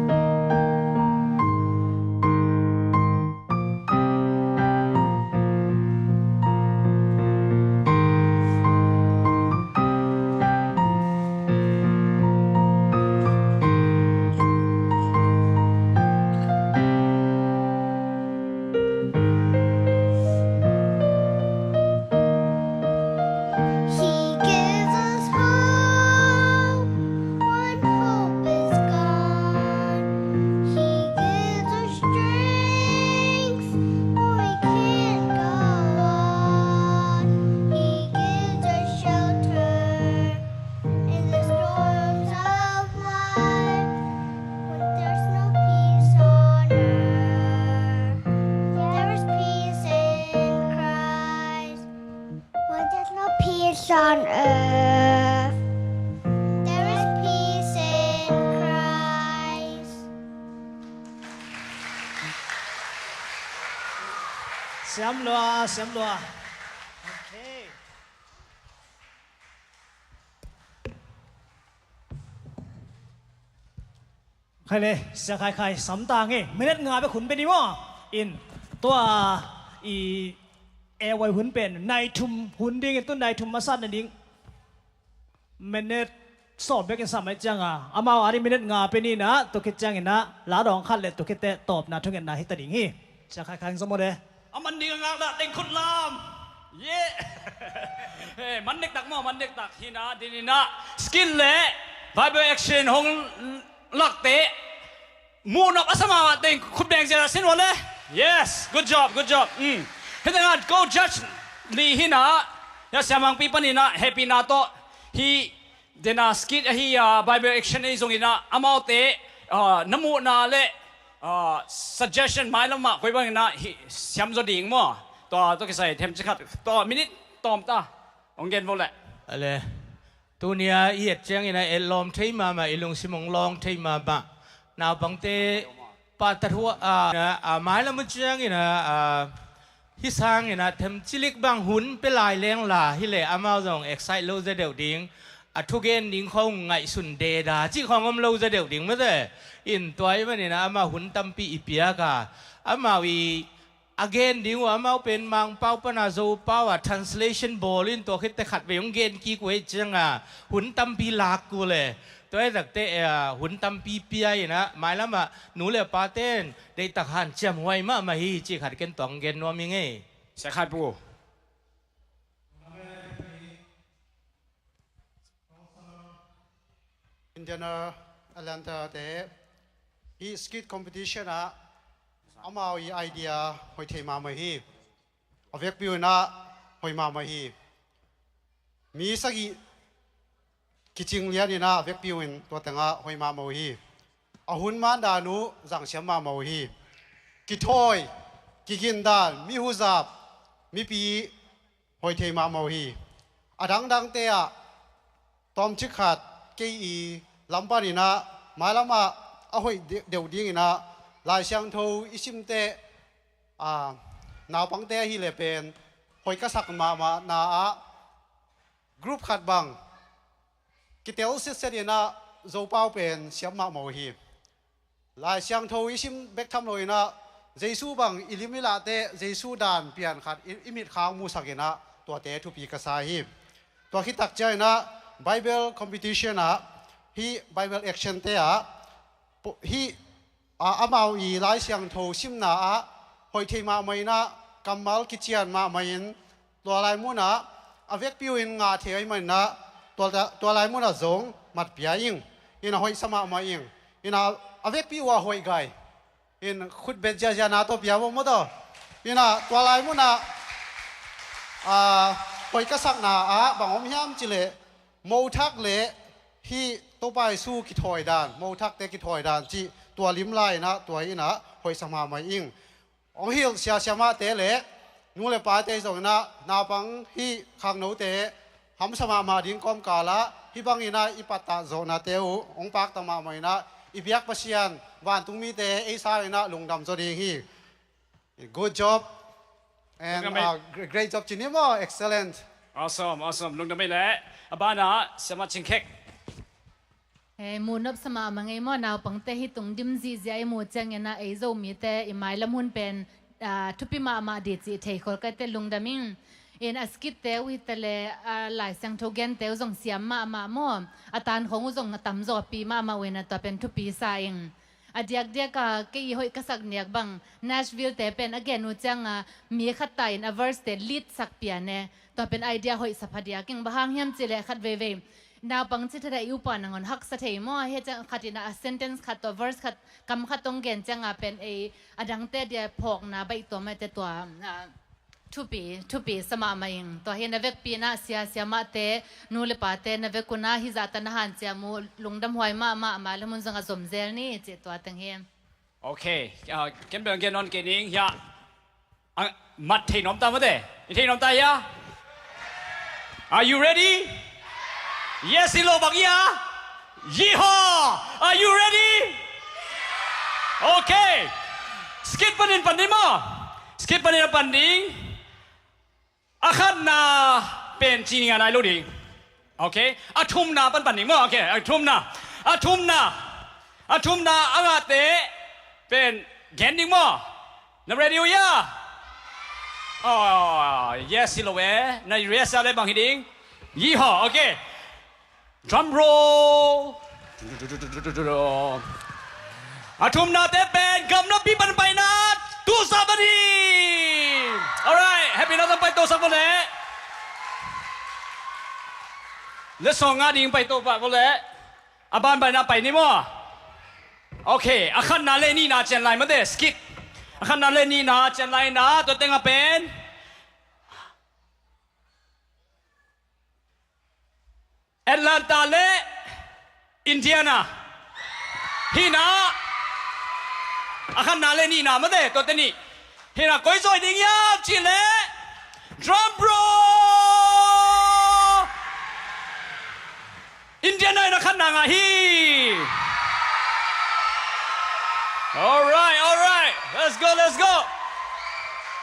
He gives us hope when hope is gone. He gives us strength when we can't go on. He gives us shelter in the storms of life. When there's no peace on earth, there is peace in Christ. When there's no peace on earth, there is peace in Christ. Siam lua, siam lua. Okay. Khai le, Sia Khai Khai, sam ta nge, minute nga bek hun pe ni maw. In, tua, i, e wai hun pen, nai thum hun ding, in tu nai thum masa na ding. Minute sawm bek in sam ai ciang a, amau a ding minute nga pe ni na, tua khit ciangin a, la dawng khat le tua khit teh tawpna thungetna hi ta ding hi. Sia Khai Khai, zom maw de. A man ding a ngak dah teng khut lam. Yeah. Eh, man nek tak maw, man nek tak hi na, din in a skill le vibe action hong lakte. Muhnop a sa mahmah teng khut beng zia sin ua le. Yes, good job, good job. Mm. Hih tengah co-judge li hi inah, ya, siamangpi panin ah hehpihna tawh hih dena skit ahi a Bible action ahi zongin ah amaute, ah, na muhna le, ah, suggestion mailam ah koi bangin ah hih siam zaw ding maw? Tua tawh kisai themcik khat, tua minute tawm ta hong gen vo leh. Ale. Tuni-a i et ciangin ah etlawm thei mahmah, i lungsim hong lawng thei mahmah. Naupangte pahtathua, ah, ah, mailam uh ciangin ah, ah, hih sangin ah themcilik bang hun pia lai leng la hileh amau zong excite lo zaw deuh ding, a thugen ding khawng ngaihsun deda cih khawng om lo zaw deuh ding mate. In tua ahih manin ah amau hun tampi i piak a, amau i a gen ding uh amau pen Mangpau pana Zopau ah translation bawl in tua khitteh khatvei hong gen kik uh ahih ciangin ah hun tampi lak uh leh. Tua ahih takteh, eh, hun tampi pia in ah mailam ah nu le pate in deihtak hanciam huai mahmah hi cih khat ken tua hong gen nuam ing ei. Sia Khai Pu. Indiana, Atlanta te hih skit competition ah amau i idea hoih thei mahmah hi. A vekpi un ah hoih mahmah hi. Mi sagih kicing lian in ah a vekpi un tua tengah hoih mahmah uh hi. A hun man dan uh zangsiam mahmah uh hi. Kithawi, kigin dan, mi huzap, mipi hoih thei mahmah uh hi. A dangdangte ah tawmcik khat kei i lam panin ah mailam ah a hoih de-, deuh dingin ah Lai Siangtho i simteh, ah, naupangte ahih leh pen hoih ka sak mahmah na ah group khat bang kitel sitset in ah Zopau pen siam mahmah uh hi. Lai Siangtho i sim bek tham lo in ah Jesu bang i lim i lahteh Jesu dan pian khat i, i mitkhang musak in ah tuate thupi ka sa hi. Tua khit tak ciangin ah Bible competition ah hih Bible action te ah pu-, hih, a, amau i Lai Siangtho simna ah hoih thei mahmah in ah kammal kician mahmah in tua lai munah a vekpi uh in ngah thei ahih manin ah tua, tua lai munah zong mat pia ing. In ah hoih sa mahmah ing. In ah a vekpi uh ah hoih gai. In khut bet ziahziah na tawh pia vo maw taw. In ah tua lai munah, ah, hoih ka sakna ah bang om hiam cih leh mothak le hih Topa Jesu kithawi dan, mothakte kithawi dan cih tua lim lai in ah tua in ah hoih sa mahmah ing. Hong hilh sia siamahte le nu le pate zong in ah naupang hih khangnote hamsa mahmah ding kawmkal ah hih bangin ah i pattah zawhnate uh hong pakta mahmah in ah i biak Pasian vantungmite ei sang in ah lungdam zaw ding hi. Good job. And, lungdam ei. Uh, gre-, great job ci ni maw. Excellent. Awesome, awesome. Lungdam ei leh. A banah siamah Cing Khek. Eh, muhnop sa mahmah ing ei maw, naupangte hih tung dim zihziah i muh ciangin ah ei Zomite i mailam hun pen, ah, thupi mahmah ding cih theikhol ka hi teh lungdam ing. In a skit te uh hi ta leh, ah, Lai Siangtho gente uh zong siam mahmah maw. A tan khawng uh zong a tamzawpi mahmah uh in ah tua pen thupi sa ing. A diakdiak a kei i hoih ka sak niak bang Nashville te pen a gen uh ciang a mi khat ta in a verse te lead sak pian e. Tua pen idea hoih sa phadiak ing, bang hang hiam cih leh khat veivei naupang ci thadah i upa nangawn haksa thei maw, hih ciang khat in a sentence khat tawh verse khat kam khat tawh gen ciang a pen ei a dangte dia phawkna baih tuam a te tua, ah, thupi, thupi sa mahmah ing. Tua hi na vekpi in ah sia siamahte, nu le pate na vek un ah hih zahta na hanciam uh lungdam huai mahmah, a mailam hun zong a zom zel ni cih tua teng hi. Okay, ah, ken bel gen nawn kei ning hiah. Ah, mat thei nuam ta maw te? I thei nuam ta hiah? Are you ready? Yes hi lo bang hiah? Yeehaw! Are you ready? Okay. Skit panin pan ding maw? Skit panin a pan ding. A khatna pen ci ning a nai lo ding. Okay. A thumna pan pan ding maw? Okay. A thumna. A thumna. A thumna a ngahte pen gen ding maw? Na ready uh hiah? Oh, yes hi lo e. Na ready a leh bang hi ding? Yeehaw. Okay. Drum roll. A thumnate pen gamlapi pan paina tusak pan hi. Alright, happy na zong pai tusak pan leh. Le song nga ding pai tusak pan leh. A ban paina pai ni maw? Okay, a khatna le nihna cian lai mate, skit. A khatna le nihna cian lai na, tua teng a pen Atlanta le Indiana. Hih na, a khatna le nihna mate, tuate nih. Hih na, koi zawi ding hiam cih leh, drum roll! Indiana in a khatna ngah hi. Alright, alright. Let's go, let's go.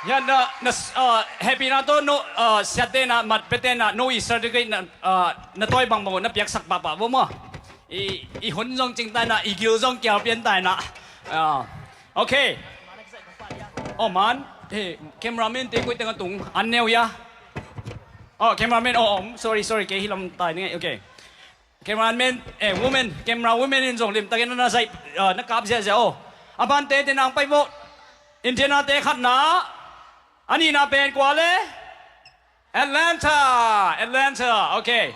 Ya, na, na, uh, happy na to, no, uh, siate na, mat pete na, no i certificate na, uh, na tawi bang bang na piaksak pahpah bo maw. I, i hun zong cing tai na, i gil zong kial pian tai na. Uh, okay. Oh man, eh, cameraman te koi teng a tung, an neu ya. Oh, cameraman, oh, oh, sorry, sorry, kei hi lam tai ni, okay. Cameraman, eh, woman, camera woman in zong limtakin na zaih, uh, na kap ziahziah, oh. A bante te nang pai bo. Indiana te khatna, a nihna pen kua le? Atlanta, Atlanta, okay.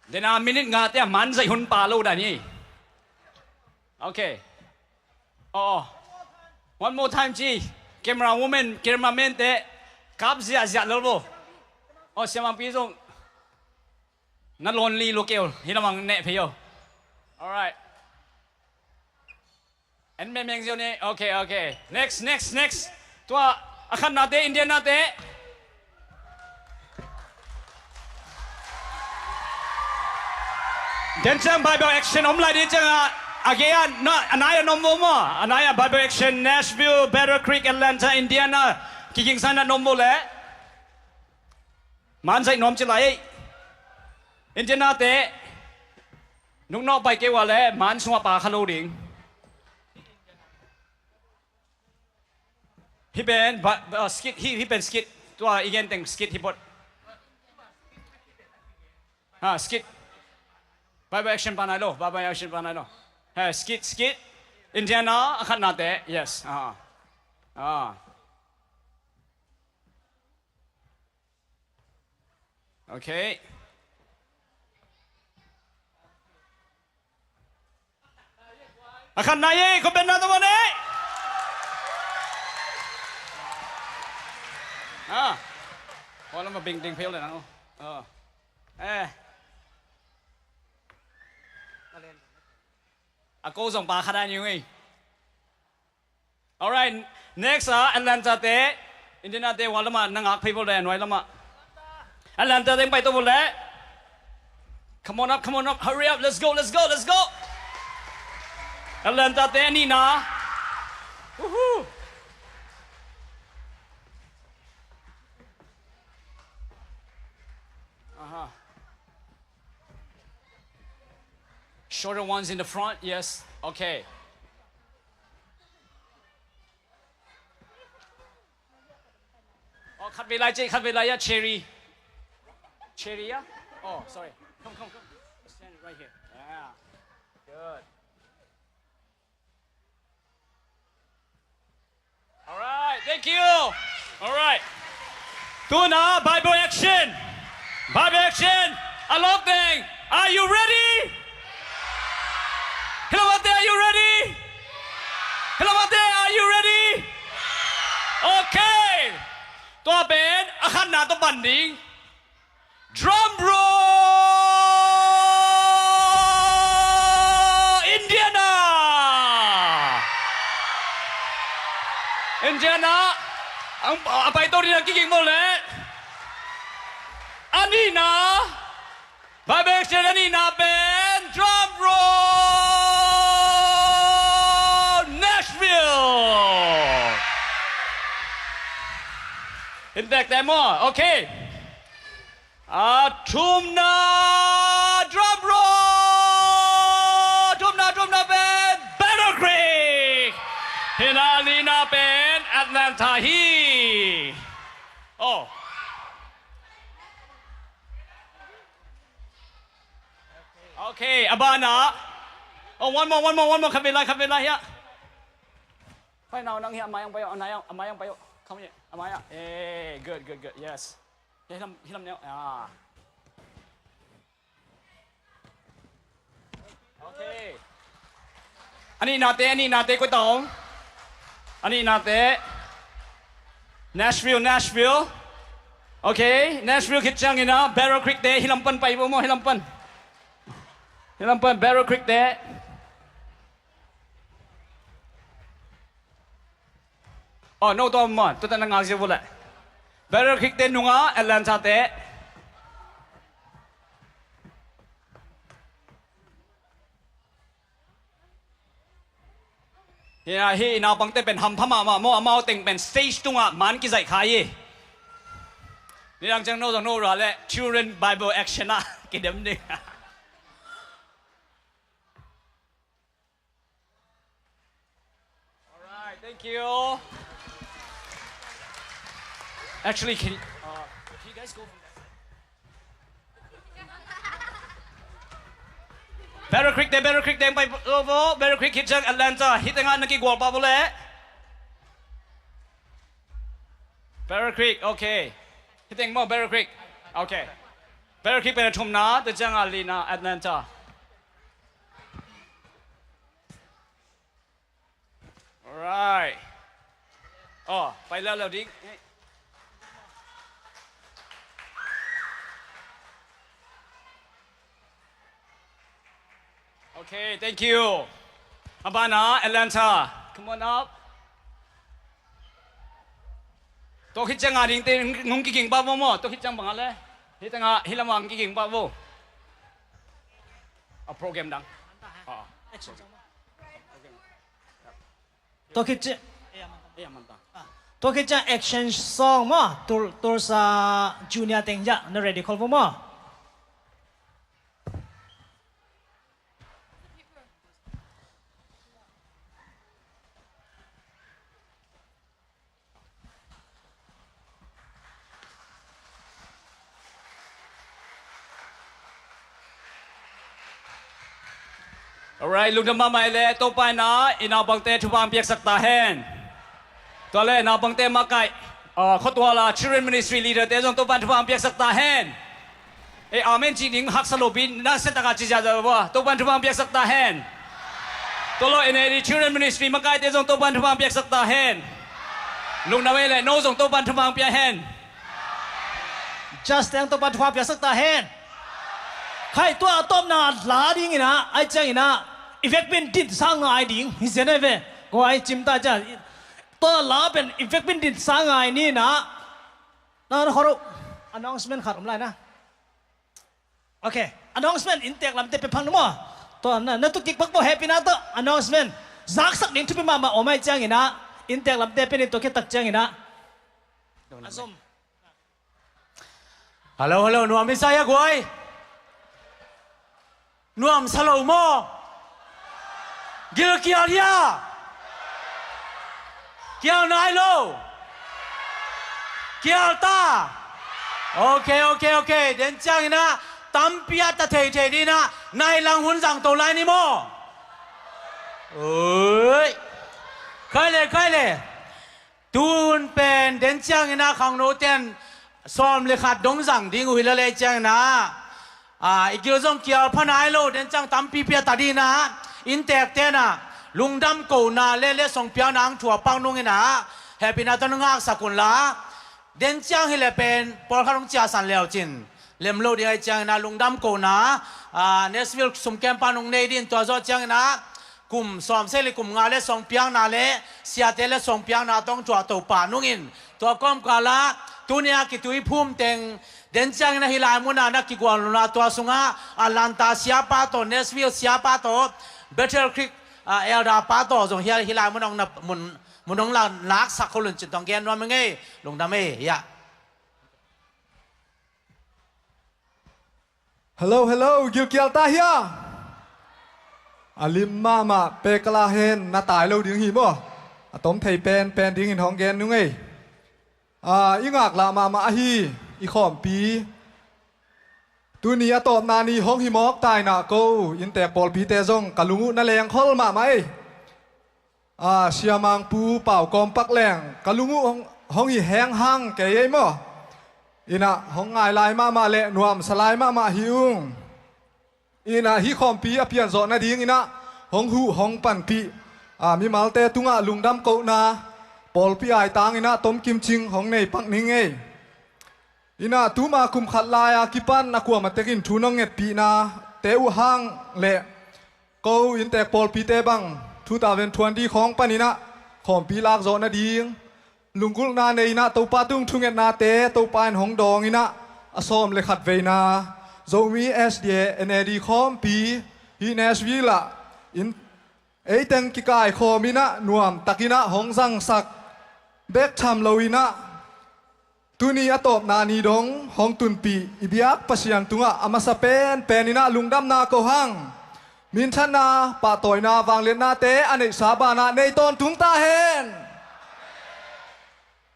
Dena minute nga te a man zaih hun pa lo dan hi. Okay. Oh, one more time ci. Camera woman, cameraman te kap ziahziah lel bo. Oh, siamangpi zong na lonely lo keu. Hi lamang neh phei yo. Alright. En meng meng ziau ni. Okay, okay. Next, next, next. Tua a khatna te, Indiana te. Den ciang Bible action om lai ding ciang a, a gei a, na, a nai a nom bo maw. A nai a Bible action, Nashville, Battle Creek, Atlanta, Indiana. Kiging san a nom bo leh. Man zaih nuam ci lai. Indiana te. Nuknawh pai kei ua leh, man sungah pa kha lo ding. Hih pen, ba, ba, skit, hih, hih pen skit. Tua i gen teng skit hih pot. Ha, skit. Bible action pa nai lo, Bible action pa nai lo. Ha, skit, skit. Indiana, a khatna te, yes. Ah. Ah. Okay. A khatna ye, ko benna to mane. Ah. Ko lama bing ding phel le nang. Oh. Eh. A ko zong pa khat a niu ngei. Alright, next ah, Atlanta te, Indiana te, ua lamah, na ngak phei bo le, nuai lamah. Atlanta te, pai to bo le. Come on up, come on up, hurry up, let's go, let's go, let's go. Atlanta te, a nihna. Woohoo. Aha. Shorter ones in the front, yes. Okay. Oh, khat vei lai ci, khat vei lai ya, Cherry. Cherry ya? Oh, sorry. Come, come, come. Stand right here. Yeah. Good. Alright, thank you. Alright. Tuna Bible action. Bible action. A lawm teng. Are you ready? Hi lamah te, are you ready? Hi lamah te, are you ready? Okay. Tua pen a khatna tawh pan ding. Drum roll! Indiana! Indiana, ang, a pai to ding a kiging bo le. A nihna, Bible action a nihna pen, drum roll! Nashville! In back there more. Okay. A thumna, drum roll! Thumna, thumna pen Battle Creek. Hi na, a lina pen Atlanta hi. Oh. Okay, a bana. Oh, one more, one more, one more. Khat vei lai, khat vei lai, hiah. Pai nau nang hiah, a mai ang pai oh, a mai ang, a mai ang pai oh. Come here, a mai ang. Eh, good, good, good. Yes. Hi lam, hi lam neu. Ah. Okay. A nihnate, a nihnate, koi tawh. A nihnate. Nashville, Nashville. Ok, Nashville khit ciangin ah Battle Creek te hih lam pan pai vo maw, hih lam pan. Hih lam pan Battle Creek te. Oh, no, tua maw, tua ta na ngak zia vo leh. Battle Creek te nungah Atlanta te. Hih, hih i naupangte pen hampha mahmah maw, amau teng pen stage tungah man kizaih kha hi. Nidang ciang no zong no ra leh Children Bible Action ah kidem ding. Alright, thank you. Actually, can you, uh, can you guys go from that side? Battle Creek te, Battle Creek te, pai vo, Battle Creek khit ciang Atlanta, hih tengah na kigual pah vo leh. Battle Creek, okay. Hih teng maw, Battle Creek. Okay. Battle Creek pen a thumna, tua ciangah lina Atlanta. Alright. Oh, pai leuleu ding. Okay, thank you. A banah Atlanta, come on up. Tua khit ciang a dingte nung kiging pah vo maw, tua khit ciang bang a le. Hih tengah, hih lamah kiging pah vo. A program dang. Ah. Tua khit ciang, tua khit ciang action song maw, Tul-, Tulsa Junior teng hiah na ready khol vo maw. Alright, lungdam mahmah le, Topa in ah i naupangte thupha hong piaksak ta hen. Tua le naupangte makaih, ah, khuatual a Children Ministry leader te zong Topa in thupha hong piaksak ta hen. Ei, amen cih ding haksa lopi, nasia takin ci ziahziah vo a, Topa in thupha hong piaksak ta hen. Tua lo N A D Children Ministry makaite zong Topa in thupha hong piaksak ta hen. Lungdam ei le, no zong Topa in thupha hong pia hen. Just teng Topa in thupha piaksak ta hen. Khai tua a tawpna la dingin ah, ahih ciangin ah i vekpi in dinsa ngai ding hi zen ei ve. Ko ai cim ta ciang tua la pen i vekpi in dinsa ngai ni in ah. Na, na khoro announcement khat om lai na. Ok, announcement inntek lamte pia phang ni maw. Tua na, na tu kik pak bo, happy na tawh announcement. Zaksak ding thupi mahmah om ahih ciangin ah, inntek lamte pia ni, tua khit tak ciangin ah. A zom. Hello, hello, nuam i sa hia guai? Nuam sa lo maw? Gilkial hia? Kial nai lo. Kial ta. Ok, ok, ok. Den ciangin ah tampi a ta theithei dingin ah nai lang hun zang to lai ni maw? Oi. Khai le, khai le. Tun pen den ciangin ah khangno ten sawm le khat dong zang ding uh hi lel ei ciangin ah, a, i gil zong kial pha nai lo, den ciang tampipi a ta dingin ah, inntek ten ah lungdam kohna le letsong piakna hong thuak pak nungin ah, happy na tawh na ngaksak un la. Den ciang hi le pen pawlkhat hong ciahsan leu cin lem lo ding ahih ciangin ah lungdam kohna, a, Nashville sumkempa nong nei dingin tua zawh ciangin ah kum sawm se le kum nga letsong piakna le siate letsong piakna tawh hong thuak Topa nungin tua kawmkal ah tuni a kitui phum teng den ciangin ah hih lai mun ah na kigual nunah tua sungah Atlanta siapa tawh, Nashville siapa tawh, Battle Creek, a, elder pa tawh zong hih lai mun ah hong na mun, mun hong la laksak khol un cin tawh hong gen nuam hi ing ei. Lungdam ei, hiah. Hello, hello, gilkial ta hia? A lim mahmah pekala hen na tai lo ding hi maw? A tom thei penpen dingin hong gen nung ei. A, i ngaklah mahmah ahi i khawmpi. Tuni a tawpna ni hong hi mawk ta in ah ko inntek pawlpite zong ka lung uh na lengkhol mahmah ei. A, Siamangpu Pau Kawm Pak leng ka lung uh hong, hong hi henghang kei ei maw? In ah hong ngai lai mahmah le nuamsa lai mahmah hi ung. In ah hih khawmpi a pianzawh nadingin ah hong huh hong panpih, a, mimalte tungah lungdam kohna, Pawlpi aitang inah tomkim cing hong nei pak ning ei. Inah tuma kum khat lai-a kipan a kuamah tekin thu nong ngetpihna te uh hang le ko inntek pawlpite bang two thousand twenty khawng pan inah khawmpi lakzawh nading lunggulhna nei inah Topa tung thungetnate Topa in hong dawng inah a sawm le khat veina Zomi S D A N A D khawmpi hih Nashville ah in eiteng kikaikhawm inah nuamtak inah hong zangsak bek tham lo inah tuni a tawpna ni dong hong tunpih i biak Pasian tungah a masa penpen inah lungdamna ko hang. Minthanna, pahtawina, vangliatnate a neihsa banah nei tawntung ta hen.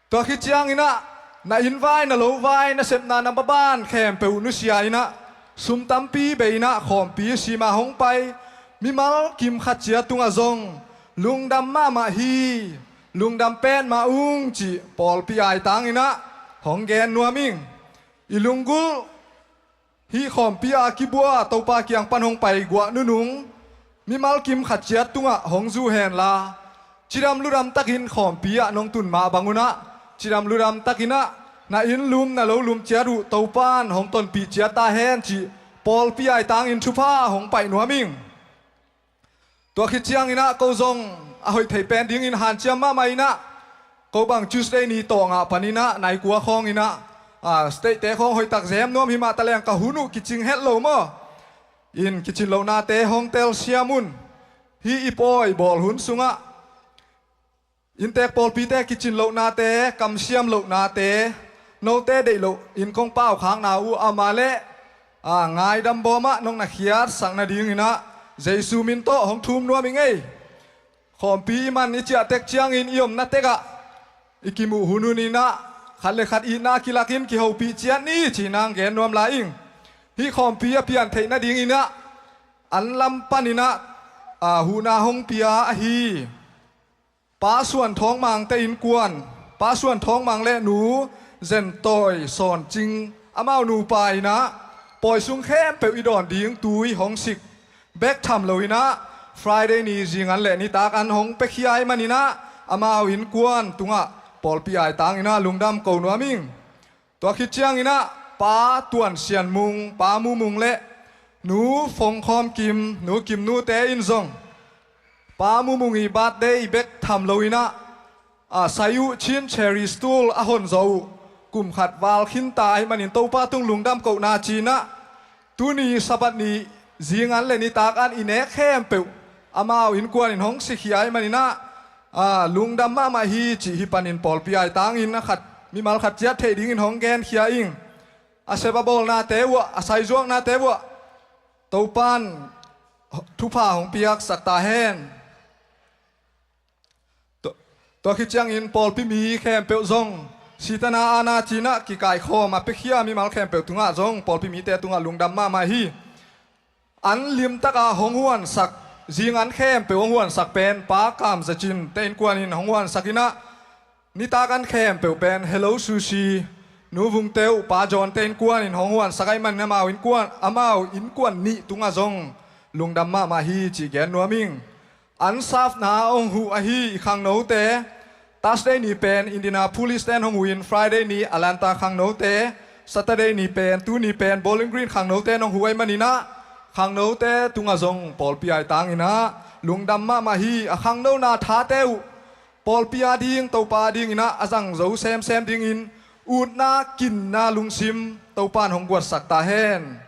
Tua khit ciang inah na inn vai, na lo vai, na sepna, na maban khempeuh nusia inah sum tampi bei inah khawmpi sima hong pai mimal kim khat ciat tungah zong lungdam mahmah hi, lungdam petmah ung cih pawlpi aitang inah hong gen nuam ing. I lunggulh hih khawmpi a kibua Topa kiang pan hong pai guah nunung mimal kim khat ciat tungah hong zu henla, cidam ludam takin khawmpi ah nong tun mah bang unah cidam ludam takin ah na inn lum, na lo lum ciat uh Topa in hong tonpih ciat ta hen cih pawlpi aitang in thupha hong paih nuam ing. Tua khit ciang inah ko zong a hoih thei pen dingin hanciam mahmah inah ko bang Tuesday ni tawh ngah pan inah nai kua khawng inah, ah, state te khawng hoihtak zem nuam himah taleng ka hun uh kicing het lo maw? In kicin lohnate hong telsiam un. Hih i pawi bawl hun sungah inntek pawlpite kicin lohnate, kamsiam lohnate, note deih loh in kong paukhakna uh amah le, a, ngaidam bawmah nong na khiatsak nading inah Jesu min tawh hong thum nuam ing ei. Khawmpi i man i ciah tek ciangin i omna tekah i kimuh hunhun inah khat le khat itna kilakin kihopih ciat ni ci-in hong gen nuam lai ing. Hih khawmpi a pian theih nading inah an lam pan inah, a, huhna hong pia ahi Pa Suan Thawng Mangte innkuan, Pa Suan Thawng Mang le Nu Zen Tawi Sawn Cing, amau nupa inah pawi sung khempeuh i dawn ding tui hong sik bek tham lo inah Friday ni zingan le nitak an hong piakhia ahih man inah amau innkuan tungah pawlpi aitang inah lungdam ko nuam ing. Tua khit ciang inah Pa Tuan Sian Mung, Pa Mu Mung le Nu Fong Khawm Kim, Nu Kim Nu te in zong Pa Mu Mung i birthday bek tham lo inah, a, sai uh Chin Cherry Stool a hon zawh uh kum khat val khinta ahih manin Topa tung lungdam kohna ci inah tuni Sabbath ni zingan le nitak an i nek khempeuh amau innkuan in hong sikhia ahih man inah, a, lungdam mahmah hi cih hih panin pawlpi aitang in a khat mimal khat ciat theih dingin hong genkhia ing. A sep a bawlnate uah, a saizuaknate uah Topa in thupha hong piaksak ta hen. Tua, tua khit ciangin pawlpi mi khempeuh zong sitana ana ci inah kikaikhawm a piakhia mimal khempeuh tungah zong pawlpi mite tungah lungdam mahmah hi. An limtaka hong huansak, zingan khempeuh hong huansak pen Pa Kam Za Cin te innkuan in hong huansak inah nitak an khempeuh pen Hello Sushi, Nu Vung Teuh, Pa John te innkuan in hong huansak ahih manin amau innkuan, amau innkuan nih tungah zong lungdam mahmah hi cih gen nuam ing. An safna hong huh ahi i khangnote, Thursday ni pen Indianapolis te in hong huh in, Friday ni Atlanta khangnote, Saturday ni pen, tuni pen Bowling Green khangnote in hong huh ahih man inah khangnote tungah zong pawlpi aitang inah lungdam mahmah hi. A khangnona thate uh pawlpi a ding, Topa a ding inah a zang zo semsem dingin utna kinna lungsim Topa in hong guatsak ta hen.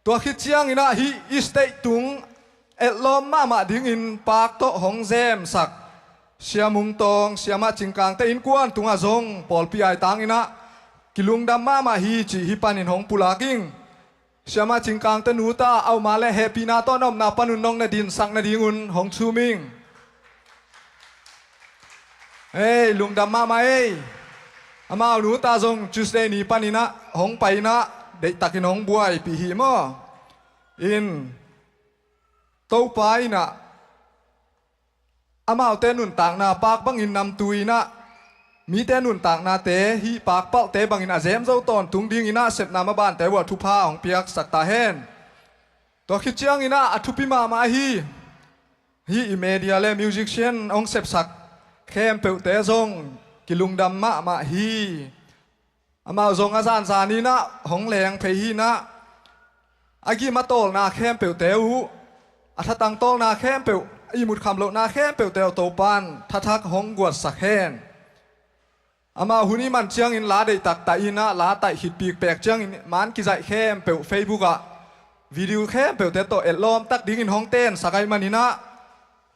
Tua khit ciang inah hih i state tung etlawm mahmah dingin paak tawh hong zemsak Sia Mung Tawng, Siamah Cing Kang te innkuan tungah zong pawlpi aitang inah kilungdam mahmah hi cih hih panin hong pulak ing. Siamah Cing Kang te nu ta a om a leh hehpihna tawh na omna panun nong na dinsak nadingun hong thum ing. Ei, lungdam mahmah ei. Amau nu ta zong Tuesday ni pan inah hong pai inah deihtakin hong buaipih hi maw. In Topa inah amaute nuntakna paak bangin namtui inah mite nuntaknate hih paak palhte bangin a zemzo tawntung ding inah sepna mabante uah thupha hong piaksak ta hen. Tua khit ciang inah a thupi mahmah ahi hih i media le musician hong sepsak khempeuhte zong kilungdam mahmah hi. Amau zong a zanzan inah hong leng phei hi inah, a gim a tawlna khempeuhte uh, a thatang tawlna khempeuh, a ihmut kham lohna khempeuhte uh Topan thathak hong guatsak hen. Amau hun i man ciangin la deihtak taih inah, la taih khit pikpek ciangin man kizaih khempeuh Facebook ah video khempeuhte tawh etlawm tak dingin hong tensak ahih man inah,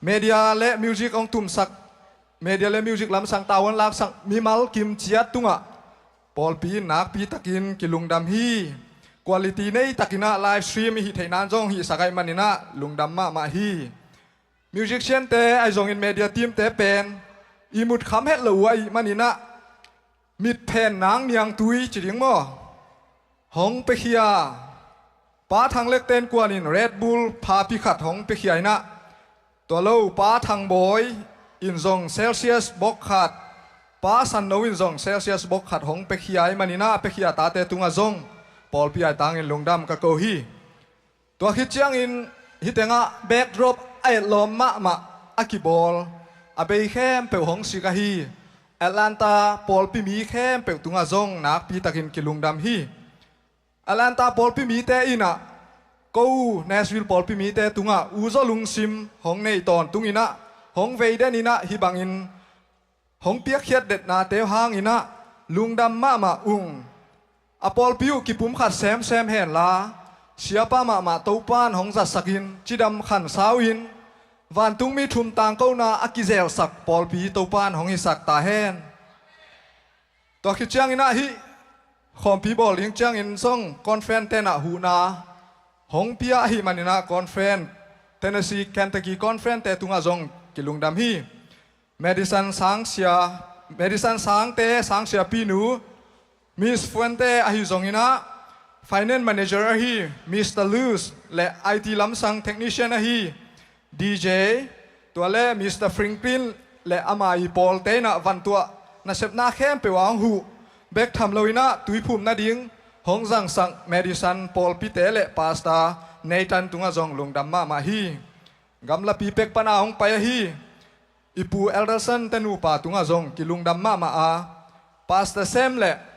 media le music hong tumsak, media le music lamsang tau hong laksak mimal kim ciat tungah pawlpi in nakpi takin kilungdam hi. Quality nei tak inah live stream i hih theih nan zong hihsak ahih man inah lungdam mahmah hi. Musician-te ahi zongin media team-te pen ihmut kham het lo uh ahih man inah, mitphen nang niangtui ci ding maw, hong piakhia. Pa Thang Lek Ten Kuan in Red Bull phapi khat hong piakhia inah, tua lo Pa Thang Bawi in zong Celsius bok khat, Pa San No in zong Celsius bok khat hong piakhia ahih man inah, piakhia tate tungah zong pawlpi aitangin lungdam ka ko hi. Tua khit ciangin hih tengah backdrop a etlawm mahmah a kibawl, a bei khempeuh hong sik ahi Atlanta pawlpi mi khempeuh tungah zong nakpi takin kilungdam hi. Atlanta pawlpi mite inah, ko Nashville pawlpi mite tungah uzaw lungsim hong nei tawntung inah, hong vei den inah, hih bangin hong piakkhiat detnate hang inah lungdam mahmah ung. A pawlpi uh kipumkhat semsem henla, siapa mahmah Topan hong zatsakin cidam khansau in, vantungmi thum tangkona a kizelsak pawlpi Topan hong hisak ta hen. Tua khit ciangin ah hih khawmpi bawl ding ciangin zong conference tenah huhna hong pia ahih manin ah conference, Tennessee, Kentucky conference te tungah zong kilungdam hi. Madison sangsia, Madison sangte sangsia pinu, Miss Fuente ahi zongin ah finance manager ahi Mister Luz le I T lamsang technician ahi D J, tua le Mister Franklin le ama i pawlte in ah vantuah nasepna khempeuh a hong huh bek tham lo in ah tuiphum nading hong zangsak Madison pawlpite le Pastor Nathan tungah zong lungdam mahmah hi. Gamlapi pek pana hong pai ahi i pu Elderson te nupa tungah zong kilungdam mahmah a, Pastor Sam le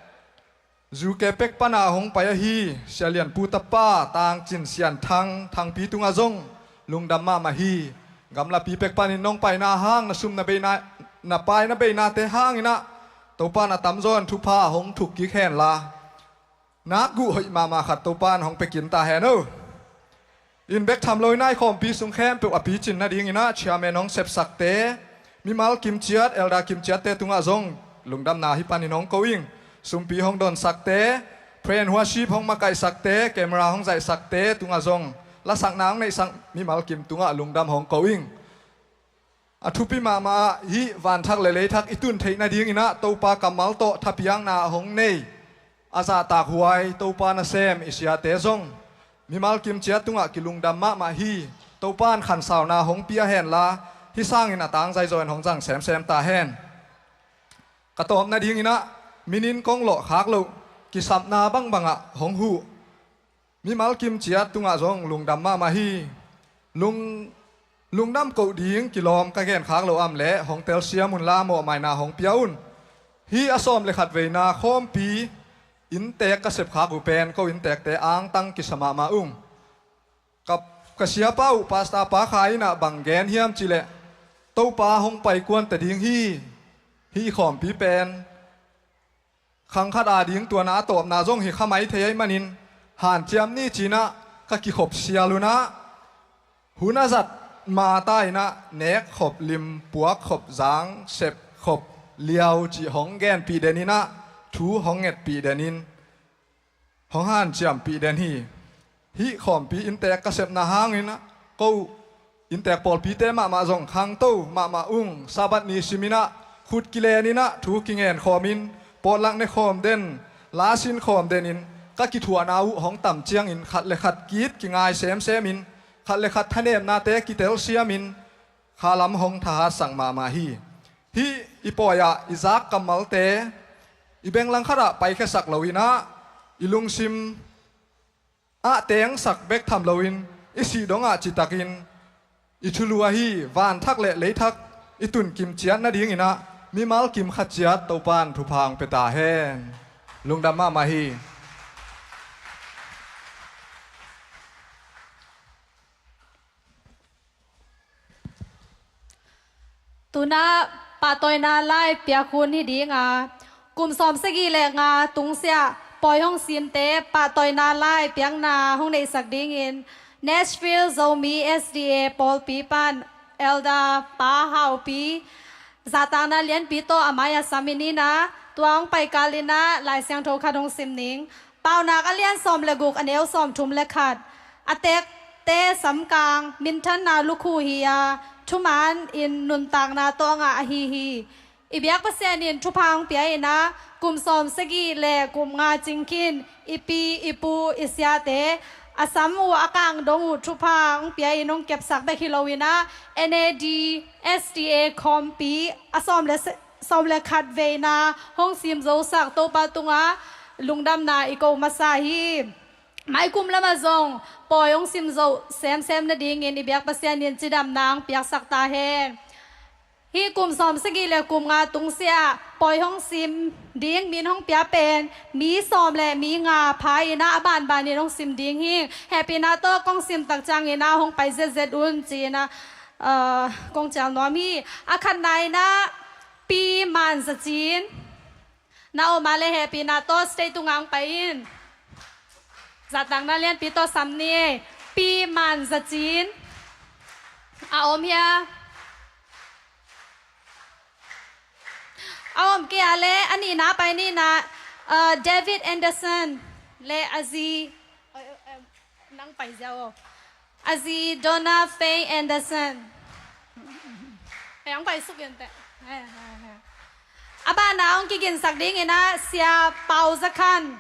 U K pek pana hong pai ahi Sia Lian pu tapa Tang Cin Sian Thang Thangpi tungah zong lungdam mahmah hi. Gamlapi pek panin nong paina hang na sum na beina, na pai na beinate hangin ah Topa na tamzaw in thupha hong thuk kik henla, nak guh hoih mahmah khat Topa in hong pia kin ta hen o. In bek tham lo in ah i khawmpi sung khempeuh a picin nadingin ah chairman hong sepsakte, mimal kimciat, elder kimciatte tungah zong lungdamna hih panin hong ko ing. Sumpi hong donsakte, praise and worship hong makaihsakte, camera hong zaihsakte tungah zong, lasakna hong neihsak mimal kim tungah lungdam hong ko ing. A thupi mahmah ah hih vanthak le leithak i tun theih nadingin ah Topa kammal tawh thapiakna hong nei, a zahtak huai Topa nasem i siate zong mimal kimciat tungah kilungdam mahmah hi. Topa in khansauna hong pia henla, hih sangin a tangzai zaw in hong zang semsem ta hen. Ka tawp nadingin ah minin kong lawh khak loh kisapna bangbangah hong huh mimal kimciat tungah zong lungdam mahmah hi. Lung, lungdam koh ding kilawm ka genkhak loh a om leh hong telsiam unla mawhmaina hong pia un. Hih a sawm le khat veina khawmpi inntek ka sepkhak uh pen ko inntekte angtang kisa mahmah ung. Ka, ka siapa uh Pastor Pa Kha in ah bang gen hiam cih leh, Topa hong paikuan ta ding hi. Hih khawmpi pen khang khat ading tuana a tawpna zong hi kha mai thei ahih manin hanciam ni ci-in ah ka kikhop sial un ah, hun a zat ma ta in ah nek khop lim, puak khop zang, sep khop liau cih hong genpih den in ah, thu hong ngetpih den in, hong hanciampih den hi. Hih khawmpi inntek ka sepna hangin ah ko inntek pawlpite mahmah zong khangto mahmah ung. Sabbath ni simin ah khut kilen in ah thu kingen khawmin, pawtlak ne khawm den, la sin khawm den in, ka kithuahna uh hong tam ciangin khat le khat kit kingai semsem in, khat le khat thanemnate kitelsiam in, khalam hong thahatsak mahmah hi. Hih i pawi ah i zak kammalte i beng langkhat ah paikhiasak lo in ah, i lungsim ah tengsak bek tham loin, i sih dongah citakin i thulu ahi vanthak le leithak i tun kim ciat nadingin ah mimal kim khat ciat Topan thupha hong pia ta hen. Lungdam mahmah hi. Tunah pahtawina lai piak hun hi ding a, kum sawmsagih le nga tungsiah pawi hong simte pahtawina lai piakna hong neihsak dingin Nashville Zomi S D A pawlpi pan Elder Pa Hau Pi zahtakna lianpi tawh a mai-ah sam in ah, tua hong paikal in ah Lai Siangtho khat hong sim ning. Paunak a lian sawm le guk, a neu sawmthum le khat. A tekte samkang minthanna lukhu hi a, thuman in nuntakna tawh a ngah ahi hi. I biak Pasian in thupha hong pia in ah, kum sawmsagih le kum nga cingkhin i pi, i pu, i siate a sam uh, a kang dong uh thupha hong pia in hong kepsak bek hi lo in ah, N A D S D A khawmpi a sawm le se-, sawm le khat veina hong sim zosak Topa tungah lungdamna i ko masa hi. Maikum lamah zong pawi hong sim zo semsem nadingin i biak Pasian in cidamna hong piaksak ta hen. Hih kum sawmsagih le kum nga tungsiah pawi hong sim ding min hong pia pen mi sawm le mi nga pha in ah, a banbanin hong sim ding hi. Hehpihna tawh kong sim tak ciangin ah hong pai zetzet un ci-in ah, ah, kong cial nuam hi. A khatna in ah Pi Man Za Cin. Na om a leh hehpihna tawh stage tungah hong pai in. Zahtakna lianpi tawh sam ni. Pi Man Za Cin. A om hia? A om kei a leh a nihna pai ni in ah, uh, David Anderson le a zi. Oi, oi, oi, nang pai ziau aw. A zi Donna Faye Anderson. Hei, hong pai suk in teh. Hei, hei, hei. A banah hong kiginsak dingin ah Sia Pau Za Khan.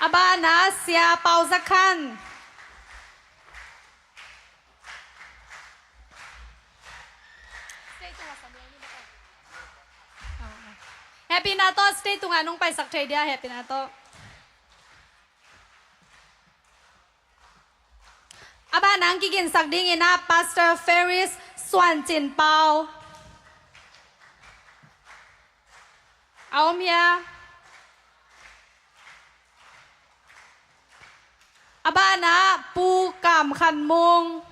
A banah Sia Pau Za Khan. Hehpihna tawh stage tungah nong paisak thei dia, hehpihna tawh. A banah hong kiginsak dingin ah Pastor Ferris Suan Cin Pau. A om hia? A banah Pu Kam Khan Mung.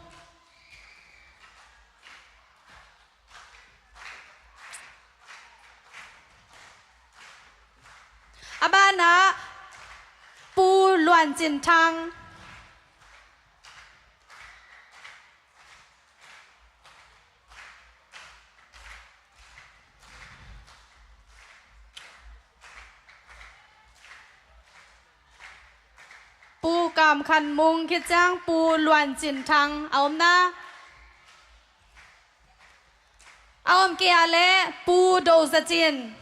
A banah Pu Luan Cin Thang. Pu Kam Khan Mung khit ciang Pu Luan Cin Thang a om na. A om kei a leh Pu Do Za Cin.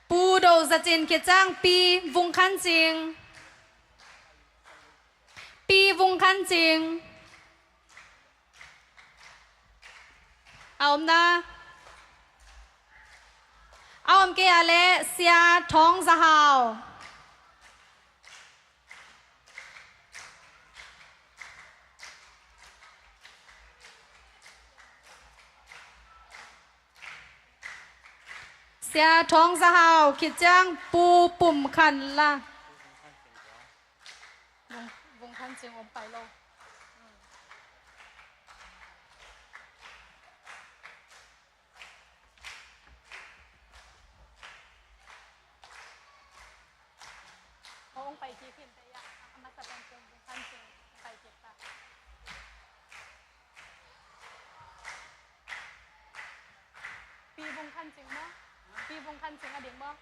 Pu Do Za Cin khit ciang Pi Vung Khan Cing. Pi Vung Khan Cing. A om na. A om kei a leh Sia Thawng Za Hau. Sia Thawng Za Hau khit ciang Pu Pum Khan La. Vung, Vung Khan Cing om pai lo. Hong pai kik in teh, a masa pen Vung Khan Cing hong pai kik ta. Khan cing maw? Hi bung khan cing a ding maw?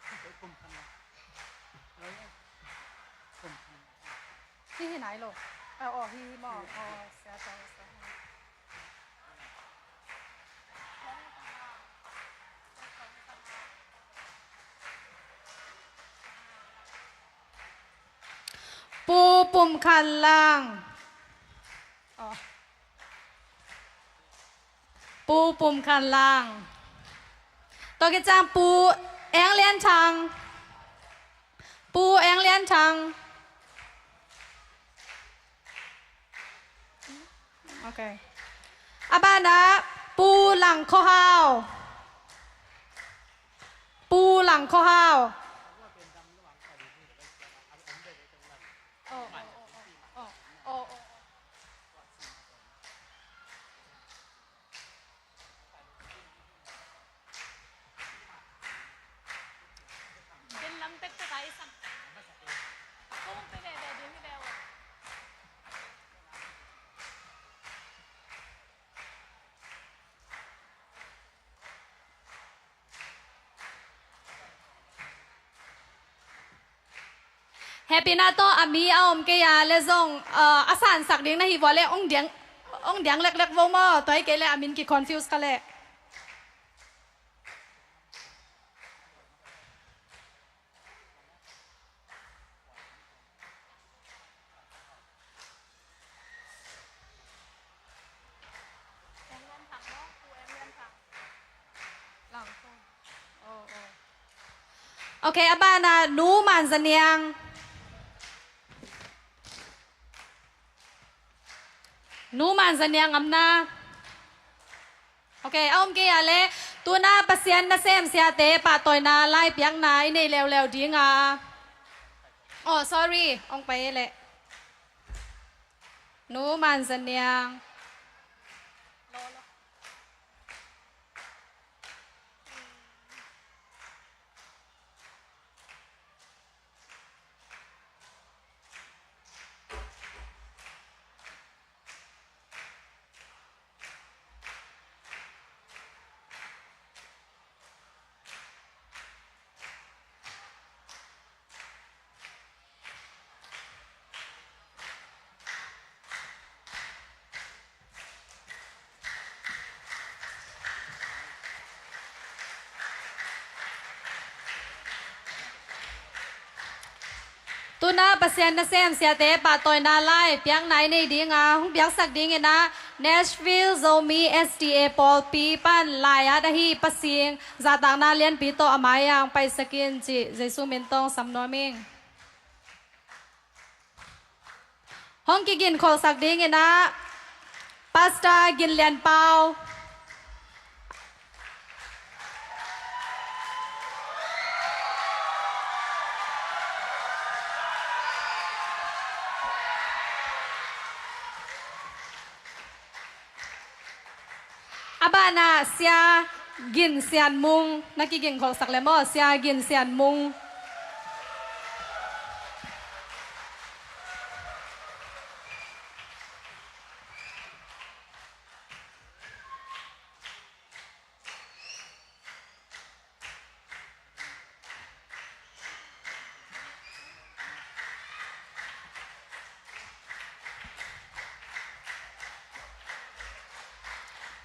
Hi hi nai lo. Aw, aw, hi hi maw? Aw, sia tawh, sia. Pu Pum Khan Lang. Aw. Pu Pum Khan Lang. Tua khit ciang Pu Eng Lian Thang. Pu Eng Lian Thang. Ok. A banah Pu Lang Khua Hau. Pu Lang Khua Hau. Happy na tawh a mi a om kei a le zong, uh, a sansak ding na hi vua le ong diang, ong diang leklek vo maw? Tua hi kei le a min ki confuse kha le. Ok, a banah Nu Man Za Niang. Nu Man Za Niang am na. Ok, a om kei a le, tuna Pasian nasem siate pahtawina laipiakna i nei leuleu ding a. Oh, sorry, ong pai le. Nu Man Za Niang. Tuna Pasian nasem siate pahtawina laipiakna i nei ding a, hong piaksak dingin ah Nashville Zomi S D A pawlpi pan lai-at ahi pasing zahtakna lianpi tawh a mai-ah hong paisak in cih Jesu min tawh sam nuam ing. Hong kiginkholhsak dingin ah Pastor Gin Lian Pau. A banah Sia Gin Sian Mung, na kiginkholhsak le maw, Sia Gin Sian Mung.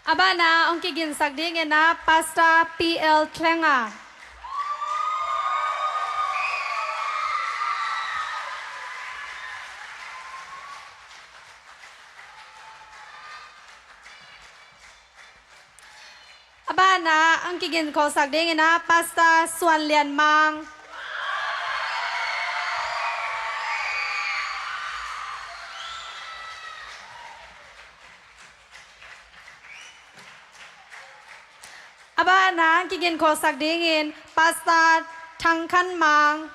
A banah hong kiginsak dingin ah Pastor P L Tlenga. A banah hong kiginkholhsak dingin ah Pastor Suan Lian Mang. A banah hong kiginkholhsak dingin Pastor Thang Khan Mang.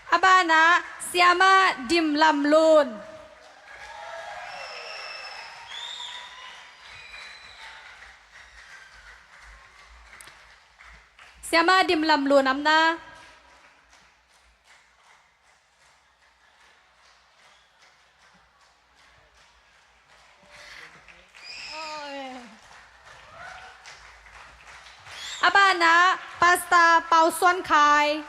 A banah Siamah Dim Lam Lun. Siamah Dim Lam Lun am na. A banah Pastor Pau Suan Khai.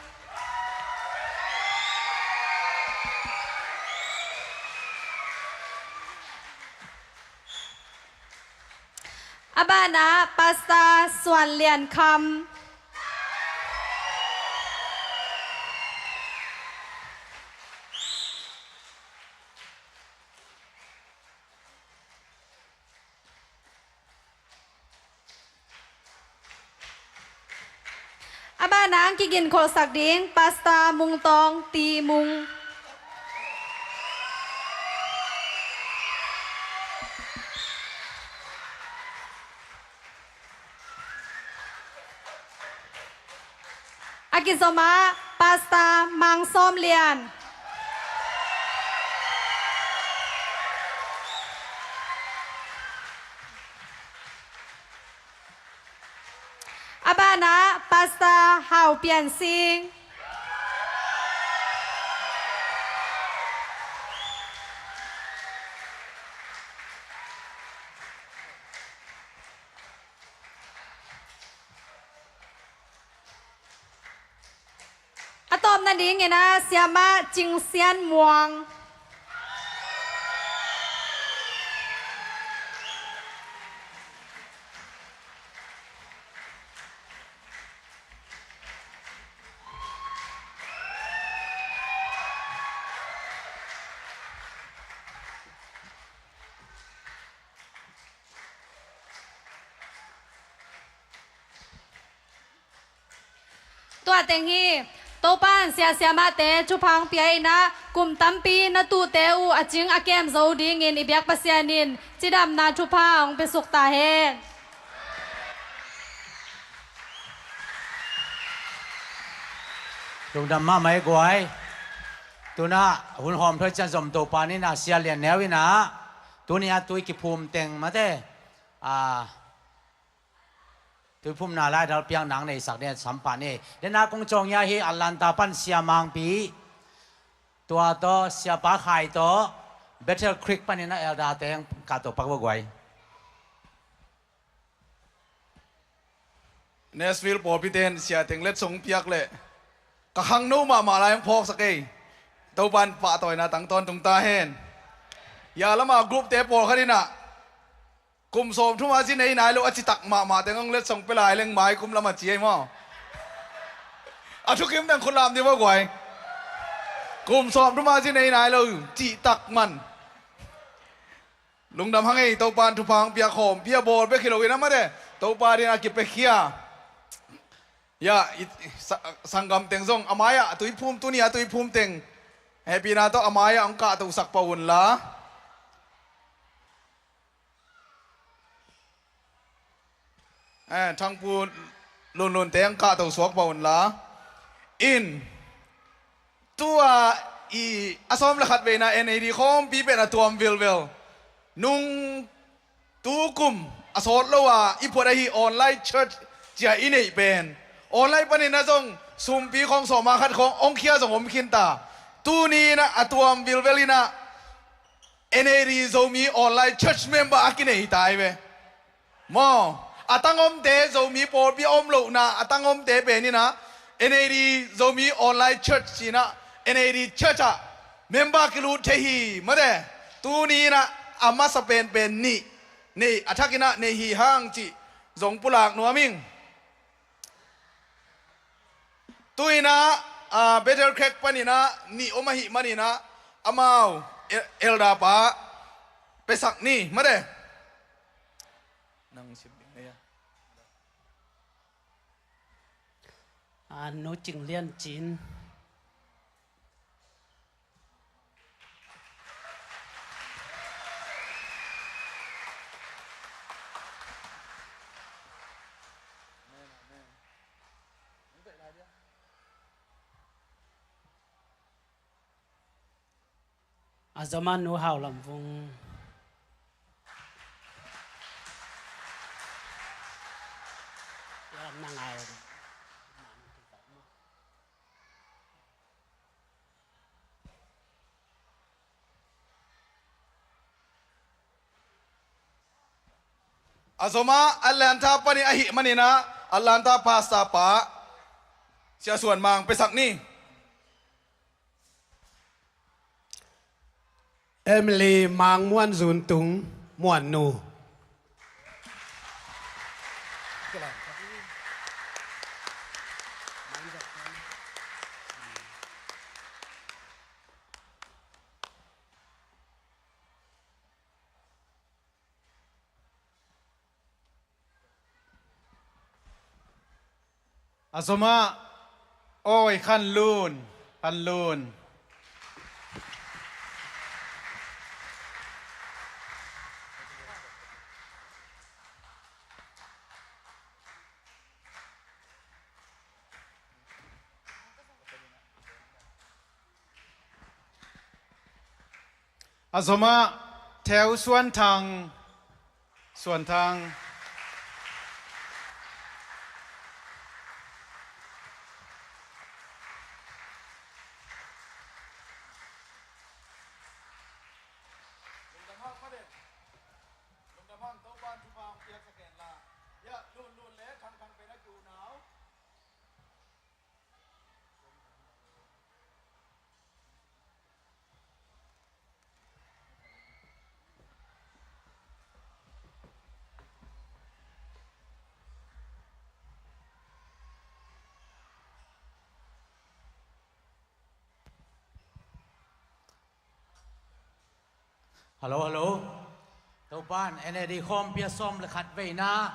A banah Pastor Suan Lian Kham. A banah ang kiginkholhsak ding Pastor Mung Tawng Ti Mung. A kizom ah Pastor Mang Sawm Lian. A banah Pastor Hau Pian Sing. A tawpna dingin ah Siamah Cing Sian Muang. Tua teng hi. Topa in sia siamahte thupha hong pia in ah, kum tampi na tuhte uh a cing a kem zo dingin i biak Pasian in cidamna thupha hong piasuk ta hen. Lungdam mahmah ei guai. Tu-in ah hun hawm thoi ciang zom Topa ni in ah, Sia Lian Neu in ah tuni a tui kiphum teng mate, a, tuiphumna laidal piakna hong neisak ding a sam pah ni. Den a kong cawng hi a hi Atlanta pan Sia Mangpi, tua tawh Siapa Khai tawh Battle Creek panin a elder teng kahto pak va guai. Nashville pawlpi ten sia teng letsong piak leh ka khangno mahmah lai hong phawksak ei. Topa in pahtawina tang tawntung ta hen. Hia lama group te pawlkhat in ah kum sawmthum a zi nei nai lo a citak mahmah teng hong letsong pia lai leng mai kum lam a ci ei maw? A thukim teng khut lam ding va guai. Kum sawmthum a zi nei nai lo citak man. Lungdam hang ei, Topa in thupha hong pia khawm, pia bawl bek hi lo in a mate, Topa din a kipiakhia. Ya, i, sa, sanggam teng zong a mai-ah tuiphum, tuni a tuiphum teng hehpihna tawh a mai-ah hong kahtosak pah un la. Eh, Thangpu Lunlun teng kahto suak pah un la. In tua i a sawm le khat veina N A D khawmpi pen a tuam vilvel. Nung tukum a sawt lo a i phuat ahi online church cia i neih pen online panin a zong sumpi khawng sawma khat khawng hong khia zong om khin ta. Tuni in a tuam vilvel in a N A D Zomi online church member a kinei ta hi ve. Maw, a tangomte Zomi pawlpi a om lohna a tangomte pen in a N A D Zomi online church ci-in a N A D church ah member kilut thei hi mate. Tuni in a a masa penpen nih nei a thak in a nei hi hang cih zong pulak nuam ing. Tu-in a, a, Battle Creek panin a nih om ahih manin a amau el, elder pa pesak ni mate. Nang sim ding nei a. A, Nu Cing Lian Cin. A zom a Nu Hau Lam Vung. A zom a Atlanta panin ahih manin a, Atlanta Pastor pa Sia Suan Mang pia sak ni. Emily Mang Muan Zun Tung, Muan Nu. A zomah Awi Khan Lun, Khan Lun. A zomah Theu Suan Thang, Suan Thang. Hello, hello. Topan N A D khawm pia sawm le khat veina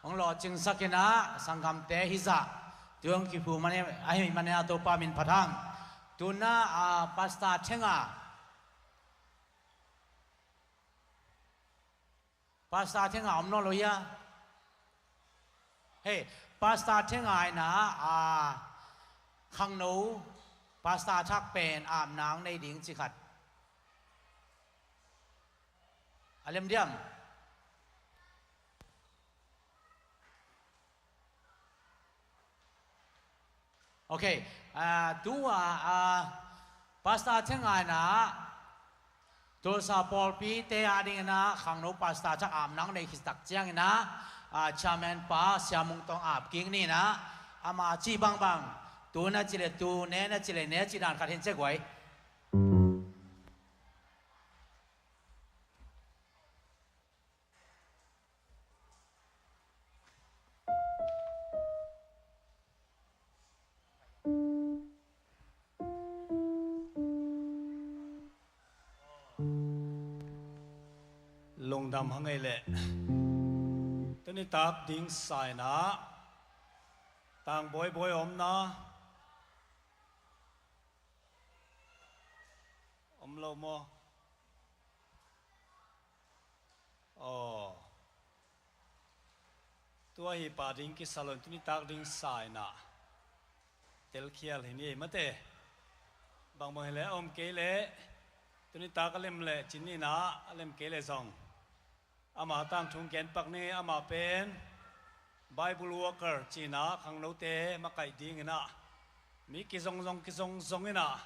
hong lawhcingsak inah sanggamte hizah tu hong kiphu mane, ahi mane a Topa min phat hang. Tuna a Pastor Thenga, Pastor Thenga om nawn lo hia? Hei, Pastor Thenga inah a khangno Pastor thak pen apna hong nei ding ci khat. A lem diam? Ok, ah, tua, ah, Pastor Thenga inah Tulsa pawlpite a ding inah khangno Pastor thak apna hong nei khit tak ciang inah, ah, Chairman pa Sia Mung Tawng ap kik ni inah, ama ci bangbang, tu na ci le tu, ne na ci le ne ci dan khat hin cek uai. Lungdam hang ei leh. Tuni tak ding sa inah Tang Bawi Bawi om na? Om lo maw? Aw. Tua hi pa ding kisa lo in tuni tak ding sa inah telkhial hi ni ei mate. Bangbang hi leh a om kei leh tuni tak a lem leh cin inah a lem kei leh zong ama tangthu hong gen pak ni. Ama pen Bible worker ci inah khangnote makaih ding inah mi kizongzong kizongzong inah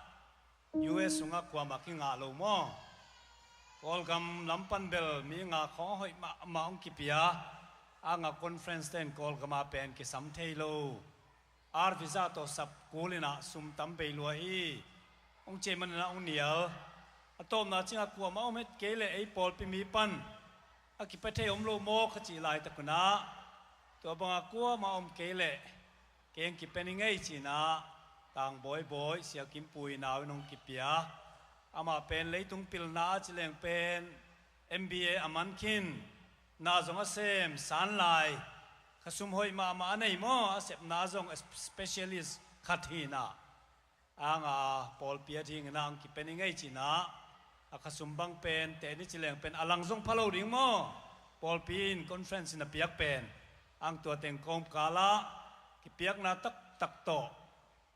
U S sungah kuamah kingah lo maw? Kawlgam lam pan bel mi nga khawng a hoih mahmah hong kipia. A nga conference te in Kawlgam ah pen kisam thei lo. Ar visa tawh sap kul inah sum tam bei lua hi. Hong ciah man inah hong nial. A tawpna ciangah kuamah om het kei leh ei pawlpi mi pan a kipia thei om lo maw ka cih laitak unah tua bangah kuamah om kei leh kei hong kipia ning ei ci inah Tang Bawi Bawi, Sia Kim Pu i nau in hong kipia. Amah pen leitung pilna a ci leng pen M B A a man khin, na zong a sem, san lai, khasum hoih mahmah a nei maw, a sepna zong specialist khat hi inah. A nga pawlpi a ding inah hong kipia ning ei ci inah, a khasum bang pen teh ni ci leng pen a lang zong pha lo ding maw? Pawlpi in conference in a piak pen ang tua teng kawmkal ah kipiakna taktak tawh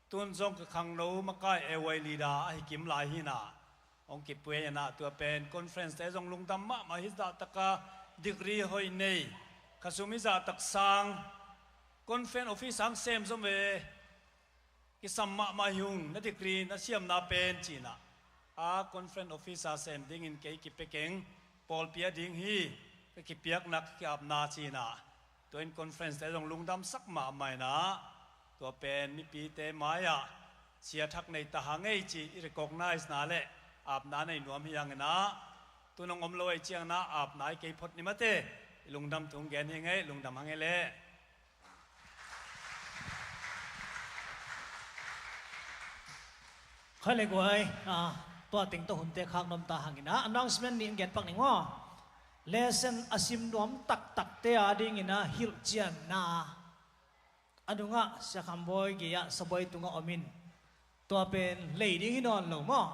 tun zong ka khangno makai A Y leader ahi kim lai hi inah hong kipia inah tua pen conference te zong lungdam mahmah hi zah taka degree hoih nei, khasum hi zah tak sang, conference office hong sem zom ve. Kisam mahmah hi ung, na degree na siamna pen ci inah. A conference officer sem dingin kei kipia keng, pawlpi a ding hi, ka kipiakna ka ki-apna ci inah. Tua in conference te zong lungdamsak mahmah inah, tua pen mipite mai-ah siathak nei ta hang ei ci i recognize na le apna nei nuam hi hanginah, tunong om lo ei cianginah apna i kei phot ni mate, i lungdam tung gen hi ngei, lungdam hang ei leh. Khai le guai, ah, tua teng tawh hunte khak nuam ta hanginah announcement nih in gen pak ning aw. Lesson a sim nuam taktakte a dinginah hilhcianna a nungah Sia Kham Bawi gei-ah Sabawi tungah om in, tua pen lei ding hi nawn lo maw?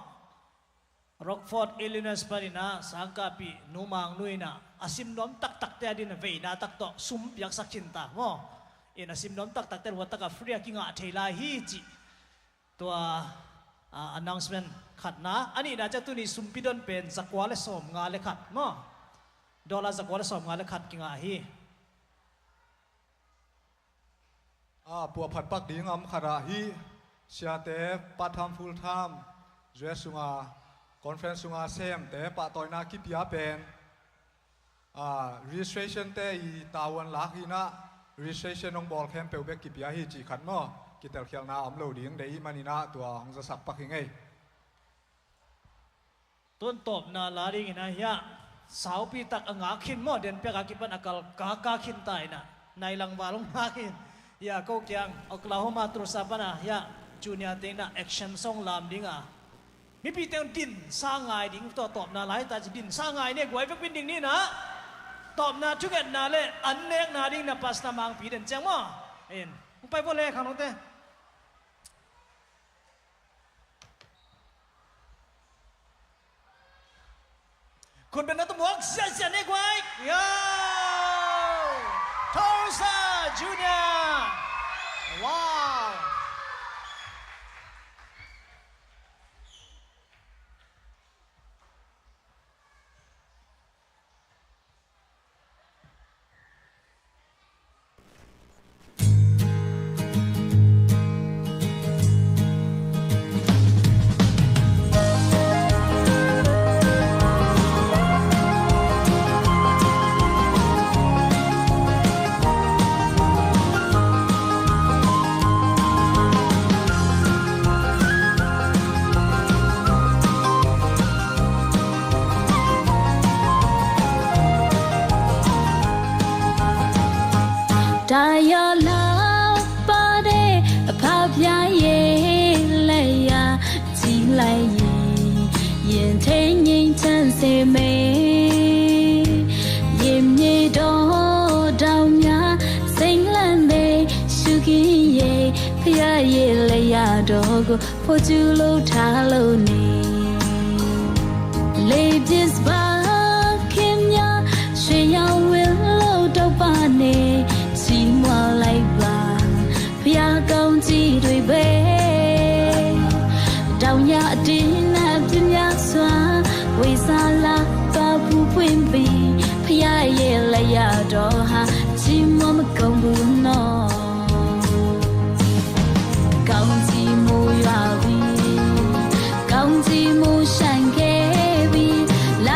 Rockford, Illinois paninah sangkahpih Nu Mang Nu inah a sim nuam taktakte a dinginah veina tak tawh sum piaksak khin ta maw? In a sim nuam taktakte huatakah free a kingah thei lai hi cih. Tua, ah, announcement khatna, a nihna ciang tuni sumpi don pen zakua le sawmnga le khat maw? Dollar zakua le sawmnga le khat kingah hi. A, puahphat pak ding a om khatah hih siate part time full time U S sunga conference sunga semte pahtawina kipia pen, a, registration te i tavuan lak hinah registration hong bawl khempeuh bek kipia hi cih khat maw? Kitelkhialhna a om lo ding deih i hih maninah tua hong zasak pak hi ngei. Tun tawpna la dingin ah hiah saupi tak a ngak khin maw, denpiak a kipan a kal kaka khin ta inah nai langval hong ngak khin. Hiah ko kiang Oklahoma Tulsa pana hiah junior te inah action song lam dinga mipite hong dinsa ngai ding tawh tawpna lai ta ci dinsa ngai ne guai vekpin ding ninah tawpna thungetna le an nekna ding na pastor mangpi den ciang maw. In hong pai vua le khang nongte. Khun beng na tumuak siasia ne guai. Yo! Tulsa Junior. Wow! Taya la pade apapya ye laya tilai ye yin tenying tan se me yim ye do dao mya sing lan me shuki ye pya ye laya dogo ဖို့ကျူလို့ထားလို့နေလေပစ်ပါခင်များရွှေရောင်ဝင်းလို့တော့ပါနေချီးမွမ်းလိုက်ပါဘုရားကောင်းကြီးတွေပဲတောင်ရအတင်းအပြင်းများစွာဝေစားလာပါပူပွင့်ပင်ဘုရားရဲ့လက်ရတော်ဟာချီးမွမ်းမကုန်ဘူးနော် ကောင်းချီးမိုးရွာပြီကောင်းချီးမိုးရှိုင်ခဲ့ပြီလ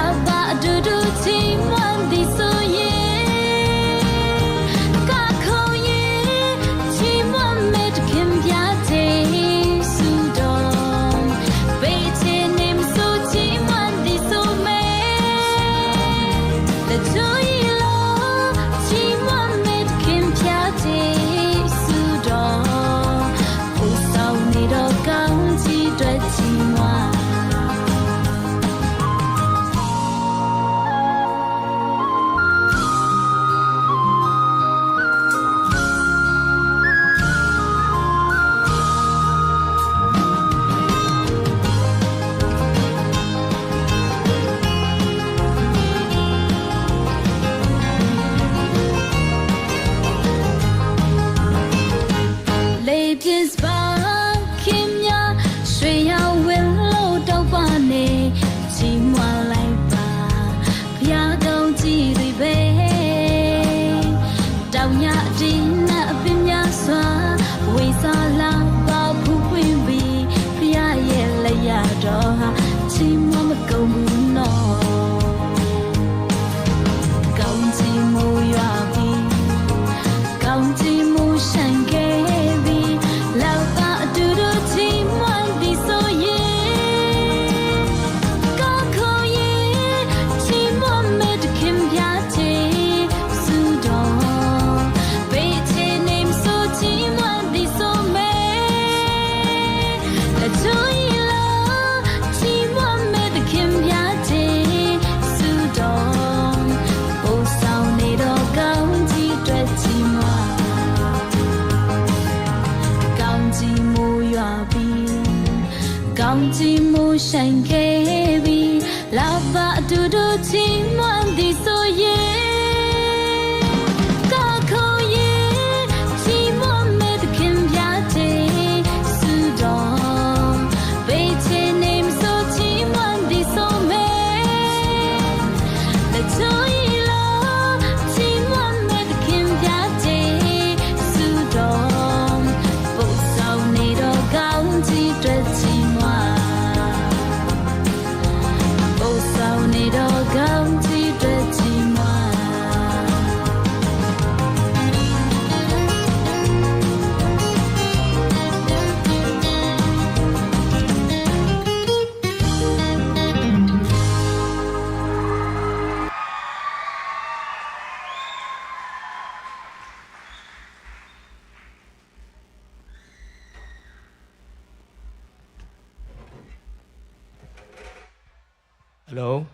Hello.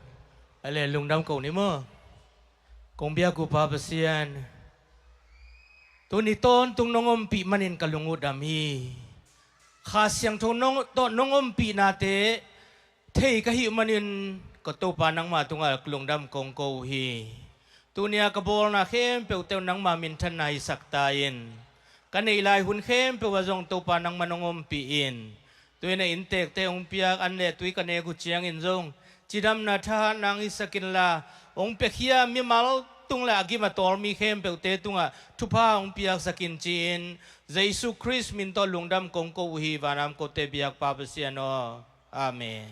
Ale, lungdam ko ni maw. Kong biak uh Pa Pasian, tuni tawntung nong ompih manin ka lung uh dam hi. Kha Siangtho nong, tawh nong ompihnate thei ka hih manin ka Topa nangmah tungah lungdam kong ko uh hi. Tunia ka bawlna khempeuhte uh nangmah minthanna hisak ta in. Ka neih lai hun khempeuh ah zong Topa nangmah nong ompih in. Tuina inntekte hong piak an le tui ka nek uh ciangin zong cidamna thahatna hong hisak inla, hong piakhia mimal tung le a gim a tawl mi khempeuhte tungah thupha hong piaksak in ci-in Jesu Khrist min tawh lungdam kong ko uh hi, vanam kote biak Pa Pasian aw. Amen.